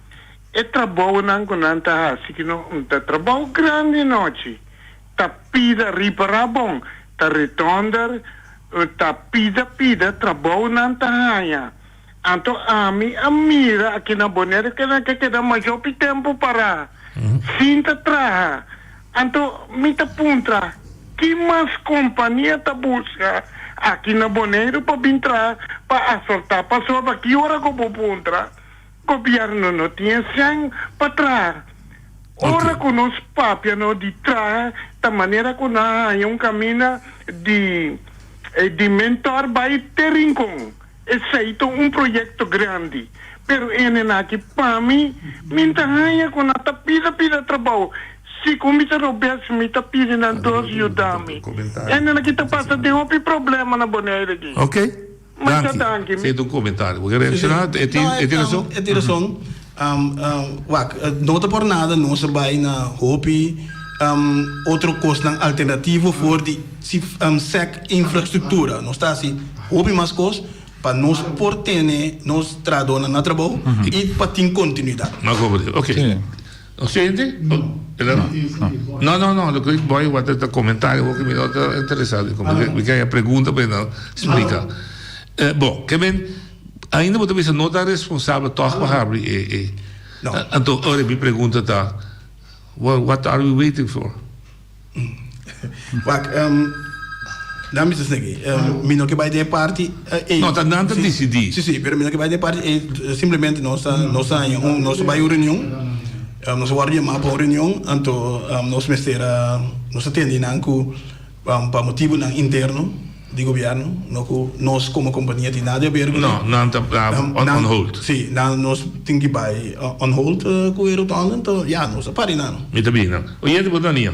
e trabounan ku nan ta hasi ki no ta trabou grandi nochi ta pida ripará bon ta retonder ta pida pida trabounan ta haña anto ami a mira aki na Bonaire ke nan ke keda masha hopi tempu pará sin ta traha. Anto mi ta puntra, ki mas kompania ta buska aki na Boneiru pa bin traha pa asortá? Pasobra ki ora ku bo puntra, gobièrnu no tin e sèn pa traha. Ora ku nos papia no di traha ta manera ku nan a haña un kaminda di di Mentor bai te Rincon. Esei ta un proyekto grandi, pero enen aki pa mi, mi ta haña ku nan ta pida pida trabou. Si ku mi ta robes, mi ta pidi nan dos yuda mi. Enen aki ta pasa den hopi problema na Bonaire aki. Ok, Masha danki. danki. Esei ta un komentario. Bo ke reakshoná? E tin e tin rason? E tin rason. Wak, no ta por nada nos a bai na hopi otro kosnan alternativo for di sèk infrastruktura. Nos ta hasi hopi mas kos pa nos por tene nos trahadónan na trabou i pa tin kontinuidat. No komprendé. Ok. Nos hende? No, no, no. Loke boy wak ta komentario hopi mi no ta interesá den komentario. Mi ke haña pregunta pa e nan splika. Bon, ke men. Ainda bo ta bisa no ta responsabel tòg pa habri e e. No. Anto ora mi pregunta ta, well what are we waiting for? Wak, nan bisa esaki, mi no ke bai den e parti ei. No, ta nan ta disidí. Si, si, pero mi no ke bai den e parti ei, simplemente nos ta, nos ta haña un, nos ta bai un reunion, nos a wòrdu yamá pa un reunion, anto nos mester a, nos a tende nan ku pa motibunan interno di gobièrnu, no ku nos komo kompania tin nada di aber ku No, nan ta on hold. Sí, nan nos tin ki bai on hold ku e rotonde, anto ya, nos a pari nan. Mi ta bini nan. Oyente bo ta nia.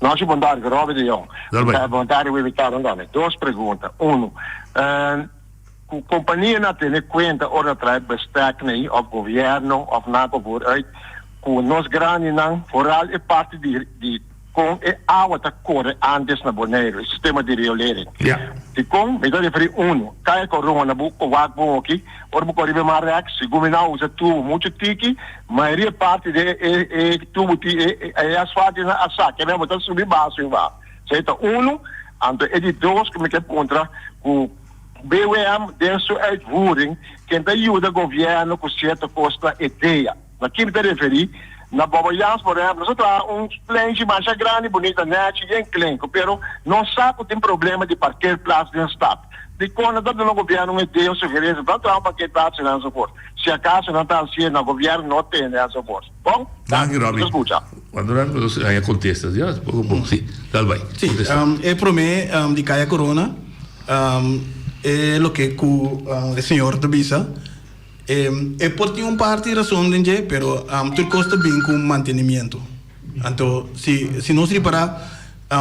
Nochi bon tardi, Robby de Jong. Dal bai. Bon tardi Wibi Taron Dame. Dos pregunta. Uno, ku kompania na tene kuenta ora na trae bestek nei of gobièrnu of nan vooruit ku nos grandinan vooral e parti di di Kon e awa ta kore antes na Boneiru, e sistema di riolering. Dikon? Mi ta referí unu, kaya Korunga na bo wak bon oki, ora bo kore riba e mar rèks, segun mi nan usa tubu muchu tiki, mayoria parti di e e tubu ti e e asfalt di nan a saka, bo ta subi baha subi baha. Esei ta unu. Anto e di dos ku mi ke puntra ku BWM den su uitvoering ken ta yuda gobièrnu ku sierto kos na e dea. Na ki mi ta referí? Na Bobbejaans, por ehempel, nos a traha un plenchi masha grandi, bunita, nèchi, yen klenku, pero nos sa ku tin problema di parkeerplaats den stad. Dikon no ta duna gobièrnu un idea, un sugerensia, pa traha un parkeerplaats einan enzovoort? Si akaso nan ta hasié, na gobièrnu no tende enzovoort. Bon? Danki, Mi ta Robby. skucha. Cuando rato nos haña contesta, ya, poco poco, sí. Dal bai. Sí, Contesta. e promé di Kaya Corona, e loke ku e señor ta bisa. E por tin un parti rason den dje, pero tur kos ta bin ku mantenimiento. Anto si si nos ripará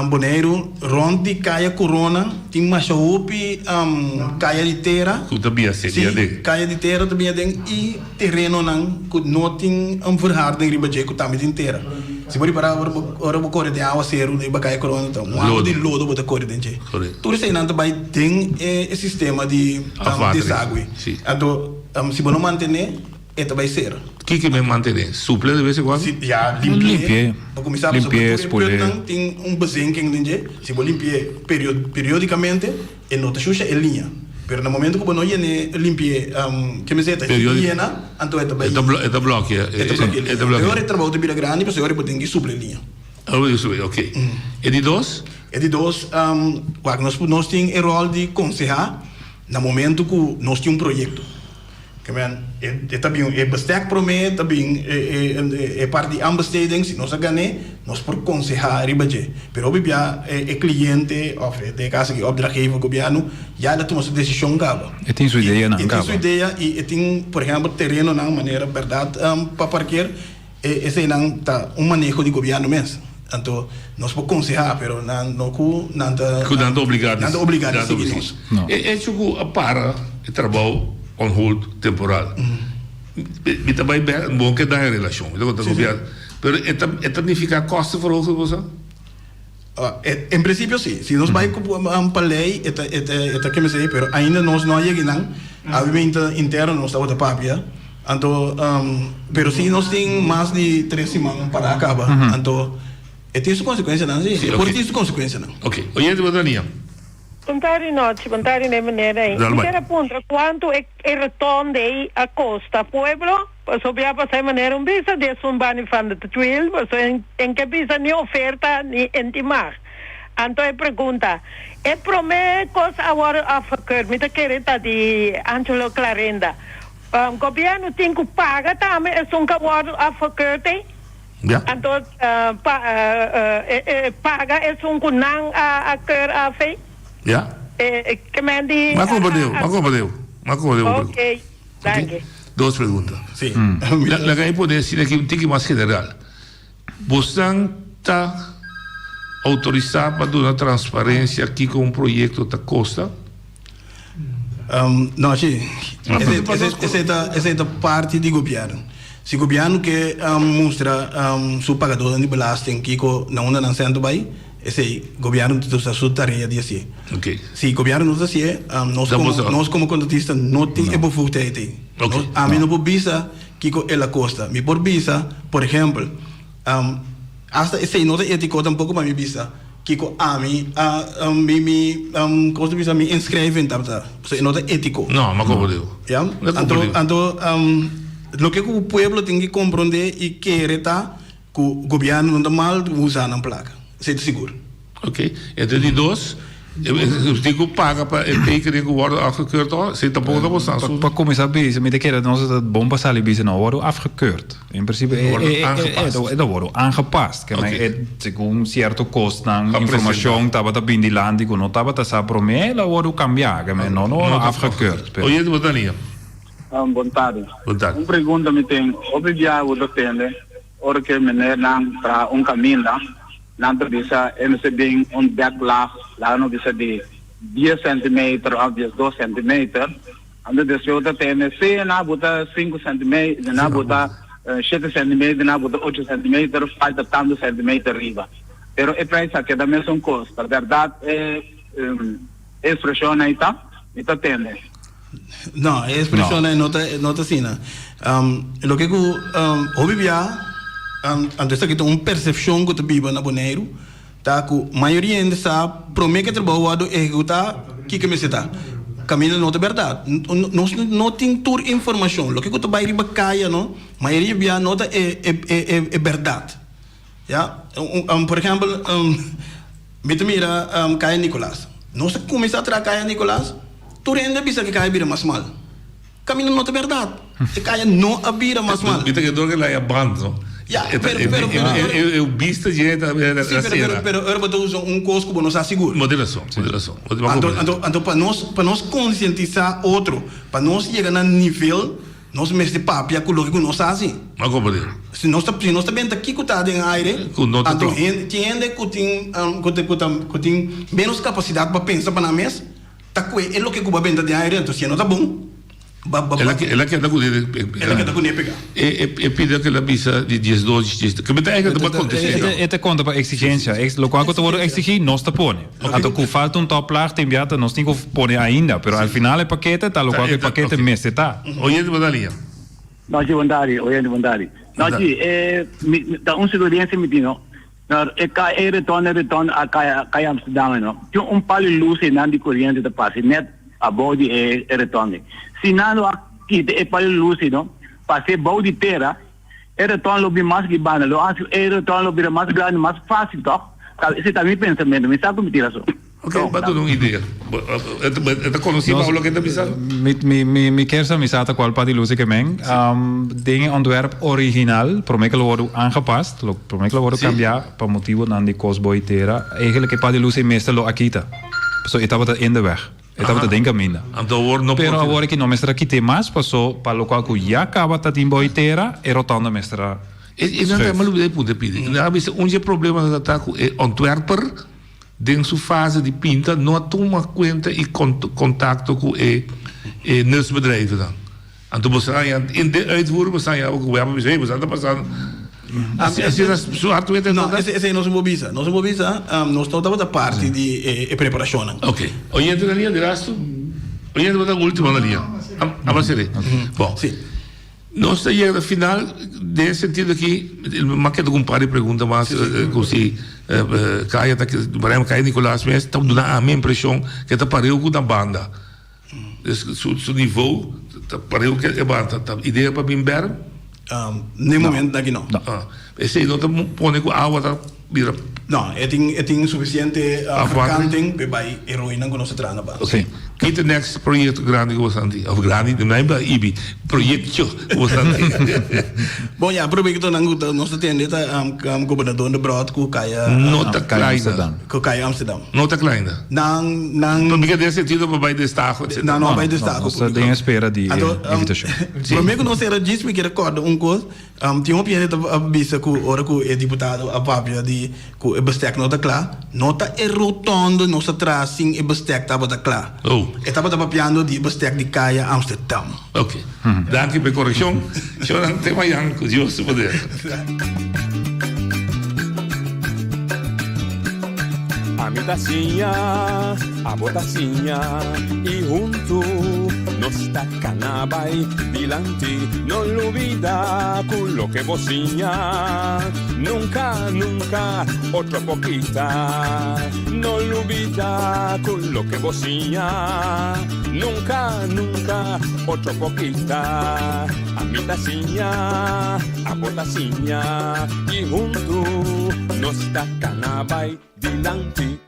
Boneiru rònt di Kaya Korona tin masha hopi kaya di tera. Ku ta bia se bia den. Si, kaya di tera ta bia den i terenonan ku no tin un verharding riba dje ku tambe tin tera. Si bo ripará ora bo ora bo kore den awaseru den Bakaya Corona ta un awa di lodo bo ta kore den dje. Tur eseinan ta bai den e sistema di desagwe. Anto si bo no mantené e ta bai sera. Kiko men mantené? Suple de bes en kuando? Si, ya, limpi'é. Bo kuminsá pasobra tur e putnan tin un bezinking den dje. Si bo limpi'é periodikamente e no ta shusha e liña. Pero na momento ku bo no yen'é limpi'é ke mester e ta yena anto e ta bai E ta blòkia e ta blòkia e liña. E ora e trabou ta bira grandi pasobra e ora bo tin ki supla e liña. E ora bo tin ki supla, oke. E di dos? E di dos, wak nos nos tin e ròl di konsehá na momento ku nos tin un proyekto. Ke men e ta bin e bestek promé ta bin e parti di aanbesteding si nos a gané nos por konsehá riba dje pero hopi bia e kliente òf den e kaso aki opdrachtgever gobièrnu ya el a tuma su desishon kaba. E tin su ideanan E tin kaba. su idea i e tin por ehèmpel terenonan manera bèrdat pa parker e eseinan ta un maneho di gobièrnu mes anto nos por konsehá pero nan no ku nan ta Ku nan ta obligá nan ta obligá di sigui nos. E echo ku a para e trabou on hold temporal mi ta bai bek bo ke daña relashon mi ta konta gobièrnu pero e ta e ta nifiká kostenverhoging bo sa? En prinsipio si. Si nos bai ku pa lei e ta e ta e ta keme esei pero ainda nos no a yega einan. Abimente interno nos tabata papia anto pero si nos tin mas di tres siman para a kaba anto e tin su konsekuensianan si e por tin su konsekuensianan. Ok, oyente bo ta nia. Bon tardi nochi, bon tardi n'e meneer ei. Mi kier a puntra cuanto e e rotonde ei a costa pueblo? Pasobra a pasa e manera un bisa di esun bani van de twiel, pasobra en en ke bisa ni oferta ni intimar. Anto e pregunta, e prome cos a worde afgekeurd, mi ta kere ta di Angelo Clarenda, gobierno tin cu paga tambe esun cu a worde afgekeurd ei? Ja. Anto pa paga esun cu nan a keur af ei? Ja. Ke men di. M'a comprendeu, m'a comprendeu, m'a comprendeu. Ok. Danki. Dos pregunta. Sí. Laga mi pone asina aki un tiki mas general. Bosnan ta autorisa pa duna transparencia kiko un proyecto ta costa? No, si. Esei ta, esei ta parti di gobierno. Si gobierno ke mustra su pagadornan di belasting kiko na unda nan cento bai, Esei gobierno ta usa su tarea di hacié. Si gobierno no ta hacié, nos como, nos como contratista no tin e bevoegdheid ei. Nos, ami no por bisa kico el a costa. Mi por bisa, por ehempel, hasta esei no ta etico tampoco pa mi bisa kico ami a, mi, mi, como ta bisa, mi inschrijving tabata. Pasobra e no ta etico. No, mi a comprende. Ya? Anto, anto, loke cu pueblo tin ki comprende y kere ta Ku gobièrnu no ta mal usa nan plaka, esei ta sigur. Ok, enton di dos, tin ku paga pa e tekening ku wòrdu afgekeurd òf esei tampoko ta bosan su. Pa kuminsá bisa, mi ta kere nos ta bon pa sali bisa no a wòrdu afgekeurd. En prinsipio e Wòrdu aangepast. e ta wòrdu aangepast. Ke men e segun sierto kosnan, informashon tabata bin dilanti ku no tabata sa promé, el a wòrdu kambiá. Ke men no no wòrdu afgekeurd. Oyente bo ta nia. Bon tardi. Bon tardi. Un pregunta mi tin, hopi biaha bo ta tende Ora ku e menernan traha un kaminda, nan ta bisa e mester bin un deklaag, laga nos bisa di dies sentimeter òf diesdos sentimeter. Anto despues bo ta tende, si nan a buta sinku sentimeter, nan a buta shete sentimeter, nan a buta ocho sentimeter, falta tantu sentimeter riba. Pero e prijs a keda mesun kos. Ta bèrdat e ekspreshon ei ta? Mi ta tende. No, e expresionnan no ta no ta asina. Loke ku hopi bia anto esaki ta un persepshon ku ta biba na Boneiru ta ku mayoria hende sa prome ku e trabou wòrdu ehekutá kiko mester ta. Kaminda no ta bèrdat. Nos no tin tur informashon. Loke ku ta bai riba kaya no mayoria bia no ta e e bèrdat. Ya, por ehèmpel mi ta mira Kaya Nicolas. Nos a kuminsá traha Kaya Nicolas, tur hende a bisa ku e kaya a bira mas mal. Kaminda no ta bèrdat. E kaya no a bira mas mal. Mi ta kere dor ku el a band, no? Ya, pero, pero, pero. E bista dje ta sera. Sí, pero, pero, pero ora bo ta usa un kos ku bo no sa sigur. Bo tin rason, bo tin rason. Anto, anto, anto pa nos, pa nos konsientisá otro, pa nos yega na nivel. Nos mester papia ku loke ku nos hasi. Ma komo di? Si nos ta si nos ta benta kiko ta den aire, Ku no ta anto klop. hende tin hende ku tin ku ta ku ta ku tin menos kapasidat pa pensa pa nan mes, ta kue e loke ku bo a benta den aire, anto si e no ta bon. El a el a keda kuné El a keda kuné pegá. E e pida ku el a bisa di 12 djes ke mi ta eigenlijk ta kontest'é. E ta konta pa eksigensia. Lokual ku ta wòrdu eksigí nos ta pone. Anto ku falta un toplaag tin bia ta nos tin ku pone ainda. Pero al final e pakete ta lokual ku e pakete mester ta. Oyente bo ta lia. Nochi bon tardi, oyente bon tardi. Nochi, e mi ta un sugerencia mi tin no. No, e kai e retorno e retorno a kai kai Amsterdam no. Tin un palo luz einan di coriente ta pasa net abou di e e retorno. Si nan lo a kita e palo luz ei no, pasa e bou di tera, e retorno lo bin mas ribanda, lo haci e retorno lo bira mas grandi, mas facil toch? Ta esei ta mi pensamento, mi sa cu mi tin rason. Ok, ba duna un idea. E ta conoci pa loke e ta bisa? Mi kier sa mi sa ta cual pa di luce ke men. Den e ontwerp original, prome ke lo wordo aangepast, prome ke lo wordo cambia pa motibonan di kosbo y tera, eigenlijk e pa di luce mester lo a kita. Pasobra e tabata in de weg. E tabata den caminda. Anto awor no por. Pero awor aki no mester a kite mas, paso pa locual cu ya caba ta tin boy tera, e rotonda mester a E nan ta malo bida e punto e pidi. Nan a bisa un dje problema ta ta cu e ontwerper den su fase di pinta no a tuma cuenta y contacto cu e e nutsbedrijvennan. Anto bo sa haña in de uitvoering bo sa haña cu web a bisa hey bo sa ta pasando. Asi asina su harto wete No, ese esei nos no por bisa. Nos no por bisa, nos no tabata parti di e preparacionnan. Ok. Oyente na liña, dirás tu? Oyente bo ta ultimo na liña. Aba sere. Bon. Nos ta yega na final den e sentido aki, m'a keda ku un par di pregunta mas ku si Kaya ta por ehempel Kaya Nicolaas mes ta duna ami impreshon ke ta pareu ku na banda. Su su nivo ta pareu ku e banda. Ta idea pa bin bèr? Den momento aki no. Esei no ta pone ku awa ta bira. No, e tin e tin sufisiente verkanting pa e bai e roinan ku nos ta traha na banda. Ok. Ki ta e next proyekto grandi ku boso tin? Of grandi, no e ibi, proyekto ku boso tin. Bon ya, proyektonan ku nos ta tende ta Gobernador Debrot ku Kaya. No ta Kleine. Ku Kaya Amsterdam. No ta Kleine. Nan, nan. Pa mi ka den sentido pa bai destaho etcetera. Nan no a bai destaho. Nos ta den espera di e invitashon. Prome ku nos sera djis mi kier kòrda un kos. Tin hopi hende ta bisa ku ora ku e diputado a papia di ku e bestek no ta kla, no ta e rotonde nos ta traha sin e bestek tabata kla. E tabata papiando di e bestek di Kaya Amsterdam. Ok. Danki pa e korekshon. Shownan te mayan ku Dios su poder. Ami ta siña, abo ta siña i huntu nos ta Cana bai dilanti, no lubida cu loke bo siña nunca, nunca otro por kita. No lubida cu loke bo siña nunca, nunca otro por kita. Ami ta siña, abo ta siña y hunto nos ta cana bai dilanti.